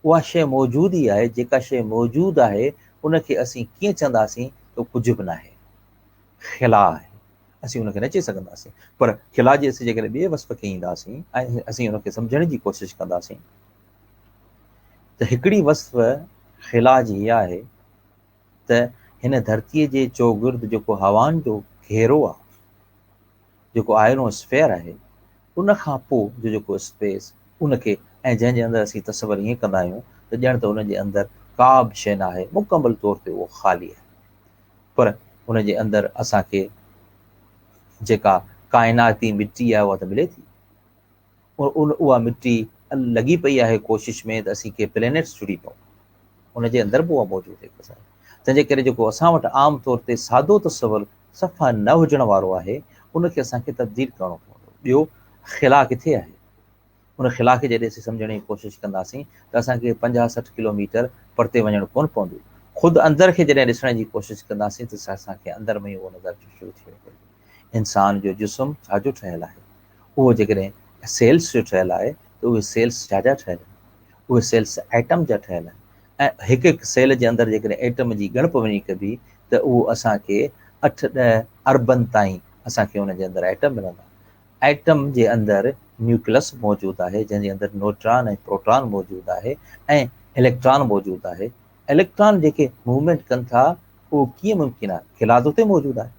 اها شيء موجود ئي آهي، جيڪا شيء موجود آهي ان کي اسين ڪيئن چونداسين ته ڪجهه به ناهي. خلا آهي. اسين ان کي نه چئي سگهنداسين پر خلا جي اسين جيڪڏهن ٻئي وصف کي اينداسين ۽ اسين ان کي سمجهڻ جي ڪوشش ڪنداسين ته هڪڙي وصف خلا جي اها آهي ته هن ڌرتيء جي چوگرد جيڪو هوائن جو گهيرو آهي جيڪو آئرون اسفيئر آهي ان کان پوء جو جيڪو اسپيس ان کي ۽ جنهن جي اندر اسين تصور ائين ڪندا آهيون ته ڄڻ ته ان جي اندر ڪا به شيء نه آهي مڪمل طور تي اهو خالي آهي پر ان جي اندر اسان کي جيڪا ڪائناتي مٽي آهي اها ته ملي ٿي. ان اها مٽي لڳي پئي آهي ڪوشش ۾ ته اسين ڪي پلينيٽس جڙي پئون. ان جي اندر به اها موجود هڪ آهي. تنهن جي ڪري جيڪو اسان وٽ عام طور تي سادو تصور صفا نه هجڻ وارو آهي ان کي اسان کي تبديل ڪرڻو پوندو. ٻيو خلا ڪٿي آهي؟ ان خلا کي جڏهن اسين سمجهڻ جي ڪوشش ڪنداسين ته اسان کي پنجاهه 60 ڪلوميٽر پرتي وڃڻ ڪونه پوندو. خود اندر کي جڏهن ڏسڻ جي ڪوشش ڪنداسين ته اسان کي اندر ۾ ئي اهو نظر اچڻ شروع ٿي ويندو. انسان جو جسم ڇا جو ٺهيل آهي؟ اهو جيڪڏهن سيلز جو ٺهيل آهي ته اهي سيلز ڇا جا ٺهيل آهن؟ اهي سيلز ائٽم جا ٺهيل آهن ۽ هڪ هڪ سيل جي اندر جيڪڏهن ائٽم جي ڳڻپ وڃي ڪبي ته اهو اسان کي اٺ ڏهه اربن تائين اسان کي ان جي اندر ائٽم ملندا. ائٽم جي اندر نيوڪلس موجود آهي جنهن جي اندر نيوٽران ۽ پروٽان موجود آهي ۽ اليڪٽران موجود آهي. اليڪٽران جيڪي موومينٽ ڪن ٿا اهو ڪيئن ممڪن آهي؟ خلا ته اتي موجود آهي.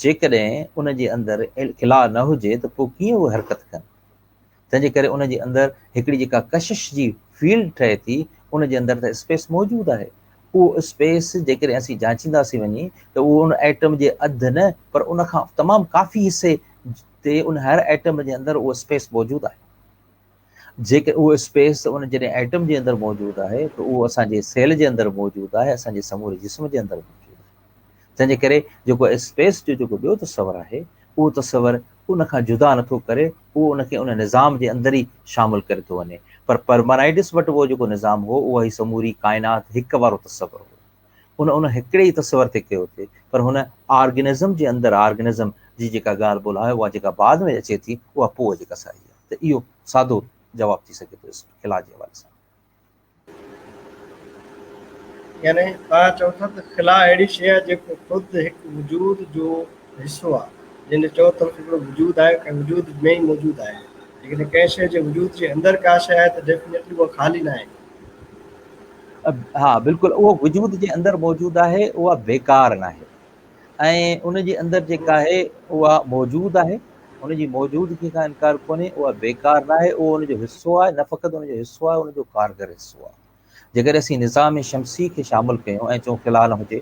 جيڪڏهن ان جي اندر خلا نه هجي ته پوء ڪيئن اهي حرڪت ڪن؟ تنهن جي ڪري ان جي اندر هڪڙي جيڪا ڪشش جي فيلڊ ٺهي ٿي ان جي اندر ته اسپيس موجود آهي. اهو اسپيس جيڪڏهن اسين جانچينداسين وڃي ته اهو ان ائٽم جي اڌ نه پر ان کان تمام ڪافي حصي تي ان هر ائٽم جي اندر اهو اسپيس موجود آهي. جيڪڏهن اهو اسپيس ان جڏهن ائٽم جي اندر موجود آهي ته اهو اسان جي سيل جي اندر موجود آهي، اسان جي سموري جسم جي اندر موجود آهي. تنهن جي ڪري جيڪو اسپيس جو جيڪو ٻيو تصور آهي اهو تصور ان کان جدا نٿو ڪري، اهو ان کي ان نظام جي اندر ئي شامل ڪري ٿو وڃي. پر پرمنائيڊس وٽ اهو جيڪو نظام هو، اها ئي سموري ڪائنات هڪ وارو تصور هو. ان ان هڪڙي ئي تصور تي ڪيو ٿي پر هن آرگنزم جي اندر آرگنزم جي جيڪا ڳالهه ٻولهه آهي اها جيڪا بعد ۾ اچي ٿي اها پوء جيڪا سا آئي آهي ته اهو سادو جواب ٿي سگهي ٿو خلا جي حوالي سان. يعني توهان چئو ٿا ته خلا اهڙي شيء آهي جيڪو خود هڪ وجود جو حصو آهي جنهن جي چؤ طرف هڪڙو وجود آهي ڪنهن وجود ۾ ئي موجود آهي جيڪڏهن ڪنهن شيء جي وجود جي اندر ڪا شيء آهي ته ڊيفينيٽلي اها خالي ناهي. ها بلڪل اهو وجود جي اندر موجود آهي اها بيڪار ناهي ۽ ان جي اندر جيڪا آهي اها موجود آهي ان جي موجودگي کان انڪار ڪونهي اها بيڪار ناهي اهو ان جو حصو آهي نه فقط ان جو حصو آهي ان جو ڪارگر حصو آهي جيڪڏهن اسين نظام شمسي کي شامل ڪيون ۽ چون خلا نه هجي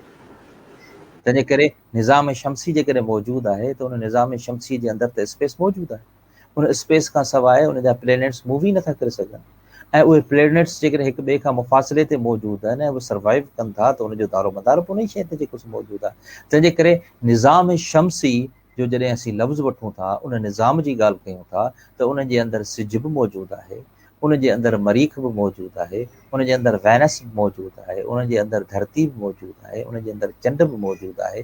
تنهنجي ڪري نظام شمسي جيڪڏهن موجود آهي ته ان نظام شمسي جي اندر ته اسپيس موجود آهي ان اسپيس کان سواء ان جا پلينيٽس موو ئي نٿا ڪري سگهن ۽ اهي پلينيٽس جيڪڏهن هڪ ٻئي کان مفاصلي تي موجود آهن ۽ اهي سروائيو ڪن ٿا ته ان جو دارو مدار به انهي شيء تي جيڪو سو موجود آهي تنهن جي ڪري نظام شمسي جو جڏهن اسين لفظ وٺون ٿا ان نظام جي ڳالهه ڪيون ٿا ته ان جي اندر سج به موجود آهي ان جي اندر مريخ به موجود آهي ان جي اندر وينس به موجود آهي ان جي اندر ڌرتي به موجود آهي ان جي اندر چنڊ به موجود آهي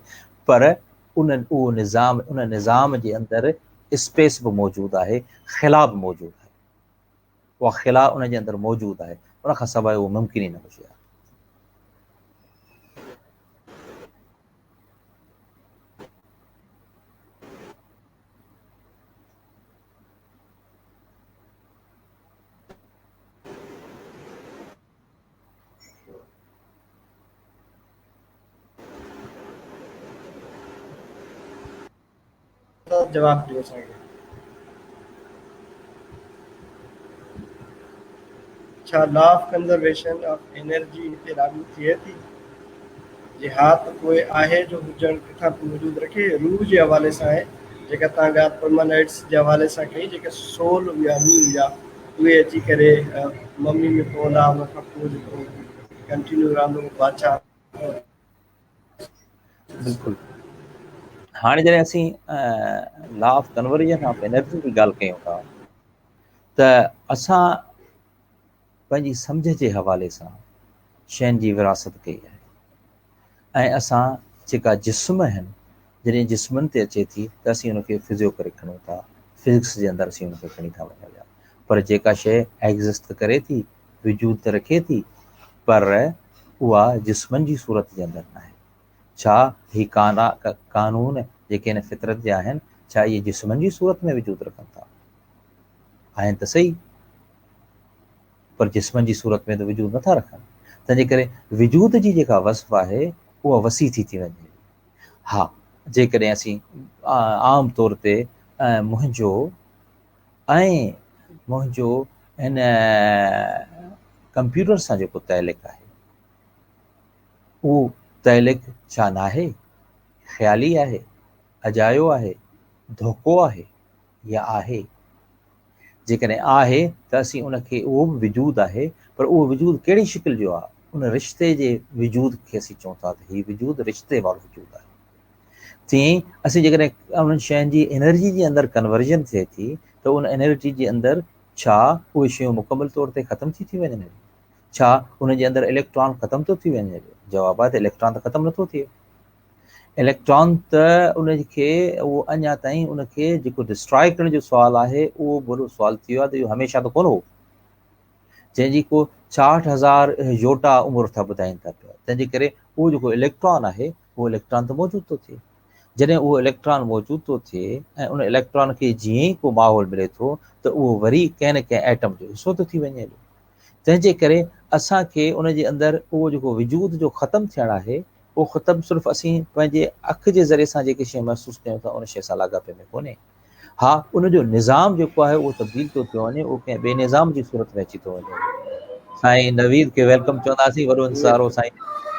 پر ان اهو نظام ان نظام جي اندر اسپيس به موجود آهي، خلا به موجود آهي. اها خلا ان جي اندر موجود آهي، ان کان سواء اهو ممڪن ئي نه هجي ها. جواب ڏيو اسان کي. ڇا law of conservation of energy هتي لاڳو ٿئي ٿي؟ جي ها ته پوء آهي جو هجڻ ڪٿان پيو وجود رکي؟ روح جي حوالي سان آهي جيڪا توهان ڳالهه پرمانائيڊس جي حوالي سان ڪئي جيڪي سول يا روح يا اهي اچي ڪري ممي ۾ پوندا ان کان پوء جيڪو ڪنٽينيو رهندو بادشاهه بلڪل هاڻي جڏهن اسين law of conversion of energy جي ڳالهه ڪيون ٿا ته اسان پنهنجي سمجهه جي حوالي سان شين جي ورهاست ڪئي آهي ۽ اسان جيڪا جسم آهن جڏهن جسمن تي اچي ٿي ته اسين ان کي فزيو ڪري کڻون ٿا فزڪس جي اندر اسين ان کي کڻي ٿا وڃون پيا پر جيڪا شيء ايگزسٽ ڪري ٿي وجود ته رکي ٿي پر اها جسمن جي صورت جي اندر ناهي. ڇا هي قانون جيڪي هن فطرت جا آهن، ڇا اهي جسمن جي صورت ۾ وجود رکن ٿا؟ آهن ته سهي پر جسمن جي صورت ۾ ته وجود نٿا رکن. تنهنجي ڪري وجود جي جيڪا وصف آهي اها وسيع ٿي ٿي وڃي. ها جيڪڏهن اسين عام طور تي منهنجو ۽ منهنجو هن ڪمپيوٽر سان جيڪو تعلق آهي اهو تعلق ڇا ناهي؟ خيالي آهي؟ اجايو آهي؟ ڌوڪو آهي يا آهي؟ جيڪڏهن آهي ته اسين ان کي اهو به وجود آهي پر اهو وجود ڪهڙي شڪل جو آهي؟ ان رشتي جي وجود کي اسين چئون ٿا ته هي وجود رشتي وارو وجود آهي. تيئن ئي اسين جيڪڏهن انهن شين جي انرجي جي اندر ڪنورجن ٿئي ٿي ته ان انرجي جي اندر ڇا اهي شيون مڪمل طور تي ختم ٿي ٿي وڃن؟ ڇا ان جي اندر اليڪٽران ختم ٿو ٿي وڃي؟ جواب آهي ته اليڪٽران ته ختم نٿو ٿئي. اليڪٽران ته ان کي اهو اڃا تائين ان کي جيڪو ڊسٽرائي ڪرڻ جو سوال آهي اهو به وڏو سوال ٿي ويو آهي ته اهو هميشه ته ڪونه هو. جنهن جي ڪو 60,000 يوٽا عمر ٿا ٻڌائين ٿا پيا تنهن جي ڪري اهو جيڪو اليڪٽران آهي اهو اليڪٽران ته موجود ٿو ٿئي جڏهن اهو اليڪٽران موجود ٿو ٿئي ۽ ان اليڪٽران کي جيئن ئي ڪو ماحول ملي ٿو ته اهو وري ڪنهن نه ڪنهن ايٽم جو حصو ٿو ٿي وڃي تنهن جي ڪري اسان کي ان جي اندر اهو جيڪو وجود جو ختم ٿيڻ آهي اهو ختم صرف اسين پنهنجي اک جي ذريعي سان جيڪي شيء محسوس ڪيون ٿا ان شيء سان لاڳاپي ۾ ڪونهي ها ان جو نظام جيڪو آهي اهو تبديل ٿو ٿيو وڃي اهو ڪنهن ٻئي نظام جي صورت ۾ اچي ٿو وڃي سائين نويد کي welcome چونداسين وڏو انتظار هو سائين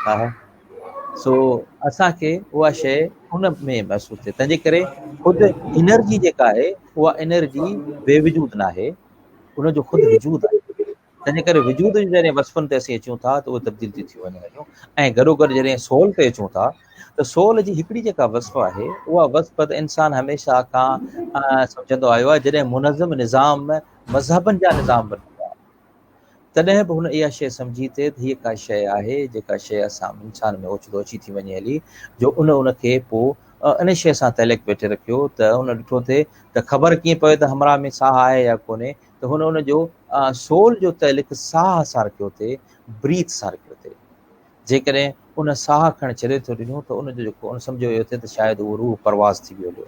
ها سو اسان کي اها شيء ان ۾ محسوس ٿئي تنهنجي ڪري خود انرجي جيڪا آهي اها انرجي بي وجود ناهي ان جو خود وجود آهي تنهنجي ڪري وجود جي جڏهن وصفن تي اسين اچون ٿا ته اهي تبديل ٿي ٿي وڃن ٿيون ۽ گڏوگڏ جڏهن سول تي اچون ٿا ته سول جي هڪڙي جيڪا وصف آهي اها وصف ته انسان هميشه کان سمجهندو آيو آهي جڏهن منظم نظام مذهبن جا نظام بنبا تڏهن به هن اها شيء سمجهي ٿي ته هيء ڪا شيء آهي، جيڪا شيء اسان انسان ۾ اوچتو اچي ٿي وڃي هلي، جو ان ان کي پوء ان شيء سان تعلق ويٺي رکيو ته هن ڏٺو ٿي ته خبر ڪيئن پوي ته همراهه ۾ ساهه آهي يا ڪونهي ته هن ان جو سول جو تعلق ساهه سان رکيو ٿي، بريٿ سان رکيو ٿي. جيڪڏهن ان ساهه کڻڻ ڇڏي ٿو ڏنو ته ان جو جيڪو ان سمجهيو ويو ٿي ته شايد اهو روح پرواز ٿي ويو هليو.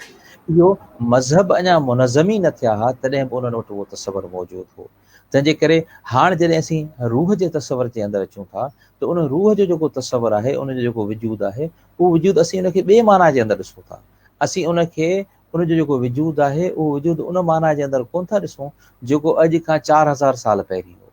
اهو مذهب اڃا منظم ئي نه ٿيا ها تڏهن به انهن وٽ اهو تصور موجود هو. تنهن جي ڪري هاڻ جڏهن اسين روح جي تصور جي اندر اچون ٿا ته ان روح جو جيڪو تصور آهي ان جو جيڪو وجود آهي اهو وجود اسين ان کي ٻي معنيٰ جي اندر ڏسون ٿا. اسين ان کي ان جو جيڪو وجود آهي اهو وجود ان معنيٰ جي اندر ڪونه ٿا ڏسون جيڪو اڄ کان 4000 سال پهرين هو.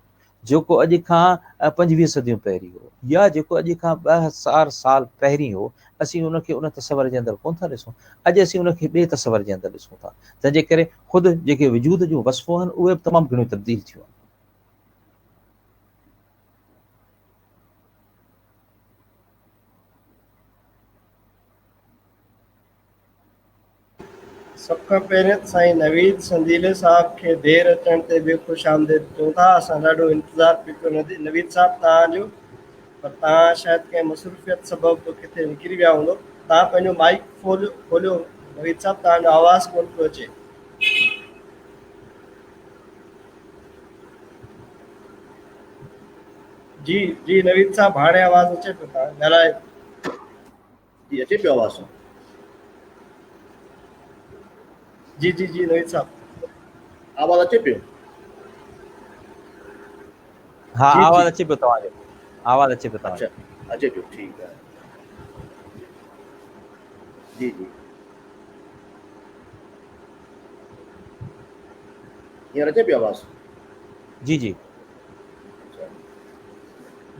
جيڪو اڄ کان 25 صديون پهرين هو يا جيڪو اڄ کان 2000 سال پهرين هو، اسين ان کي ان تصور جي اندر ڪونه ٿا ڏسون. اڄ اسين ان کي ٻئي تصور جي اندر ڏسون ٿا. تنهن جي ڪري خود جيڪي وجود جون وصفون آهن، اهي به تمام گهڻيون تبديل ٿيون آهن. سڀ کان پهرين ته سائين نويد سنديلي صاحب کي دير اچڻ تي به خوش آمديد چئون ٿا. اسان ڏاڍو انتظار پئي ڪيو نويد صاحب توهان جو پر توهان شايد ڪنهن مصروفيت سبب ڪٿي نڪري ويا هوندو. توهان پنهنجو مائيڪ کوليو نويد صاحب توهان جو آواز ڪونه پيو اچي. جي جي نويد صاحب هاڻي آواز اچي پيو توهان ڳالهايو. جي اچي پيو آواز. جي جي جي نويد صاحب آواز اچي پيو. ها آواز اچي پيو توهان جو آواز اچي پيو توهان اچها اچي پيو ٺيڪ آهي جي جي هينئر اچي پيو آواز. جي جي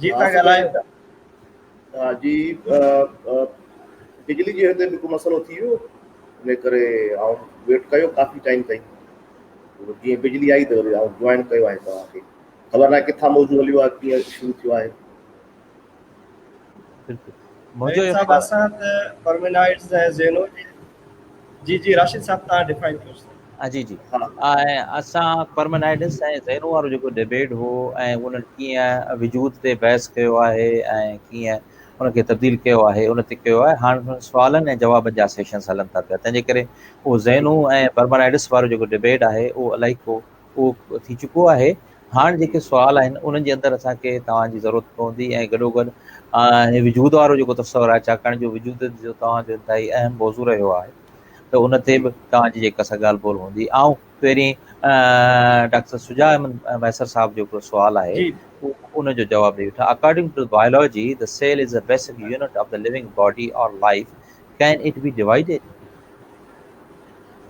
جي توهان ڳالهايو. جي بجلي جي هتي به ڪو مسئلو ٿي ويو ان ڪري آئون ويٽ ڪيو ڪافي ٽائيم تائين جيئن بجلي آئي ته وري آئون جوائن ڪيو آهي توهان کي خبر ناهي ڪٿان موضوع هليو آهي ڪيئن شروع ٿيو آهي. بلڪل منهنجو صاحب اسان ته پرمينائيڊز ۽ زينو جي جي جي راشد صاحب توهان ڊفائن ڪيو. جي جي ۽ اسان پرمنائيڊس ۽ زينو وارو جيڪو ڊبيٽ هو ۽ انهن ڪيئن وجود تي بحث ڪيو آهي ۽ ڪيئن ان کي تبديل ڪيو آهي ان تي ڪيو آهي. هاڻ سوالن ۽ جوابن جا سيشنز هلن ٿا پيا تنهن جي ڪري اهو زينو ۽ پرمنائيڊس وارو جيڪو ڊبيٽ آهي اهو الائي ڪو اهو ٿي چڪو آهي. هاڻ جيڪي سوال آهن انهن جي اندر اسان کي توهان جي ضرورت پوندي ۽ گڏوگڏ وجود وارو جيڪو تصور آهي ڇاڪاڻ جو وجود جو توهان جو انتهائي اهم موضوع رهيو آهي ته ان تي به توهان جي جيڪا سا ڳالهه ٻولهه هوندي. آئون پهرين ڊاڪٽر شجاع احمد مهيسر صاحب جو هڪڙو سوال آهي ان جو جواب ڏئي وٺان. According to biology the cell is a basic unit of the living body or life can it be divided?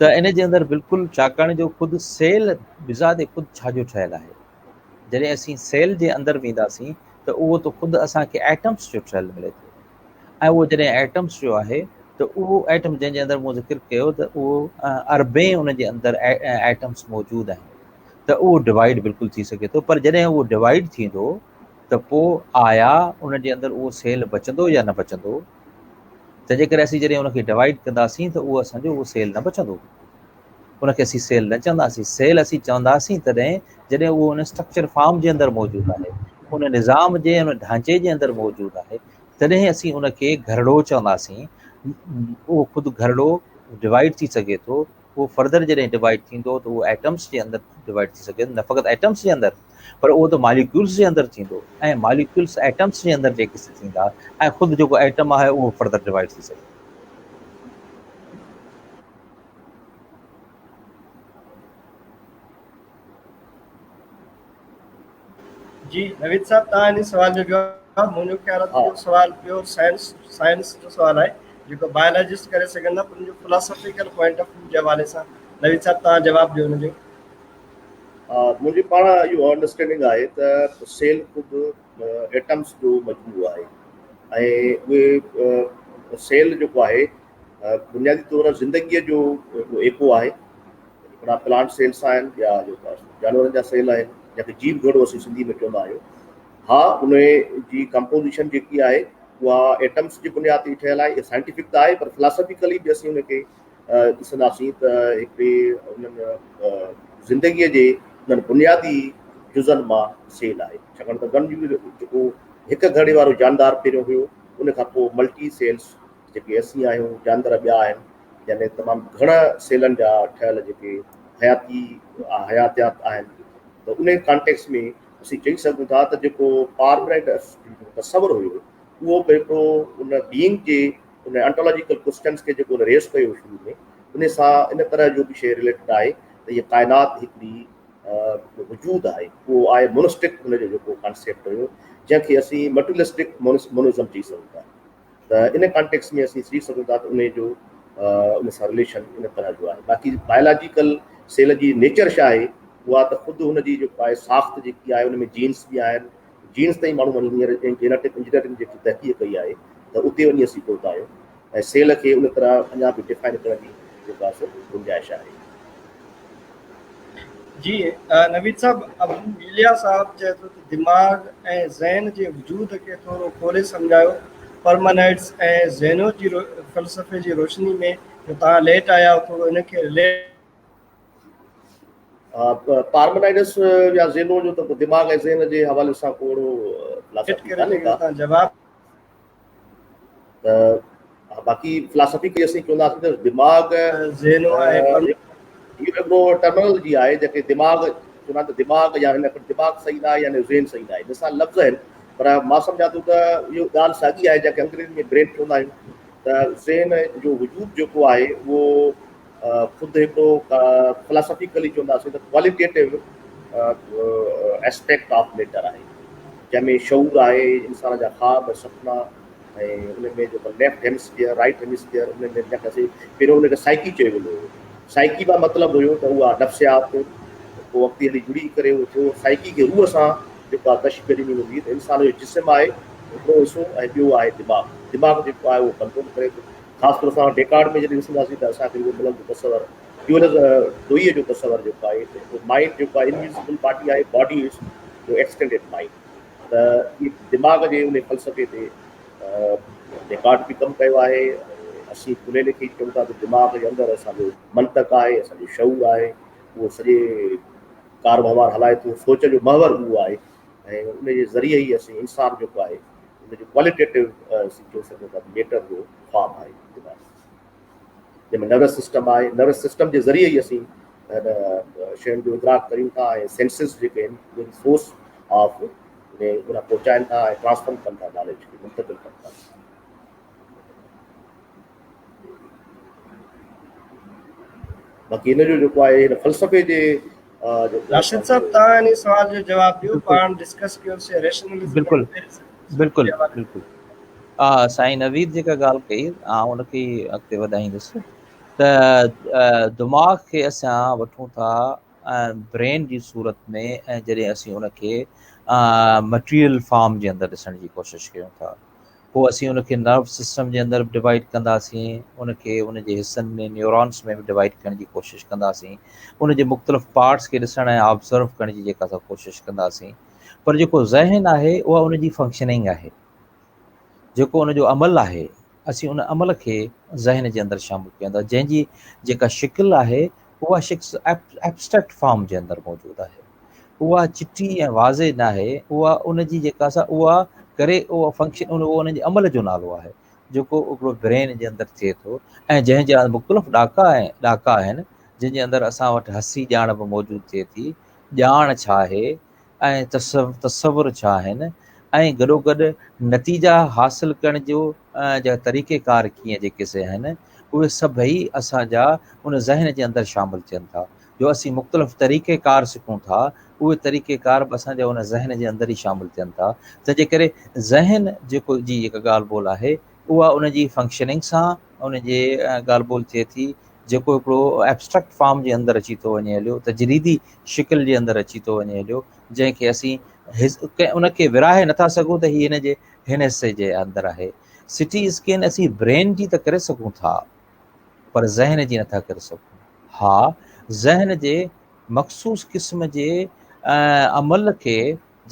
ته ان جي اندر بلڪل ڇاڪاڻ جو خود سيل بذات خود ڇا جو ٺهيل آهي؟ جڏهن اسين سيل جي اندر وينداسين ته اهو ته خود اسان کي ايٽمس جو ٺهيل ملي ٿو. ۽ اهو جڏهن ايٽمس جو آهي ته اهو ايٽم جنهن جي اندر مون ذڪر ڪيو ته اهو اربين ان جي اندر ايٽمس موجود آهن ته اهو ڊوائيڊ بلڪل ٿي سگهي ٿو پر جڏهن اهو ڊوائيڊ ٿيندو ته پوء آيا ان جي اندر اهو سيل بچندو يا نه بچندو؟ تنهن جي ڪري اسين جڏهن ان کي ڊوائيڊ ڪنداسين ته اهو اسان جو اهو سيل نه بچندو. ان کي اسين سيل نه چونداسين. سيل اسين چونداسين تڏهن جڏهن اهو ان اسٽرڪچر فارم جي اندر موجود آهي، ان نظام جي ان ڍانچي جي اندر موجود آهي، تڏهن اسين ان کي گهرڙو چونداسين. اهو خود گهرڙو ڊوائيڊ ٿي سگهي ٿو. اهو فردر جڏهن ڊوائيڊ ٿيندو ته اهو ايٽمس جي اندر ڊوائيڊ ٿي سگهي ٿو، نه فقط ايٽمس جي اندر پر اهو ته ماليڪيولز جي اندر ٿيندو ۽ ماليڪيولز ايٽمس جي اندر جيڪي ٿيندا ۽ خود جيڪو ايٽم آهي اهو فردر ڊوائيڊ ٿي سگهي ٿو. جي نويد صاحب توهان ان سوال جو جواب منهنجو خيال آهي ته اهو سوال پيور سائنس سائنس جو سوال آهي جيڪو بايولاجسٽ ڪري سگهندا پر ان جو فلاسافيڪل پوائنٽ آف ويو جي حوالي سان نويد صاحب توهان جواب ڏيو ان جو. منهنجي پاڻ اهو انڊرسٽينڊنگ آهي ته سيل خود ايٽمس جو مجموعو آهي ۽ اهي سيل جيڪو آهي بنيادي طور زندگيء جو هڪڙو ايڪو آهي. هڪڙا پلانٽ سيلس آهن يا جيڪا جانورن جا سيل آهن جنهن کي جيو گهڙو اسين سنڌي ۾ چوندا آهيون. ها ان جي ڪمپوزيشن جيڪي آهي اها ايٽمس جي بنياد تي ٺهيل آهي. اها سائنٽيفڪ ته آهي پر فلاسافيڪلي به اسين ان کي ڏسنداسين ته هڪڙي انهن زندگيء جي انهن بنيادي جزن مان سيل آهي ڇاڪاڻ ته گن جيڪو هڪ گهرڙي وارو جاندار پهريون هيو ان کان پوء ملٽي سيلز جيڪي اسين آهيون جاندار ٻيا آهن يعني تمام گهڻا سيلن جا ٺهيل جيڪي حياتي حياتيات آهن ته ان ڪانٽيڪس ۾ اسين چئي سگهون ٿا ته جيڪو پارمنائيڊس جو تصور هيو اهو به هڪڙو ان بيئنگ جي ان انٽولاجيڪل ڪوسچنس کي جيڪو ان ريز ڪيو شروع ۾ ان سان ان طرح جو به شيء رليٽڊ آهي ته هيء ڪائنات هڪڙي وجود آهي اهو آهي مونسٽڪ ان جو جيڪو ڪانسيپٽ هيو جنهن کي اسين مٽيريلسٽڪ مونزم چئي سگهون ٿا ته ان ڪانٽيڪس ۾ اسين چئي سگهون ٿا ته ان جو ان سان رليشن ان طرح جو آهي باقي بايولاجيڪل سيل جي نيچر ڇا آهي اها ته خود هن جي جيڪو آهي ساخت جيڪي آهي ان ۾ جينس به آهن جينس تائين ماڻهو وڃي هينئر جينيٽڪ انجنيئرنگ جيڪي تحقيق ڪئي آهي ته اتي وڃي اسين پهتا آهيون ۽ سيل کي ان طرح اڃا به ڊفائن ڪرڻ جي جيڪا سو گنجائش آهي. جي نويد صاحب ابو ايليا صاحب چئي ٿو ته دماغ ۽ ذهن جي وجود کي ٿورو کولي سمجهايو پرمانائيڊس ۽ زينو جي فلسفي جي روشني ۾ جو توهان ليٽ آيا آهيو ٿورو ان کي رليٽ پارمنائيڊس يا زينو جو ته دماغ ۽ ذهن جي حوالي سان ڪو اهڙو فلاسافي ڪانهي ڪا جواب ته باقي فلاسافي کي اسين چونداسين ته دماغ ذهن آهي اهو هڪڙو ٽرمنالاجي آهي جيڪي دماغ چوندا ته دماغ يا هن دماغ صحيح نه آهي يعني ذهن صحيح نه آهي مثال لفظ آهن پر مان سمجهان ٿو ته اهو ڳالهه ساڳي آهي جنهن کي انگريزي ۾ برين چوندا آهيون ته ذهن جو وجود جيڪو آهي اهو خود هڪڙو فلاسافيڪلي چونداسين ته ڪواليٽيٽو اسپيڪٽ آف ميٽر آهي جنهن ۾ شعور آهي انسان جا خواب ۽ سپنا ۽ ان ۾ جيڪو ليفٽ هيمسفيئر رائٽ هيمسفيئر ان ۾ جنهن کي اسين پهريون ان کي سائيڪي چيو ويندو هو سائيڪي مان مطلب هيو ته اها نفسيات پوء اڳتي هلي جڙي ڪري اهو ٿيو سائيڪي کي روح سان جيڪو آهي تشبيهه ڏني ويندي ته انسان جو جسم آهي هڪڙو حصو ۽ ٻيو آهي دماغ دماغ جيڪو آهي اهو ڪنٽرول ڪري ٿو خاص طور سان ڊيڪارڊ ۾ جڏهن ڏسنداسين ته اسان کي اهو ملندو تصور ڊيولز ڊوئي جو تصور جيڪو آهي ته مائنڊ جيڪو آهي انويزبل باڊي آهي باڊي از جو ايڪسٽينڊيڊ مائنڊ ته دماغ جي ان فلسفي تي ڊيڪارڊ به ڪم ڪيو آهي اسين پلي لکي چئون ٿا ته دماغ جي اندر اسان جو منطق آهي اسان جو شعور آهي اهو سڄي ڪار وهنوار هلائي ٿو سوچ جو محور اهو آهي ۽ ان جي ذريعي ئي اسين انسان جيڪو آهي ان جو ڪواليٽيٽو اسين چئي سگهون ٿا ميٽر جو فارم آهي دماغ جنهن ۾ نروس سسٽم آهي نروس سسٽم جي ذريعي ئي اسين شين جو ادراڪ ڪريون ٿا ۽ سينسز جيڪي آهن اهي سورس آف ان پهچائن ٿا ۽ ٽرانسفارم ڪن ٿا ناليج کي منتقل ڪن ٿا. باقي هن جو جيڪو آهي هن فلسفي جي راشد صاحب تان ان سوال جو جواب ڏيو پاڻ ڊسڪس ڪيو سي ريشنلزم بلڪل بلڪل بلڪل سائين نويد جيڪا ڳالهه ڪئي آئون ان کي اڳتي وڌائيندس ته دماغ کي اسان وٺون ٿا برين جي صورت ۾ ۽ جڏهن اسين ان کي مٽيريل فارم جي اندر ڏسڻ جي ڪوشش ڪيون ٿا پوء اسين ان کي نرو سسٽم جي اندر به ڊوائيڊ ڪنداسين، ان کي ان جي حصن ۾ نيورانس ۾ به ڊوائيڊ ڪرڻ جي ڪوشش ڪنداسين، ان جي مختلف پارٽس کي ڏسڻ ۽ آبزرو ڪرڻ جي جيڪا سا ڪوشش ڪنداسين پر جيڪو ذهن آهي اها ان جي فنڪشننگ آهي، جيڪو ان جو عمل آهي اسين ان عمل کي ذهن جي اندر شامل ڪيون ٿا جنهن جي جيڪا شڪل آهي اها شڪل ائبسٽريڪٽ فارم جي اندر موجود آهي. اها چٽي ۽ واضح ناهي، اها ان جي جيڪا سا اها ڪري اها فنڪشن اهو ان جي عمل جو نالو آهي جيڪو هڪڙو برين جي اندر ٿئي ٿو ۽ جنهن جا مختلف ڏاڪا ۽ ڏاڪا آهن جن جي اندر اسان وٽ حسي ڄاڻ به موجود ٿئي ٿي، ڄاڻ ڇا آهي ۽ تصور ڇا آهن ۽ گڏوگڏ نتيجا حاصل ڪرڻ جو جا طريقه ڪار ڪيئن جيڪي سي آهن اهي سڀئي اسان جا ان ذهن جي اندر شامل ٿين ٿا جو اسين مختلف طريقه ڪار سکون ٿا اهي طريقه ڪار به اسان جا ان ذهن جي اندر ئي شامل ٿين ٿا تنهن جي ڪري ذهن جيڪو جي جيڪا ڳالهه ٻولهه آهي اها ان جي فنڪشننگ سان ان جي ڳالهه ٻولهه ٿئي ٿي جيڪو هڪڙو ائبسٽريڪٽ فارم جي اندر اچي ٿو وڃي هليو تجريدي شڪل جي اندر اچي ٿو وڃي هليو جنهن کي اسين ان کي ورهائي نٿا سگهون ته هي هن جي هن حصي جي اندر آهي سٽي اسڪين اسين برين جي ته ڪري سگهون ٿا پر ذهن جي نٿا ڪري سگهون ها ذهن جي مخصوص قسم جي عمل کي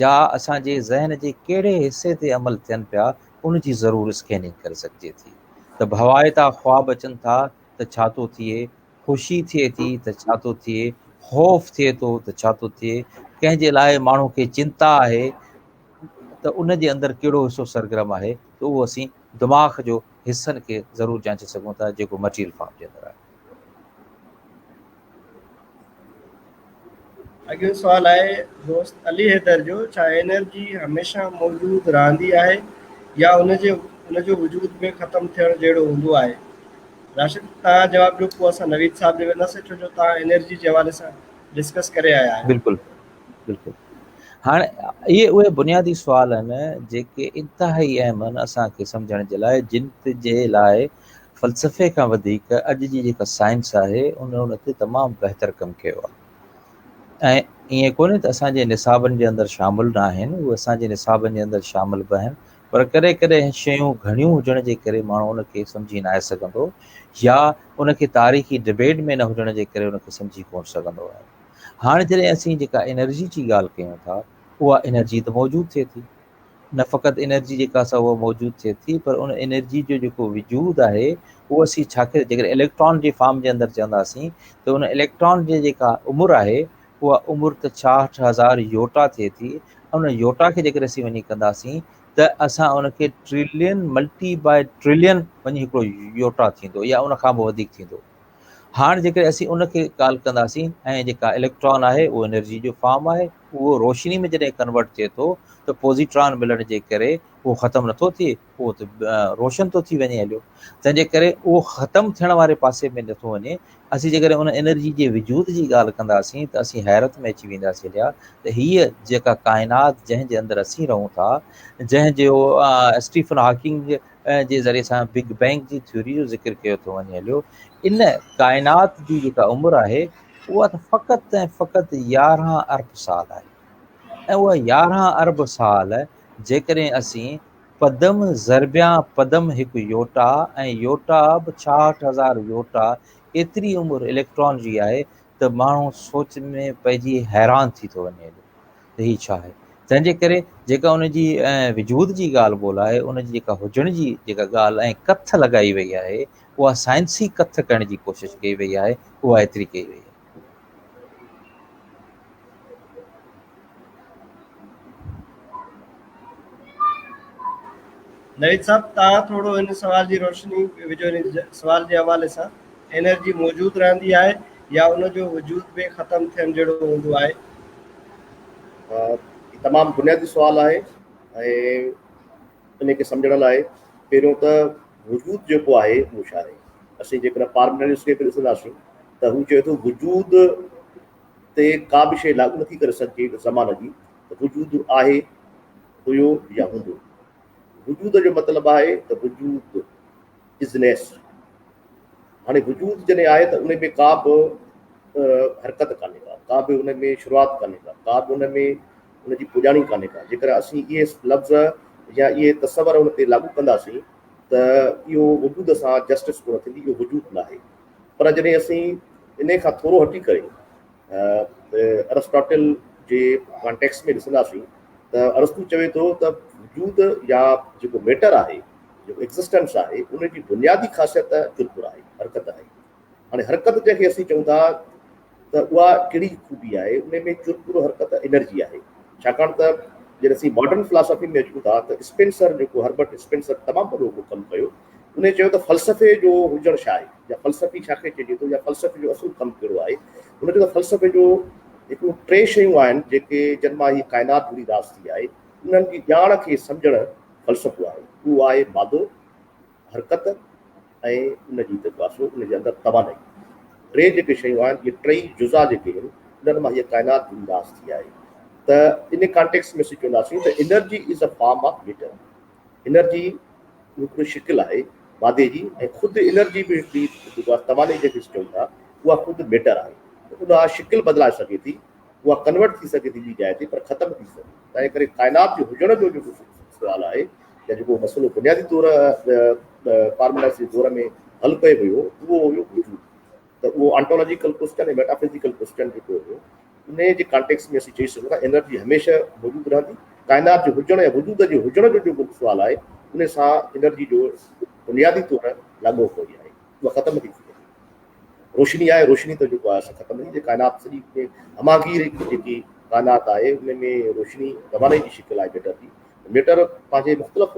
جا اسان جي ذهن جي ڪهڙي حصي تي عمل ٿين پيا ان جي ضرور اسڪيننگ ڪري سگهجي ٿي ته ڀوائتا خواب اچن ٿا ته ڇا ٿو ٿئي، خوشي ٿئي ٿي ته ڇا ٿو ٿئي، خوف ٿئي ٿو ته ڇا ٿو ٿئي، ڪنهن جي لاء ماڻهو کي چنتا آهي ته ان جي اندر ڪهڙو حصو سرگرم آهي ته اهو اسين دماغ جو حصن کي ضرور جانچي سگهون ٿا جيڪو مٽيريل فارم جي اندر آهي. اڳيون سوال آهي دوست علي حيدر جو، ڇا انرجي هميشه موجود رهندي آهي يا ان جي ان جو وجود به ختم ٿيڻ جهڙو هوندو آهي؟ راشد توهان جواب ڏيو پوء اسان نويد صاحب ڏي وينداسين ڇو جو توهان انرجي جي حوالي سان ڊسڪس ڪري آيا آهيو. بلڪل بلڪل هاڻي اهي اهي بنيادي سوال آهن جيڪي انتهائي اهم آهن اسان کي سمجهڻ جي لاء جن جي لاء فلسفي کان وڌيڪ اڄ جي جيڪا سائنس آهي ان ان تي تمام بهتر ڪم ڪيو آهي ۽ ائين ڪونهي ته اسان جي نصابن جي اندر شامل نه آهن اهي اسان جي نصابن جي اندر شامل به آهن پر ڪڏهن ڪڏهن شيون گهڻيون هجڻ جي ڪري ماڻهو ان کي سمجهي ناهي سگهندو يا ان کي تاريخي ڊبيٽ ۾ نه هجڻ جي ڪري ان کي سمجهي ڪونه سگهندو آهي. هاڻي جڏهن اسين جيڪا انرجي جي ڳالهه ڪيون ٿا اها انرجي ته موجود ٿئي ٿي نه فقط انرجي جيڪا سا اها موجود ٿئي ٿي پر ان انرجي جو جيڪو وجود آهي اهو اسين ڇا کي جيڪڏهن اليڪٽران جي فارم جي اندر چونداسين ته ان اليڪٽران جي جيڪا عمر آهي اها عمر ته 66000 يوٽا ٿئي ٿي، ان يوٽا کي جيڪڏهن اسين وڃي ڪنداسين ته اسان ان کي ٽريلين ملٽي باء ٽريلين وڃي هڪڙو يوٽا ٿيندو يا ان کان به وڌيڪ ٿيندو. هاڻ جيڪڏهن اسين ان کي ڳالهه ڪنداسين ۽ جيڪا اليڪٽران آهي اهو انرجي جو فارم آهي اهو روشني ۾ جڏهن ڪنورٽ ٿئي ٿو ته پوزيٽران ملڻ جي ڪري اهو ختم نٿو ٿئي اهو ته روشن ٿو ٿي وڃي هليو تنهن جي ڪري اهو ختم ٿيڻ واري پاسي ۾ نٿو وڃي اسين جيڪڏهن ان انرجي جي وجود جي ڳالهه ڪنداسين ته اسين حيرت ۾ اچي وينداسين هليا ته هيء جيڪا ڪائنات جنهن جي اندر اسين رهون ٿا جنهن جو اسٽيفن هاڪنگ جي ذريعي سان بگ بينگ جي ٿيوري جو ذڪر ڪيو ٿو وڃي هليو ان ڪائنات جي جيڪا عمر آهي اها ته فقط ۽ فقط 11 ارب سال آهي ۽ اها 11 ارب سال جيڪڏهن اسين پدم ضربيان پدم هڪ يوٽا ۽ يوٽا به 66000 يوٽا ايتري عمر اليڪٽران جي آهي ته ماڻهو سوچ ۾ پئجي حيران ٿي ٿو وڃي هليو ته هي ڇا آهي تنهن جي ڪري جيڪا ان جي وجود جي ڳالهه ٻولهه آهي ان جي جيڪا هجڻ جي جيڪا ڳالهه ۽ ڪٿ لڳائي وئي آهي اها سائنسي ڪٿ ڪرڻ جي ڪوشش ڪئي وئي آهي اها ايتري ڪئي وئي آهي. نويد صاحب توهان ٿورو ان سوال جي روشني وجهو ان سوال جي حوالي سان انرجي موجود رهندي آهي يا ان جو وجود به ختم ٿيڻ جهڙو هوندو آهي؟ تمام بنيادي سوال آهي ۽ ان کي سمجهڻ لاء پهريون ته وجود جيڪو آهي اهو ڇا آهي؟ اسين جيڪڏهن پارمينيڊس کي به ڏسنداسين ته هو چئي ٿو وجود تي ڪا به شيء لاڳو نٿي ڪري سگهجي زمان جي ته وجود آهي، هيو يا هوندو. وجود جو مطلب آهي ته وجود Isness. هاڻي وجود جڏهن آهي ته ان ۾ ڪا به حرڪت ڪانهي ڪا، ڪا به ان ۾ شروعات ڪانهي ڪا، ڪا به ان ۾ ان جي پڄاڻي ڪانهي ڪا. جيڪڏهن اسين اهي لفظ يا اهي تصور ان تي لاڳو ڪنداسين ته اهو وجود سان جسٽس ڪونه ٿيندي، اهو وجود ناهي. پر جڏهن اسين انهي کان ٿورو هٽي ڪري ارسٽاٽل جي ڪانٽيڪس ۾ ڏسنداسين ته ارسطو چوي ٿو ته وجود يا جيڪو ميٽر آهي، جيڪو ايگزسٽنس آهي، ان جي بنيادي خاصيت چرپر آهي، حرڪت آهي. هاڻي حرڪت جنهن کي اسين چئون ٿا ته اها ڪهڙي خوبي آهي، ان ۾ چرپر حرڪت انرجي آهي. ڇاڪاڻ ته جڏهن اسين ماڊرن فلاسافي ۾ اچون ٿا ته اسپينسر جيڪو هربرٽ اسپينسر تمام وڏو هڪڙو ڪم ڪيو، ان چيو ته فلسفي جو هجڻ ڇا آهي يا فلسفي ڇا کي چئجي ٿو يا فلسفي جو اصل ڪم ڪهڙو آهي. هن چيو ته فلسفي جو هڪڙيون ٽي شيون آهن جيڪي جن مان هي ڪائنات جڙي راس ٿي آهي، انهن جي ڄاڻ کي سمجهڻ فلسفو آهي. اهو آهي مادو، حرڪت ۽ ان جي جيڪو آهي سو ان جي اندر توانائي. ٽي جيڪي شيون آهن اهي ٽئي جزا جيڪي آهن انهن مان هيء ڪائنات جڙي راس ٿي آهي. ته ان ڪانٽيڪس ۾ اسين چونداسين ته energy is a form of matter. Energy هڪڙو شڪل آهي مادي جي ۽ خود انرجي به هڪڙي جيڪو آهي توانائي جنهن کي اسين چئون ٿا اها خود ميٽر آهي. اها شڪل بدلائي سگهي ٿي، اها ڪنورٽ ٿي سگهي ٿي ٻي جاء تي پر ختم ٿي سگهي. تنهن ڪري ڪائنات جي هجڻ جو جيڪو سوال آهي يا جيڪو مسئلو بنيادي طور پارمينائيڊس جي دور ۾ حل ڪيو ويو اهو هيو وجود. ته اهو آنٽالاجيڪل ڪوسچن ۽ ميٽافزيڪل ڪوسچن جيڪو هيو انهيء جي ڪانٽيڪس ۾ اسين چئي سگهون ٿا انرجي هميشه موجود رهندي. ڪائنات جي هجڻ يا وجود جي هجڻ جو جيڪو سوال آهي ان سان انرجي جو بنيادي طور لاڳو ڪوئي آهي اها ختم ٿي سگهي ٿي. روشني آهي، روشني ته جيڪو آهي سا ختم نه ٿيندي. ڪائنات سڄي ۾ هماگير هڪ جيڪي ڪائنات آهي ان ۾ روشني توانائي جي شڪل آهي ميٽر جي. ميٽر پنهنجي مختلف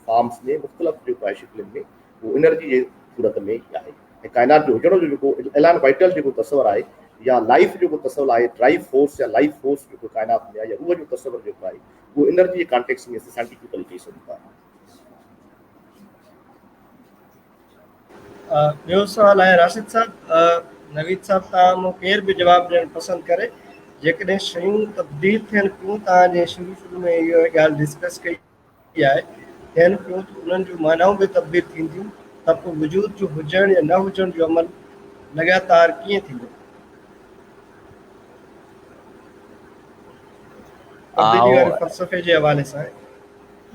فارمز ۾ مختلف جيڪو آهي شڪلين ۾ اهو انرجي جي صورت ۾ ئي آهي ۽ ڪائنات جو هجڻ جو جيڪو ايلان وائٽل جيڪو تصور آهي يا لائف جيڪو تصور آهي ڊرائيو فورس يا لائف فورس جيڪو ڪائنات ۾ آهي يا روح جو تصور جيڪو آهي اهو انرجي جي ڪانٽيڪس ۾ اسين سائنٽيفڪلي چئي سگهون ٿا. ٻيو سوال آهي راشد صاحب نويد صاحب توهان مون ڪير به جواب ڏيڻ پسند ڪري جيڪڏهن شيون تبديل ٿين پيون توهان جنهن شروع شروع ۾ اهو ڳالهه ڊسڪس ڪئي آهي ٿين پيون ته انهن جون معنائون به تبديل ٿينديون ته پوء وجود جو هجڻ يا نه هجڻ جو عمل لڳاتار ڪيئن ٿيندو؟ تبديلي واري فلسفي جي حوالي سان.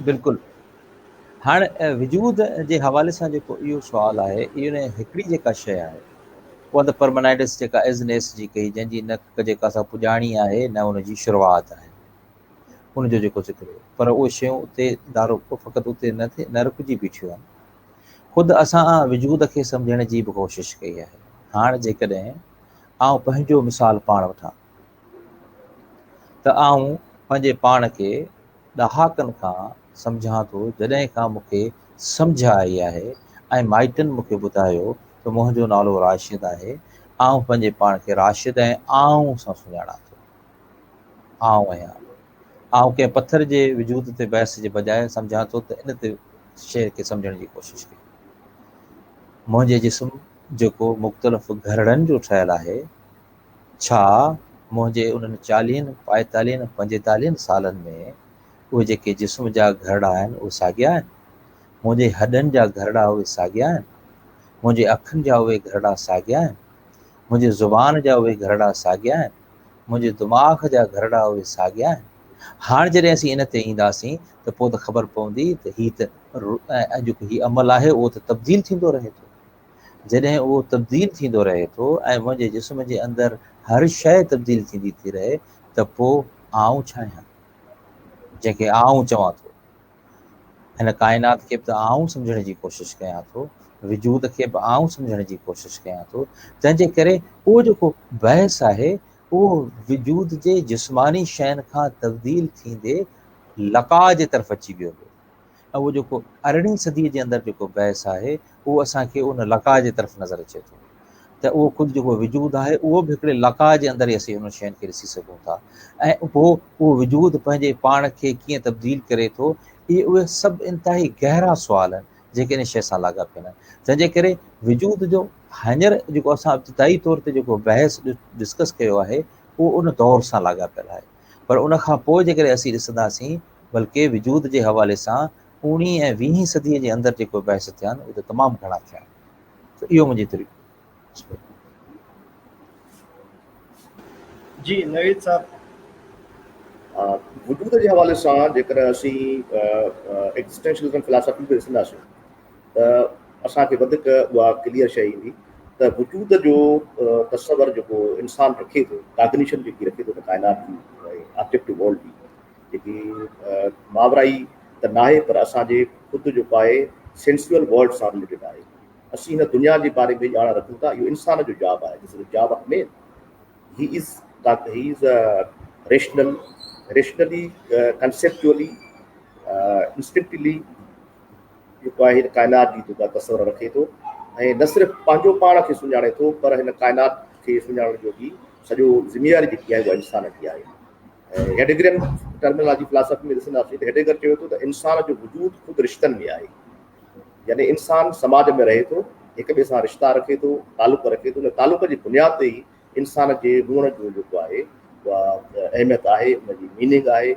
بلڪل هاڻ وجود جي حوالي سان جيڪو اهو سوال آهي اهو نه هڪڙي جيڪا شيء آهي اها ته پرمنائڊس جيڪا از نيس جي ڪئي جنهن جي نه جيڪا سا پڄاڻي آهي نه ان جي شروعات آهي ان جو جيڪو ذڪر هو پر اهي شيون اتي دارو فقط اتي نه ٿي نه رڪجي بيٺيون آهن خود اسان وجود کي سمجهڻ جي به ڪوشش ڪئي آهي هاڻ جيڪڏهن آئون پنهنجو مثال پاڻ وٺان ته آئون پنهنجي پاڻ کي ڏهاڪن کان سمجهان ٿو جڏهن کان مون کي سمجهه آئي آهي ۽ مائٽن مون کي ٻڌايو ته منهنجو نالو راشد آهي آئون پنهنجي پاڻ کي راشد ۽ آئون سان سڃاڻان ٿو آئون آهيان آئون ڪنهن پٿر جي وجود تي بحث جي بجاء سمجهان ٿو ته ان تي شيء کي سمجهڻ جي ڪوشش ڪئي منهنجي جسم جيڪو مختلف گهرڙن جو ٺهيل آهي ڇا منهنجي انهن چاليهن، پائتاليهن، پنجيتاليهن سالن ۾ اهي جيڪي جسم جا گهرڙا آهن، اهي ساڳيا آهن؟ منهنجي هڏن جا گهرڙا اهي ساڳيا آهن؟ منهنجي اکين جا اهي گهرڙا ساڳيا آهن؟ منهنجي زبان جا اهي گهرڙا ساڳيا آهن؟ منهنجي دماغ جا گهرڙا اهي ساڳيا آهن؟ هاڻ جڏهن اسين ان تي اينداسين ته پوء ته خبر پوندي ته هي ته جيڪو هي عمل آهي اهو ته تبديل ٿيندو رهي ٿو. جڏهن اهو تبديل ٿيندو رهي ٿو ۽ منهنجي جسم جي اندر هر شيء تبديل ٿيندي ٿي رهي ته پوء آئون ڇا آهيان؟ جنهن کي آئون چوان ٿو. هن ڪائنات کي به ته آئون سمجهڻ جي ڪوشش ڪيان ٿو، وجود کي به آئون سمجهڻ جي ڪوشش ڪيان ٿو، تنهن جي ڪري اهو جيڪو بحث آهي اهو وجود جي جسماني شين کان تبديل ٿيندي لقاء جي طرف اچي ويو هو. ۽ اهو جيڪو ارڙهين صديء جي اندر جيڪو بحث آهي اهو اسان کي ان لقاء جي طرف نظر اچي ٿو ته اهو خود جيڪو وجود آهي اهو به هڪڙي لقاء جي اندر ئي اسين انهن شين کي ڏسي سگهون ٿا ۽ پوء اهو وجود پنهنجي پاڻ کي ڪيئن تبديل ڪري ٿو اهي اهي سڀ انتهائي گهرا سوال آهن جيڪي ان شيء سان لاڳاپيل آهن تنهن جي ڪري وجود جو هينئر جيڪو اسان ابتدائي طور تي جيڪو بحث ڊسڪس ڪيو آهي اهو ان دور سان لاڳاپيل آهي پر ان کان پوء جيڪڏهن اسين ڏسنداسين بلڪه وجود جي حوالي سان اوڻيهين ۽ ويهين صديء جي اندر جيڪو بحث ٿيا آهن اهي ته تمام گهڻا ٿيا آهن ته اهو منهنجي طريقو. جي نويد صاحب. وجود جي حوالي سان جيڪڏهن اسين ايگزسٽينشلزم فلاسافي کي ڏسنداسين ته اسان کي وڌيڪ اها ڪليئر شيء ايندي ته وجود جو تصور جيڪو انسان رکي ٿو، ڪاگنيشن جيڪي رکي ٿو ته ڪائنات جي آبجيڪٽو ورلڊ جي جيڪي ماورائي ته ناهي پر اسان جي خود جيڪو آهي سينسوئل ورلڊ سان رليٽيڊ آهي. اسين هن دنيا جي باري ۾ ڄاڻ رکون ٿا، اهو انسان جو جاب آهي، this is job of man, he is he is rational, rationally, conceptually, instinctively جيڪو آهي هن ڪائنات جي جيڪا تصور رکي ٿو ۽ نه صرف پنهنجو پاڻ کي سڃاڻي ٿو پر هن ڪائنات کي سڃاڻڻ جو به سڄو ذميواري جيڪي آهي اها انسان جي آهي. هيڊيگرين ٽرمينالاجي فلاسافي ۾ ڏسنداسين ته هيڊيگر چوي ٿو ته انسان جو وجود خود رشتن ۾ آهي يعني انسان سماج ۾ رهي ٿو هڪ ٻئي سان رشتا رکي ٿو تعلق رکي ٿو ان تعلق جي بنياد تي ئي انسان جي هئڻ جو جيڪو آهي اها اهميت آهي ان جي ميننگ آهي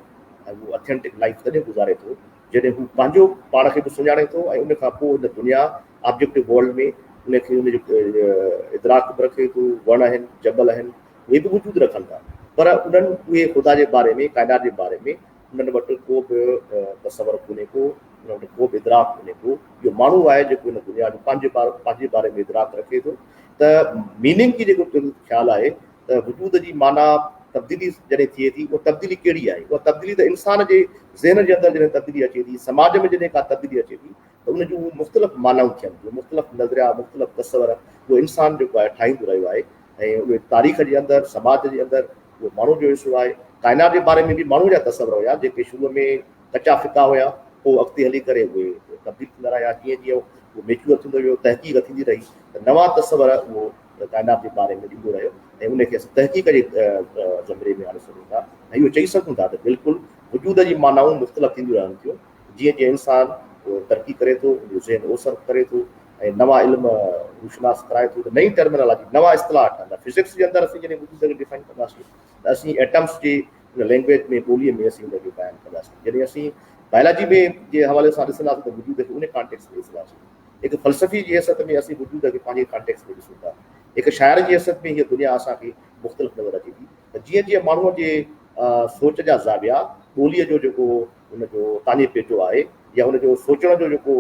۽ هو اٿينٽڪ لائف تڏهن گذاري ٿو جڏهن هو پنهنجو پاڻ کي به سڃاڻي ٿو ۽ ان کان پوء هن دنيا آبجيڪٽو ورلڊ ۾ ان کي ان جو ادراڪ به رکي ٿو وڻ آهن جبل آهن اهي به وجود رکن ٿا پر انهن اهي خدا جي باري ۾ ڪائنات جي باري ۾ انهن وٽ ڪو به تصور ڪونهي ڪو انهن وٽ ڪو به ادراڪ ڪونهي ڪو اهو ماڻهو آهي جيڪو هن دنيا جو پنهنجي بار پنهنجي باري ۾ ادراڪ رکي ٿو ته ميننگ جي جيڪو خيال آهي ته وجود جي معنيٰ تبديلي جڏهن ٿئي ٿي، اها تبديلي ڪهڙي آهي؟ اها تبديلي ته انسان جي ذهن جي اندر جڏهن تبديلي اچي ٿي، سماج ۾ جڏهن ڪا تبديلي اچي ٿي ته ان جون مختلف معنائون ٿين ٿيون، مختلف نظريا، مختلف تصور اهو انسان جيڪو آهي ٺاهيندو رهيو آهي ۽ اهي تاريخ جي اندر، سماج جي اندر اهو ماڻهو جو حصو آهي. ڪائنات جي باري ۾ به ماڻهوء جا تصور هيا، جيڪي شروع ۾ ڪچا ڦڪا هيا، پوء اڳتي هلي ڪري اهي تبديل ٿيندا رهيا، جيئن جيئن اهو ميچوئر ٿيندو ويو، تحقيق ٿيندي رهي ته نوان تصور اهو ڪائنات جي باري ۾ ڏيندو رهيو ۽ ان کي اسين تحقيق جي زمري ۾ آڻي سگهون ٿا ۽ اهو چئي سگهون ٿا ته بلڪل وجود جي معنائون مختلف ٿينديون رهن ٿيون، جيئن جيئن انسان ترقي ڪري ٿو، ان جو ذهن اوسر ڪري ٿو ۽ نوان علم روشناس ڪرائي ٿو ته نئين ٽرمينالاجي، نوان اصطلاح ٺهندا. فزڪس جي اندر اسين جڏهن وجود کي ڊفائن ڪنداسين ته اسين ايٽمس جي ان لينگويج ۾، ٻوليء ۾ اسين ان کي بيان ڪنداسين. جڏهن اسين بائلاجي ۾ جي حوالي سان ڏسنداسين ته وجود کي ان ڪانٽيڪس ۾ ڏسنداسين. هڪ فلسفي جي حيثيت ۾ اسين وجود کي پنهنجي ڪانٽيڪس ۾ ڏسون ٿا. هڪ شاعر جي حيثيت ۾ هيء دنيا اسان کي مختلف نظر اچي ٿي ته جيئن جيئن ماڻهوء جي سوچ جا زاويا، ٻوليء جو جيڪو هن جو تاڃي پيٽو آهي يا هن جو سوچڻ جو جيڪو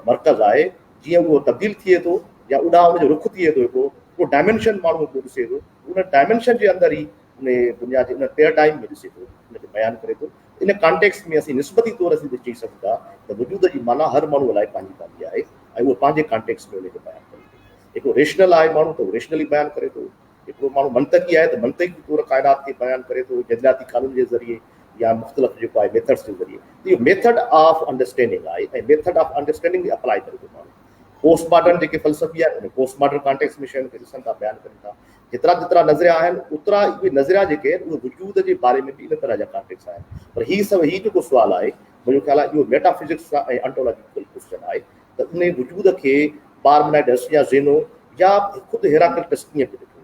مرڪز آهي، جيئن اهو تبديل ٿئي ٿو يا اڏا ان جو رخ ٿئي ٿو، هڪڙو هڪڙو ڊائمينشن ماڻهو هڪڙو ڏسي ٿو، ان ڊائمينشن جي اندر ئي ان دنيا جي ان پيراڊائم ۾ ڏسي ٿو، ان کي بيان ڪري ٿو. ان ڪانٽيڪسٽ ۾ اسين نسبتي طور اسين چئي سگهون ٿا ته وجود جي معنيٰ هر ماڻهوء لاء پنهنجي پنهنجي آهي ۽ اهو پنهنجي ڪانٽيڪسٽ ۾ ان کي بيان ڪري ٿو. هڪڙو ريشنل آهي ماڻهو ته اهو ريشنلي بيان ڪري ٿو، هڪڙو ماڻهو منطقي آهي ته منطقي طور ڪائنات کي بيان ڪري ٿو جدلياتي قانون جي ذريعي يا مختلف جيڪو آهي ميٿڊس جي ذريعي. ته اهو ميٿڊ آف انڊرسٽينڊنگ آهي ۽ ميٿڊ آف انڊرسٽينڊنگ اپلائي ڪري ٿو ماڻهو. پوسٽ ماڊرن جيڪي فلسفي آهن ان پوسٽ ماڊرن ڪانٽيڪسٽ ۾ شين کي ڏسن ٿا، بيان ڪن ٿا. جيترا جيترا نظريا آهن اوترا اهي نظريا جيڪي آهن اهي وجود جي باري ۾ به ان طرح جا ڪانٽيڪس آهن. پر هي سڀ هي جيڪو سوال آهي منهنجو خيال آهي اهو ميٽا فزڪس سان ۽ انٽولاجيڪل ڪوسچن آهي ته ان وجود کي پارمنائيڊس يا زينو يا خود هيراڪلٽس ڪيئن پئي ڏٺو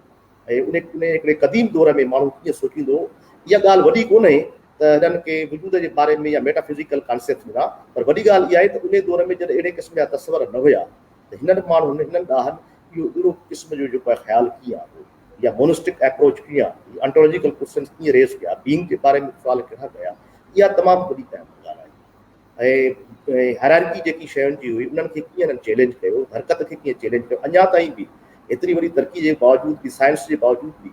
۽ ان ان هڪڙي قديم دور ۾ ماڻهو ڪيئن سوچيندو هو. اها ڳالهه وڏي ڪونهي ته هنن کي وجود جي باري ۾ يا ميٽا فزيڪل ڪانسيپٽس ڏنا، پر وڏي ڳالهه اها آهي ته ان دور ۾ جڏهن اهڙي قسم جا تصور نه هيا ته هنن ماڻهن، هنن ڏاهن اهو اهڙو قسم جو جيڪو آهي خيال ڪيئن آندو يا مونسٽڪ ايپروچ ڪيئن آندي، انٽولاجيڪل ڪوسچنس ڪيئن ريز ڪيا، بينگ جي باري ۾ سوال ڪهڙا ڪيا، اها تمام وڏي اهم ڳالهه آهي. ۽ هائرارڪي جيڪي شين جي هئي انهن کي ڪيئن هنن چئلينج ڪيو، حرڪت کي ڪيئن چئلينج ڪيو، اڃا تائين به ايتري وڏي ترقي جي باوجود به، سائنس جي باوجود به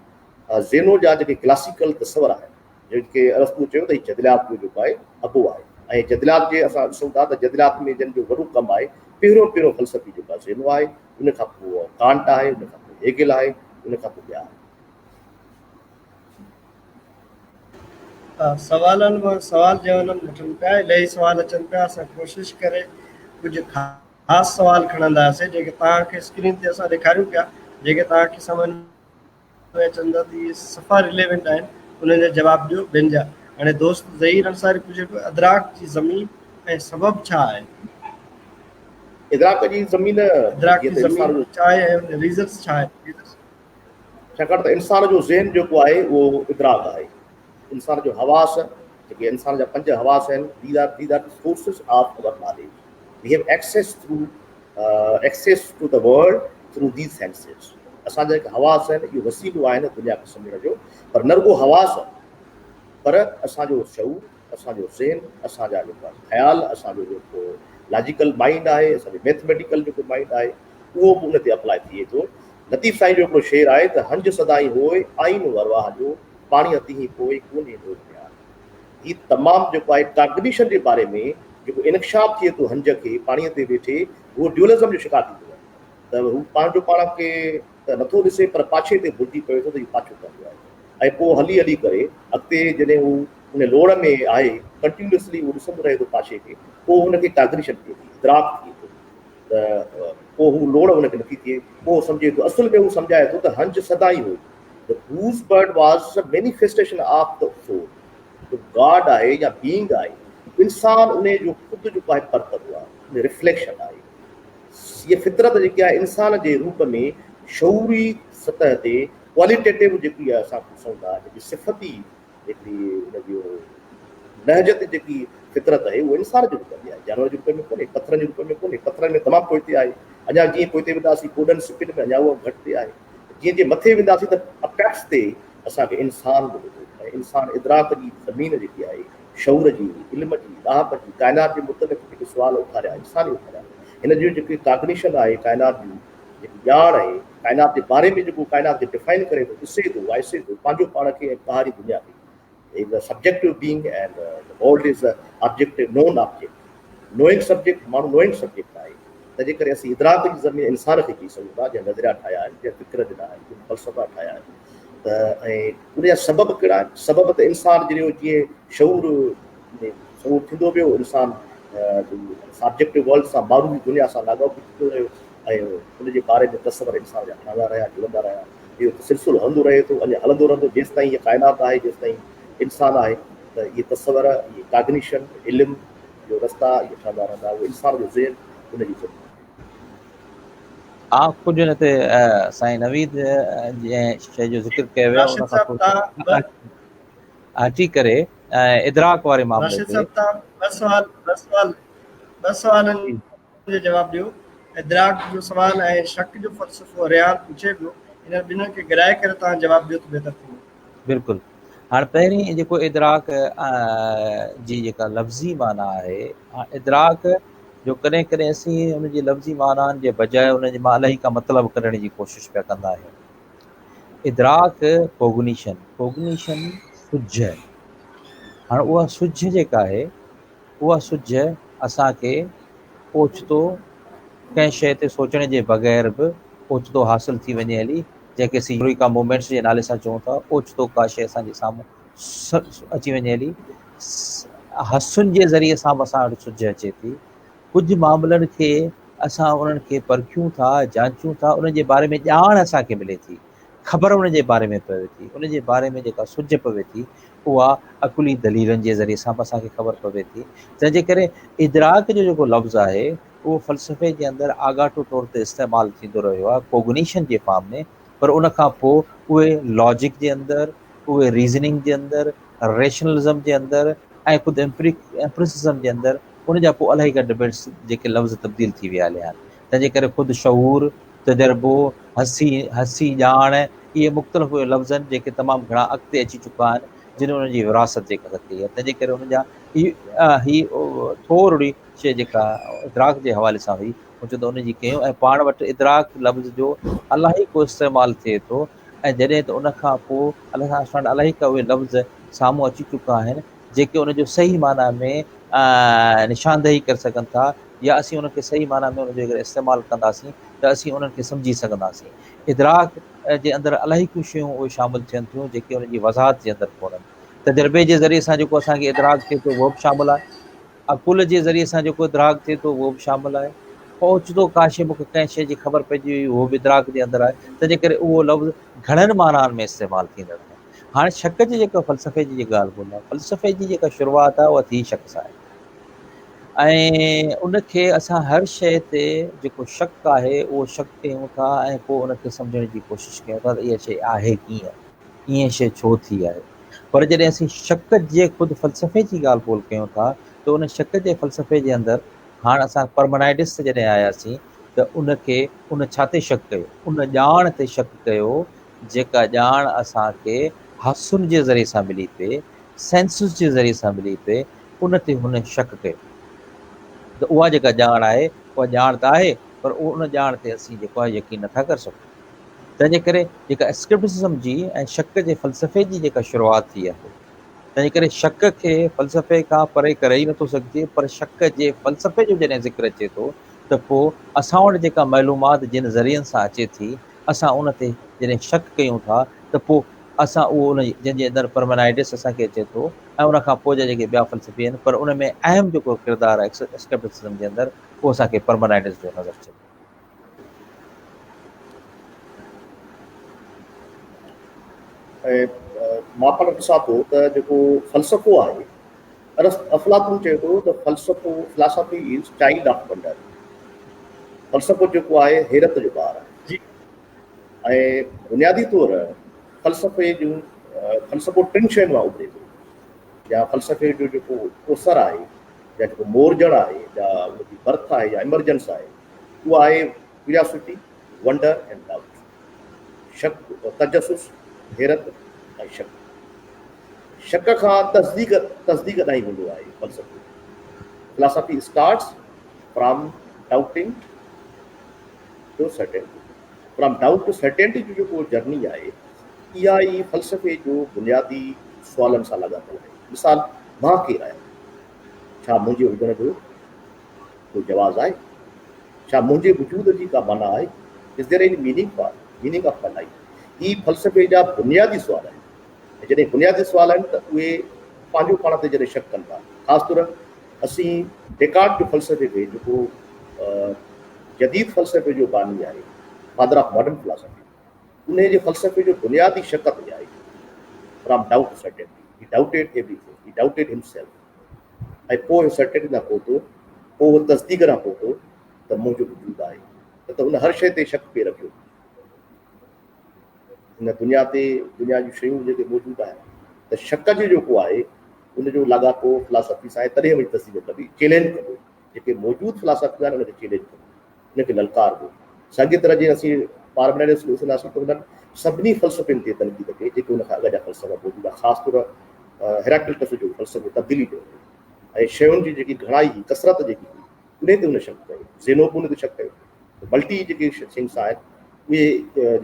زينو جا جيڪي ڪلاسيڪل تصور آهن، جن کي ارسطو چيو ته هي جدليات جو جيڪو آهي ابو آهي ۽ جدليات جي اسان ڏسون ٿا ته جدليات ۾ جن جو وڏو ڪم آهي پهريون پهريون فلسفي جيڪو آهي زينو آهي، ان کان پوء ڪانٽ آهي، ان کان پوء هيگل آهي، ان کان پوء ٻيا آهن. سوالن مان سوال جهونن وٺن پيا، الاهي سوال اچن پيا، اسان ڪوشش ڪري ڪجهه خاص سوال کڻنداسين جيڪي توهان کي اسڪرين تي اسان ڏيکاريون پيا، جيڪي توهان کي سمجهه ۾ اچن ٿا ته اهي صفا رليونٽ آهن، انهن جا جواب ڏيو ٻين جا. هاڻي دوست ظهير انصاري پڇي پيو ادراڪ جي زمين ۽ سبب ڇا آهي؟ ادراڪ جي زمين ادراڪ جي زمين ڇا آهي ۽ ان جا ريزنس ڇا آهن؟ ڇاڪاڻ ته انسان جو ذهن جيڪو آهي اهو ادراڪ آهي. انسان جو حواس جيڪي انسان جا پنج حواس آهن these are these are the sources of our knowledge. We have access through access to the world through these senses. اسان جا جيڪي حواس آهن اهي وسيلو آهن دنيا کي سمجهڻ جو، پر نه رڳو حواس پر اسان جو شعور، اسان جو ذهن، اسان جا جيڪا خيال، اسان جو جيڪو لاجيڪل مائنڊ آهي، اسان جو ميٿميٽيڪل جيڪو مائنڊ آهي اهو به ان تي اپلاء ٿئي ٿو. لطيف سائين جو هڪڙو شعر آهي ته هنج سدائين هوء، آئينو ارواح جو، پاڻيء تيهين پوء، ڪونهي ڏوهه پيار. هي تمام جيڪو آهي ڪاگنيشن جي باري ۾ جيڪو انڪشاف ٿئي ٿو هنج کي پاڻيء تي ويٺي هو ڊيولزم جو شڪار ٿي ٿو وڃي ته هو پنهنجو پاڻ کي ته نٿو ڏسي پر پاڇي تي ڀلجي پوي ٿو ته هي پاڇو ڪنهن جو آهي ۽ پوء هلي هلي ڪري اڳتي جڏهن هو ان لوڙ ۾ آهي ڪنٽينيوسلي هو ڏسندو رهي ٿو پاڇي کي پوء هن کي ڪاگنيشن ٿئي ٿي، ادراڪ ٿئي ٿو ته پوء هو لوڙ هن کي نٿي ٿئي، پوء هو سمجهي ٿو، اصل ۾ هو سمجهائي ٿو ته هنج سدائين هو، The goose bird was a manifestation of the soul، جو گاڊ آهي يا بينگ آهي، انسان انهي جو خود جيڪو آهي پرتوو آهي، ان رفليڪشن آهي. هيء فطرت جيڪي آهي انسان جي روپ ۾ شعوري سطح تي ڪواليٽيٽو جيڪي اسان ڏسون ٿا، جيڪي صفتي هڪڙي ان جو نهج تي جيڪي فطرت آهي اهو انسان جي روپ ۾ آهي، جانور جي روپ ۾ ڪونهي، پٿرن جي روپ ۾ ڪونهي، پٿرن ۾ تمام پوئتي آهي، اڃا جيئن پوئتي وينداسين ڪوڏن سپن ۾ اڃا اهو گهٽ تي آهي، جيئن جيئن مٿي وينداسين ته اپيڪس تي اسان کي انسان ملندو ۽ انسان ادراڪ جي زمين جيڪي آهي، شعور جي، علم جي، ڏاهپ جي، ڪائنات جي متعلق جيڪي سوال اٿاريا انسان ئي اٿاريا، هن جون جيڪي ڪاگنيشن آهي ڪائنات جون جيڪي ڄاڻ آهي ڪائنات جي باري ۾ جيڪو ڪائنات کي ڊفائن ڪري ٿو، ڏسي ٿو، وائسي ٿو، پنهنجو پاڻ کي ۽ ٻاهرين دنيا کي. He is a subjective being and the world is a objective known object. Knowing subject, ماڻهو نوئنگ سبجيڪٽ آهي. تنهن جي ڪري اسين ادراڪ جي ذريعي انسان کي چئي سگهون ٿا، جنهن نظريا ٺاهيا آهن، جنهن فڪر ڏنا آهن، جنهن فلسفا ٺاهيا آهن ته ۽ ان جا سبب ڪهڙا آهن؟ سبب ته انسان جڏهن جيئن شعور ۾ شعور ٿيندو ويو، انسان آبجيڪٽو ورلڊ سان، معروضي دنيا سان لاڳاپو ٿيندو رهيو ۽ ان جي باري ۾ تصور انسان جا ٺهندا رهيا، جڙندا رهيا. اهو تسلسل هلندو رهي ٿو، اڃا هلندو رهندو، جيستائين هيء ڪائنات آهي، جيستائين انسان آهي ته اهي تصور، اهي ڪاگنيشن، علم جو رستا اهي ٺهندا رهندا، اهو انسان جو ذهن ان جي ضرورت آهي. ها ڪجهه ان تي سائين نويد جنهن شيء جو ذڪر ڪيو ويو ان راشد کان صاحب پوء تان ٻه هٽي ڪري ادراڪ واري معاملي راشد تي صاحب تان ٻه سوال ٻه سوال ٻه سوالن جي جو جواب ڏيو. ادراڪ جو سوال ۽ شڪ جو فلسفو ريحان پڇي پيو، انهن ٻنهن کي گڏائي ڪري توهان جواب ڏيو ته بهتر ٿيندو. بلڪل. هاڻ پهرين جيڪو ادراڪ جي جيڪا لفظي معنيٰ آهي، ادراڪ جو ڪڏهن ڪڏهن اسين ان جي لفظي معنائن جي بجاء ان جي مان الائي ڪا مطلب ڪڍڻ جي ڪوشش پيا ڪندا آهيون. ادراڪ ڪوگنيشن، Cognition، سجهه. هاڻ اها سجهه جيڪا آهي اها سجهه اسان کي اوچتو ڪنهن شيء تي سوچڻ جي بغير به اوچتو حاصل ٿي وڃي هلي، جنهن کي اسين يوريڪا مومينٽس جي نالي سان چئون ٿا. اوچتو ڪا شيء اسان جي سامهون اچي وڃي هلي. حسن جي ذريعي سان به اسان وٽ سجهه اچي ٿي. ڪجهه معاملن کي اسان انهن کي پرکيون ٿا، جانچون ٿا، انهن جي باري ۾ ڄاڻ اسان کي ملي ٿي، خبر ان جي باري ۾ پوي ٿي، ان جي باري ۾ جيڪا سجهه پوي ٿي، اها عقلي دليلن جي ذريعي سان به اسان کي خبر پوي ٿي. تنهن جي ڪري ادراڪ جو جيڪو لفظ آهي، اهو فلسفي جي اندر آڳاٽو طور تي استعمال ٿيندو رهيو آهي ڪوگنيشن جي فارم ۾، پر ان کان پوء اهي لاجڪ جي اندر، اهي ريزننگ جي اندر، ريشنلزم جي اندر ۽ خود ايمپرسزم جي اندر ان جا پوء الائي ڪا ڊبيٽس جيڪي لفظ تبديل ٿي ويا هليا آهن. تنهن جي ڪري خود شعور، تجربو، حسي، حسي ڄاڻ اهي مختلف اهي لفظ آهن جيڪي تمام گهڻا اڳتي اچي چڪا آهن جن انهن جي وراثت جيڪا ڪئي آهي. تنهن جي ڪري انهن جا هي ٿورڙي شيء جيڪا ادراڪ جي حوالي سان هئي مون چيو ته ان جي ڪيون ۽ پاڻ وٽ ادراڪ لفظ جو الاهي ڪو استعمال ٿئي ٿو ۽ جڏهن ته ان کان پوء الله سان اسان وٽ الاهي ڪا اهي لفظ سامهون اچي چڪا آهن جيڪي ان جو صحيح معنيٰ ۾ نشاندهي ڪري سگهن ٿا يا اسين انهن کي صحيح معنيٰ ۾ ان جو جيڪڏهن استعمال ڪنداسين ته اسين انهن کي سمجهي سگهنداسين. ادراڪ جي اندر الاهي ڪيون شيون اهي شامل ٿين ٿيون جيڪي ان جي وضاحت جي اندر ڪونهن. تجربي جي ذريعي سان جيڪو اسان کي ادراڪ ٿئي ٿو اهو به شامل آهي. عقل جي ذريعي سان جيڪو ادراڪ ٿئي ٿو اهو به شامل آهي. اوچتو ڪا شيء مون کي ڪنهن شيء جي خبر پئجي وئي اهو به ادراڪ جي اندر آهي. تنهن جي ڪري اهو لفظ گهڻن معنائن ۾ استعمال ٿيندڙ آهي. هاڻي شڪ جي جيڪا فلسفي جي جيڪا ڳالهه ٻولهه آهي، فلسفي جي جيڪا شروعات آهي اها ٿي شڪ سان آهي ۽ ان کي اسان هر شيء تي جيڪو شڪ آهي اهو شڪ ڪيون ٿا ۽ پوء ان کي سمجهڻ جي ڪوشش ڪيون ٿا ته اها شيء آهي ڪيئن، ائين شيء ڇو ٿي آهي. پر جڏهن اسين شڪ جي خود فلسفي جي ڳالهه ٻولهه ڪيون ٿا ته ان شڪ جي فلسفي جي اندر هاڻ اسان پرمنائيڊس تي جڏهن آياسين ته ان کي ان ڇا تي شڪ ڪيو؟ ان ڄاڻ تي شڪ ڪيو جيڪا ڄاڻ اسان کي حسن جي ذريعي سان ملي پئي، Senses جي ذريعي سان ملي پئي، ان تي هن شڪ ڪيو ته اها جيڪا ڄاڻ آهي، اها ڄاڻ ته آهي پر ان ڄاڻ تي اسين جيڪو آهي يقين نٿا ڪري سگهون. تنهن جي ڪري جيڪا Skepticism جي ۽ شڪ جي فلسفي جي جيڪا شروعات ٿي آهي، تنهن جي ڪري شڪ کي فلسفي کان پري ڪري ئي نٿو سگهجي، پر شڪ جي فلسفي جو جڏهن ذڪر اچي ٿو ته پوء اسان وٽ جيڪا معلومات جن ذريعن سان اچي ٿي، اسان ان تي جڏهن شڪ ڪيون ٿا ته پوء اسان اهو ان جنهن جي اندر پرمنائيڊس اسان کي اچي ٿو ۽ ان کان پوء جا جيڪي ٻيا فلسفي آهن پر ان ۾ اهم جيڪو ڪردار آهي اسڪيپٽسزم جي اندر اهو اسان کي پرمنائيڊس جو نظر اچي ٿو. ۽ مان پاڻ ڏسان ٿو ته جيڪو فلسفو آهي افلاطون چئي ٿو ته فلسفو، Philosophy is child of wonder، فلسفو جيڪو آهي حيرت جو ٻار آهي ۽ بنيادي طور فلسفي جون فلسفو ٽن شين مان اڀري ٿو يا فلسفي جو جيڪو اوسر آهي يا جيڪو مورجڻ آهي يا ان جي برٿ آهي يا ايمرجنس آهي اهو آهي ڪيورياسٽي، ونڊر اينڊ ڊائوٽ، شڪ، تجسس، حيرت ۽ شڪ. شڪ کان تصديق تصديق تائين هوندو آهي فلسفو. Philosophy starts from doubting to certainty. From doubt to certainty جو جيڪو جرني آهي اها ئي فلسفي جو بنيادي سوالن سان لاڳاپيل آهي. مثال مان ڪير آهيان؟ ڇا منهنجي هجڻ جو ڪو جواز آهي؟ ڇا منهنجي وجود جي ڪا معنيٰ آهي؟ Is there any meaning for meaning of my life? هي فلسفي جا بنيادي سوال آهن ۽ جڏهن بنيادي سوال آهن ته اهي پنهنجو پاڻ تي جڏهن شڪ ڪن ٿا خاص طور اسين ڊيڪارٽ جو فلسفي کي جيڪو جديد فلسفي جو باني آهي فادر آف ماڊرن فلاسافي انهي جي فلسفي جو بنيادي شڪ تي آهي from doubt to certainty he doubted everything he doubted himself ۽ پوء هو سرٽينٽي ڏانهن پهتو پوء هو تصديق ڏانهن پهتو ته منهنجو وجود آهي نه ته هن هر شيء تي شڪ پئي رکيو هن دنيا تي دنيا جون شيون جيڪي موجود آهن ته شڪ جو جيڪو آهي ان جو لاڳاپو فلاسافي سان آهي تڏهن وڃي تصديق ڪبي چئلينج ڪبو جيڪي موجود فلاسافيون آهن ان کي چئلينج ڪبو ان کي للڪاربو ساڳي طرح جيئن اسين پارمينائيڊس کي ڏسنداسين ته انهن سڀني فلسفين تي تنقيد ڪئي جيڪي ان کان اڳ جا فلسفا موجود هئا خاص طور هيراڪلٽس جو فلسفو تبديلي جو هو ۽ شين جي جيڪي گهڻائي هئي ڪثرت جيڪي هئي انهي تي هن شڪ ڪيو زينو به ان تي شڪ ڪيو ملٽي جيڪي ٿنگس آهن اهي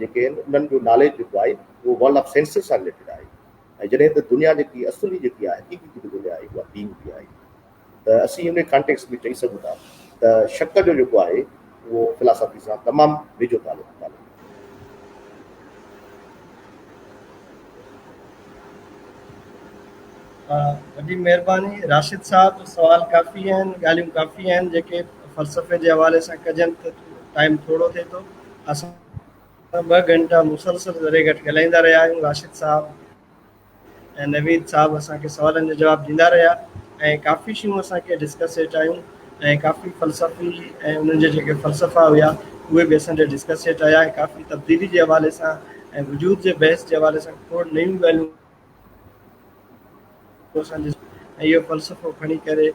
جيڪي آهن انهن جو ناليج جيڪو آهي اهو ورلڊ آف سينسز سان رليٽيڊ آهي ۽ جڏهن ته دنيا جيڪي اصلي جيڪي آهي حقيقي جيڪي دنيا آهي اها بينگ جي آهي ته اسين ان ڪانٽيڪس ۾ چئي سگهون ٿا ته شڪ جو جيڪو آهي اهو فلاسافي سان تمام ويجهو تعلق تعلق وڏي مهرباني راشد صاحب سوال ڪافي آهن ڳالهيون ڪافي آهن جيڪي فلسفي جي حوالي سان ڪجن ته ٽائيم ٿورو ٿئي ٿو اسان ٻه گهنٽا مسلسل ذري گهٽ ڳالهائيندا رهيا آهيون راشد صاحب ۽ نويد صاحب اسان کي سوالن جا جواب ڏيندا رهيا ۽ ڪافي شيون اسان کي ڊسڪس هيٺ آيون ۽ ڪافي فلسفي ۽ انهن جا جيڪي فلسفا هيا اهي به اسان جي ڊسڪس هيٺ آيا ۽ ڪافي تبديلي جي حوالي سان ۽ وجود جي بحث جي حوالي سان کوڙ نيون ڳالهيون اسان جي ۽ اهو فلسفو کڻي ڪري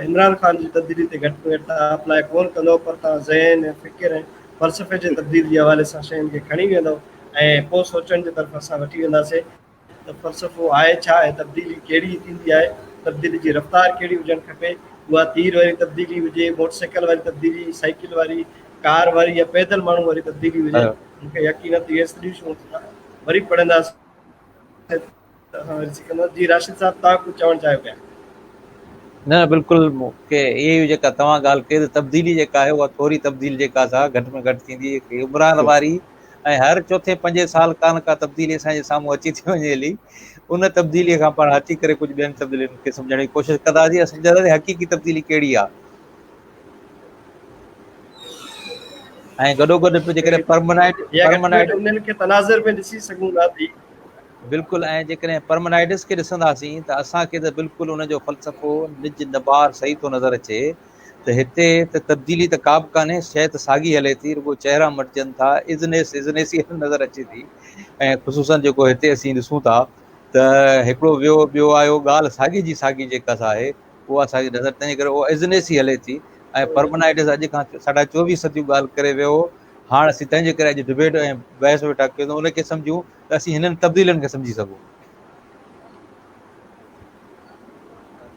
عمران خان جي تبديلي تي گهٽ ۾ گهٽ توهان اپلاء ڪونه ڪندو پر توهان ذهن ۽ فڪر ۽ فلسفي جي تبديلي جي حوالي سان شين کي کڻي ويندو ۽ پوء سوچڻ جي طرف اسان وٺي وينداسين ته فلسفو آهي ڇا ۽ تبديلي ڪهڙي ٿيندي آهي تبديلي جي رفتار ڪهڙي هجڻ کپي اها تير واري تبديلي هجي موٽر سائيڪل واري تبديلي سائيڪل واري ڪار واري يا پيدل ماڻهو واري تبديلي هجي مون کي يقين آهي ته اهي سڄيون شيون وري پڙهنداسين جي راشد صاحب توهان ڪجهه چوڻ چاهيو پيا. نه نه بلڪل مون کي اهي ئي جيڪا توهان ڳالهه ڪئي ته تبديلي جيڪا آهي اها ٿوري تبديلي جيڪا سا گهٽ ۾ گهٽ ٿيندي عمران واري ۽ هر چوٿين پنجين سال ڪا نه ڪا تبديلي اسان جي سامهون اچي ٿي وڃي هلي ان تبديلي کان پاڻ هٽي ڪري ڪجهه ٻين تبديلين کي سمجهڻ جي ڪوشش ڪنداسين ۽ سمجهنداسين حقيقي تبديلي ڪهڙي آهي ۽ گڏو گڏ جيڪڏهن پرمنائيڊ پرمنائيڊ انهن کي تناظر ۾ ڏسي سگهون ٿا ٿي بلڪل ۽ جيڪڏهن پرمنائيڊس کي ڏسنداسين ته اسان کي ته بلڪل ان جو فلسفو نج نبار صحيح ٿو نظر اچي ته هتي ته تبديلي ته ڪا به ڪانهي شيء ته ساڳي هلي ٿي رڳو چهرا مٽجن ٿا ازنيس ازنيس ئي نظر اچي ٿي ۽ خصوصن جيڪو هتي اسين ڏسون ٿا ته هڪڙو ويو ٻيو آيو ڳالهه ساڳي جي ساڳي جيڪا سا آهي اها اسان کي نظر تنهنجي ڪري اها ازنيس ئي هلي ٿي ۽ پرمنائيڊس اڄ کان ساڍا چوويهه صديون ڳالهه ڪري ويو هو هاڻ اسين تنهنجي ڪري اڄ ڊبيٽ ۽ بحث ويٺا ڪيون ته ان کي سمجهون ته اسين هنن تبديلين کي سمجهي سگهون.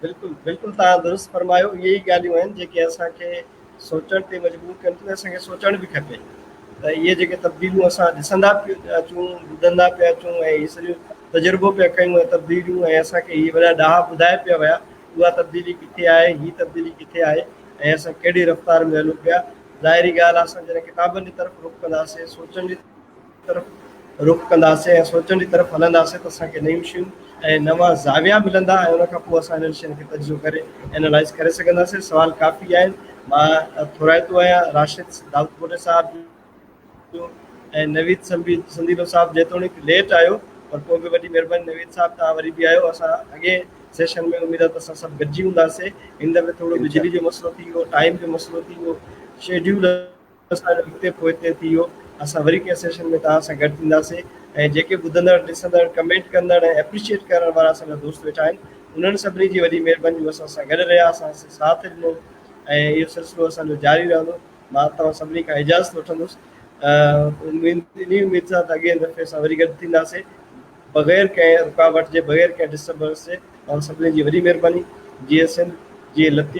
بلڪل بلڪل توهان درست فرمايو اهي ئي ڳالهيون آهن جيڪي اسان کي سوچڻ تي مجبور ڪن ٿيون اسان کي سوچڻ به کپي ته اهي جيڪي تبديليون اسان ڏسندا پيا اچون ٻڌندا پيا اچون ۽ هي سڄو تجربو پيا ڪيون ۽ تبديليون ۽ اسان کي هي وڏا ڏاها ٻڌائي پيا ويا اها تبديلي ڪٿي آهي هي تبديلي ڪٿي آهي ۽ اسان ڪهڙي رفتار ۾ هلون پيا ظاهري ڳالهه آهي اسان جڏهن ڪتابن جي طرف رخ ڪنداسين سوچڻ جي طرف رخ ڪنداسين ۽ سوچڻ جي طرف هلنداسين ته اسان کي نيون شيون ۽ نوان زاويا ملندا ۽ ان کان پوء اسان انهن شين کي تجزيو ڪري اينالائز ڪري سگهنداسين سوال ڪافي آهن مان ٿورائتو آهيان راشد دائودپوٽي صاحب جو ۽ نويد سنديلو صاحب جيتوڻيڪ ليٽ آيو پر پوء به وڏي مهرباني نويد صاحب توهان وري به آيو اسان اڳئين سيشن ۾ اميد آهي ته اسان سڀ گڏجي هونداسين هن دفعي ٿورو بجلي جو مسئلو ٿي ويو ٽائيم جو مسئلو ٿي ويو شيڊيول اسان جو اڳتي پوئتي ٿي ويو اسان وري ڪنهن سيشن ۾ توهان سان گڏ ٿينداسين ۽ جيڪي ٻڌندڙ ڏسندڙ ڪمينٽ ڪندڙ ۽ اپريشيئيٽ ڪرڻ وارا اسان جا دوست ويٺا آهن انهن سڀني جي وڏي مهرباني جو اسان سان گڏ رهيا اسان سان ساٿ ڏنو ۽ اهو سلسلو اسان جو جاري رهندو مان توهان سڀني کان اجازت وٺندس اميد انهي اميد سان ته اڳئين دفعي اسان وري گڏ ٿينداسين بغير ڪنهن رڪاوٽ جي بغير ڪنهن ڊسٽربنس جي توهان سڀني جي وڏي مهرباني جيئي سنڌ جيئي لطيف.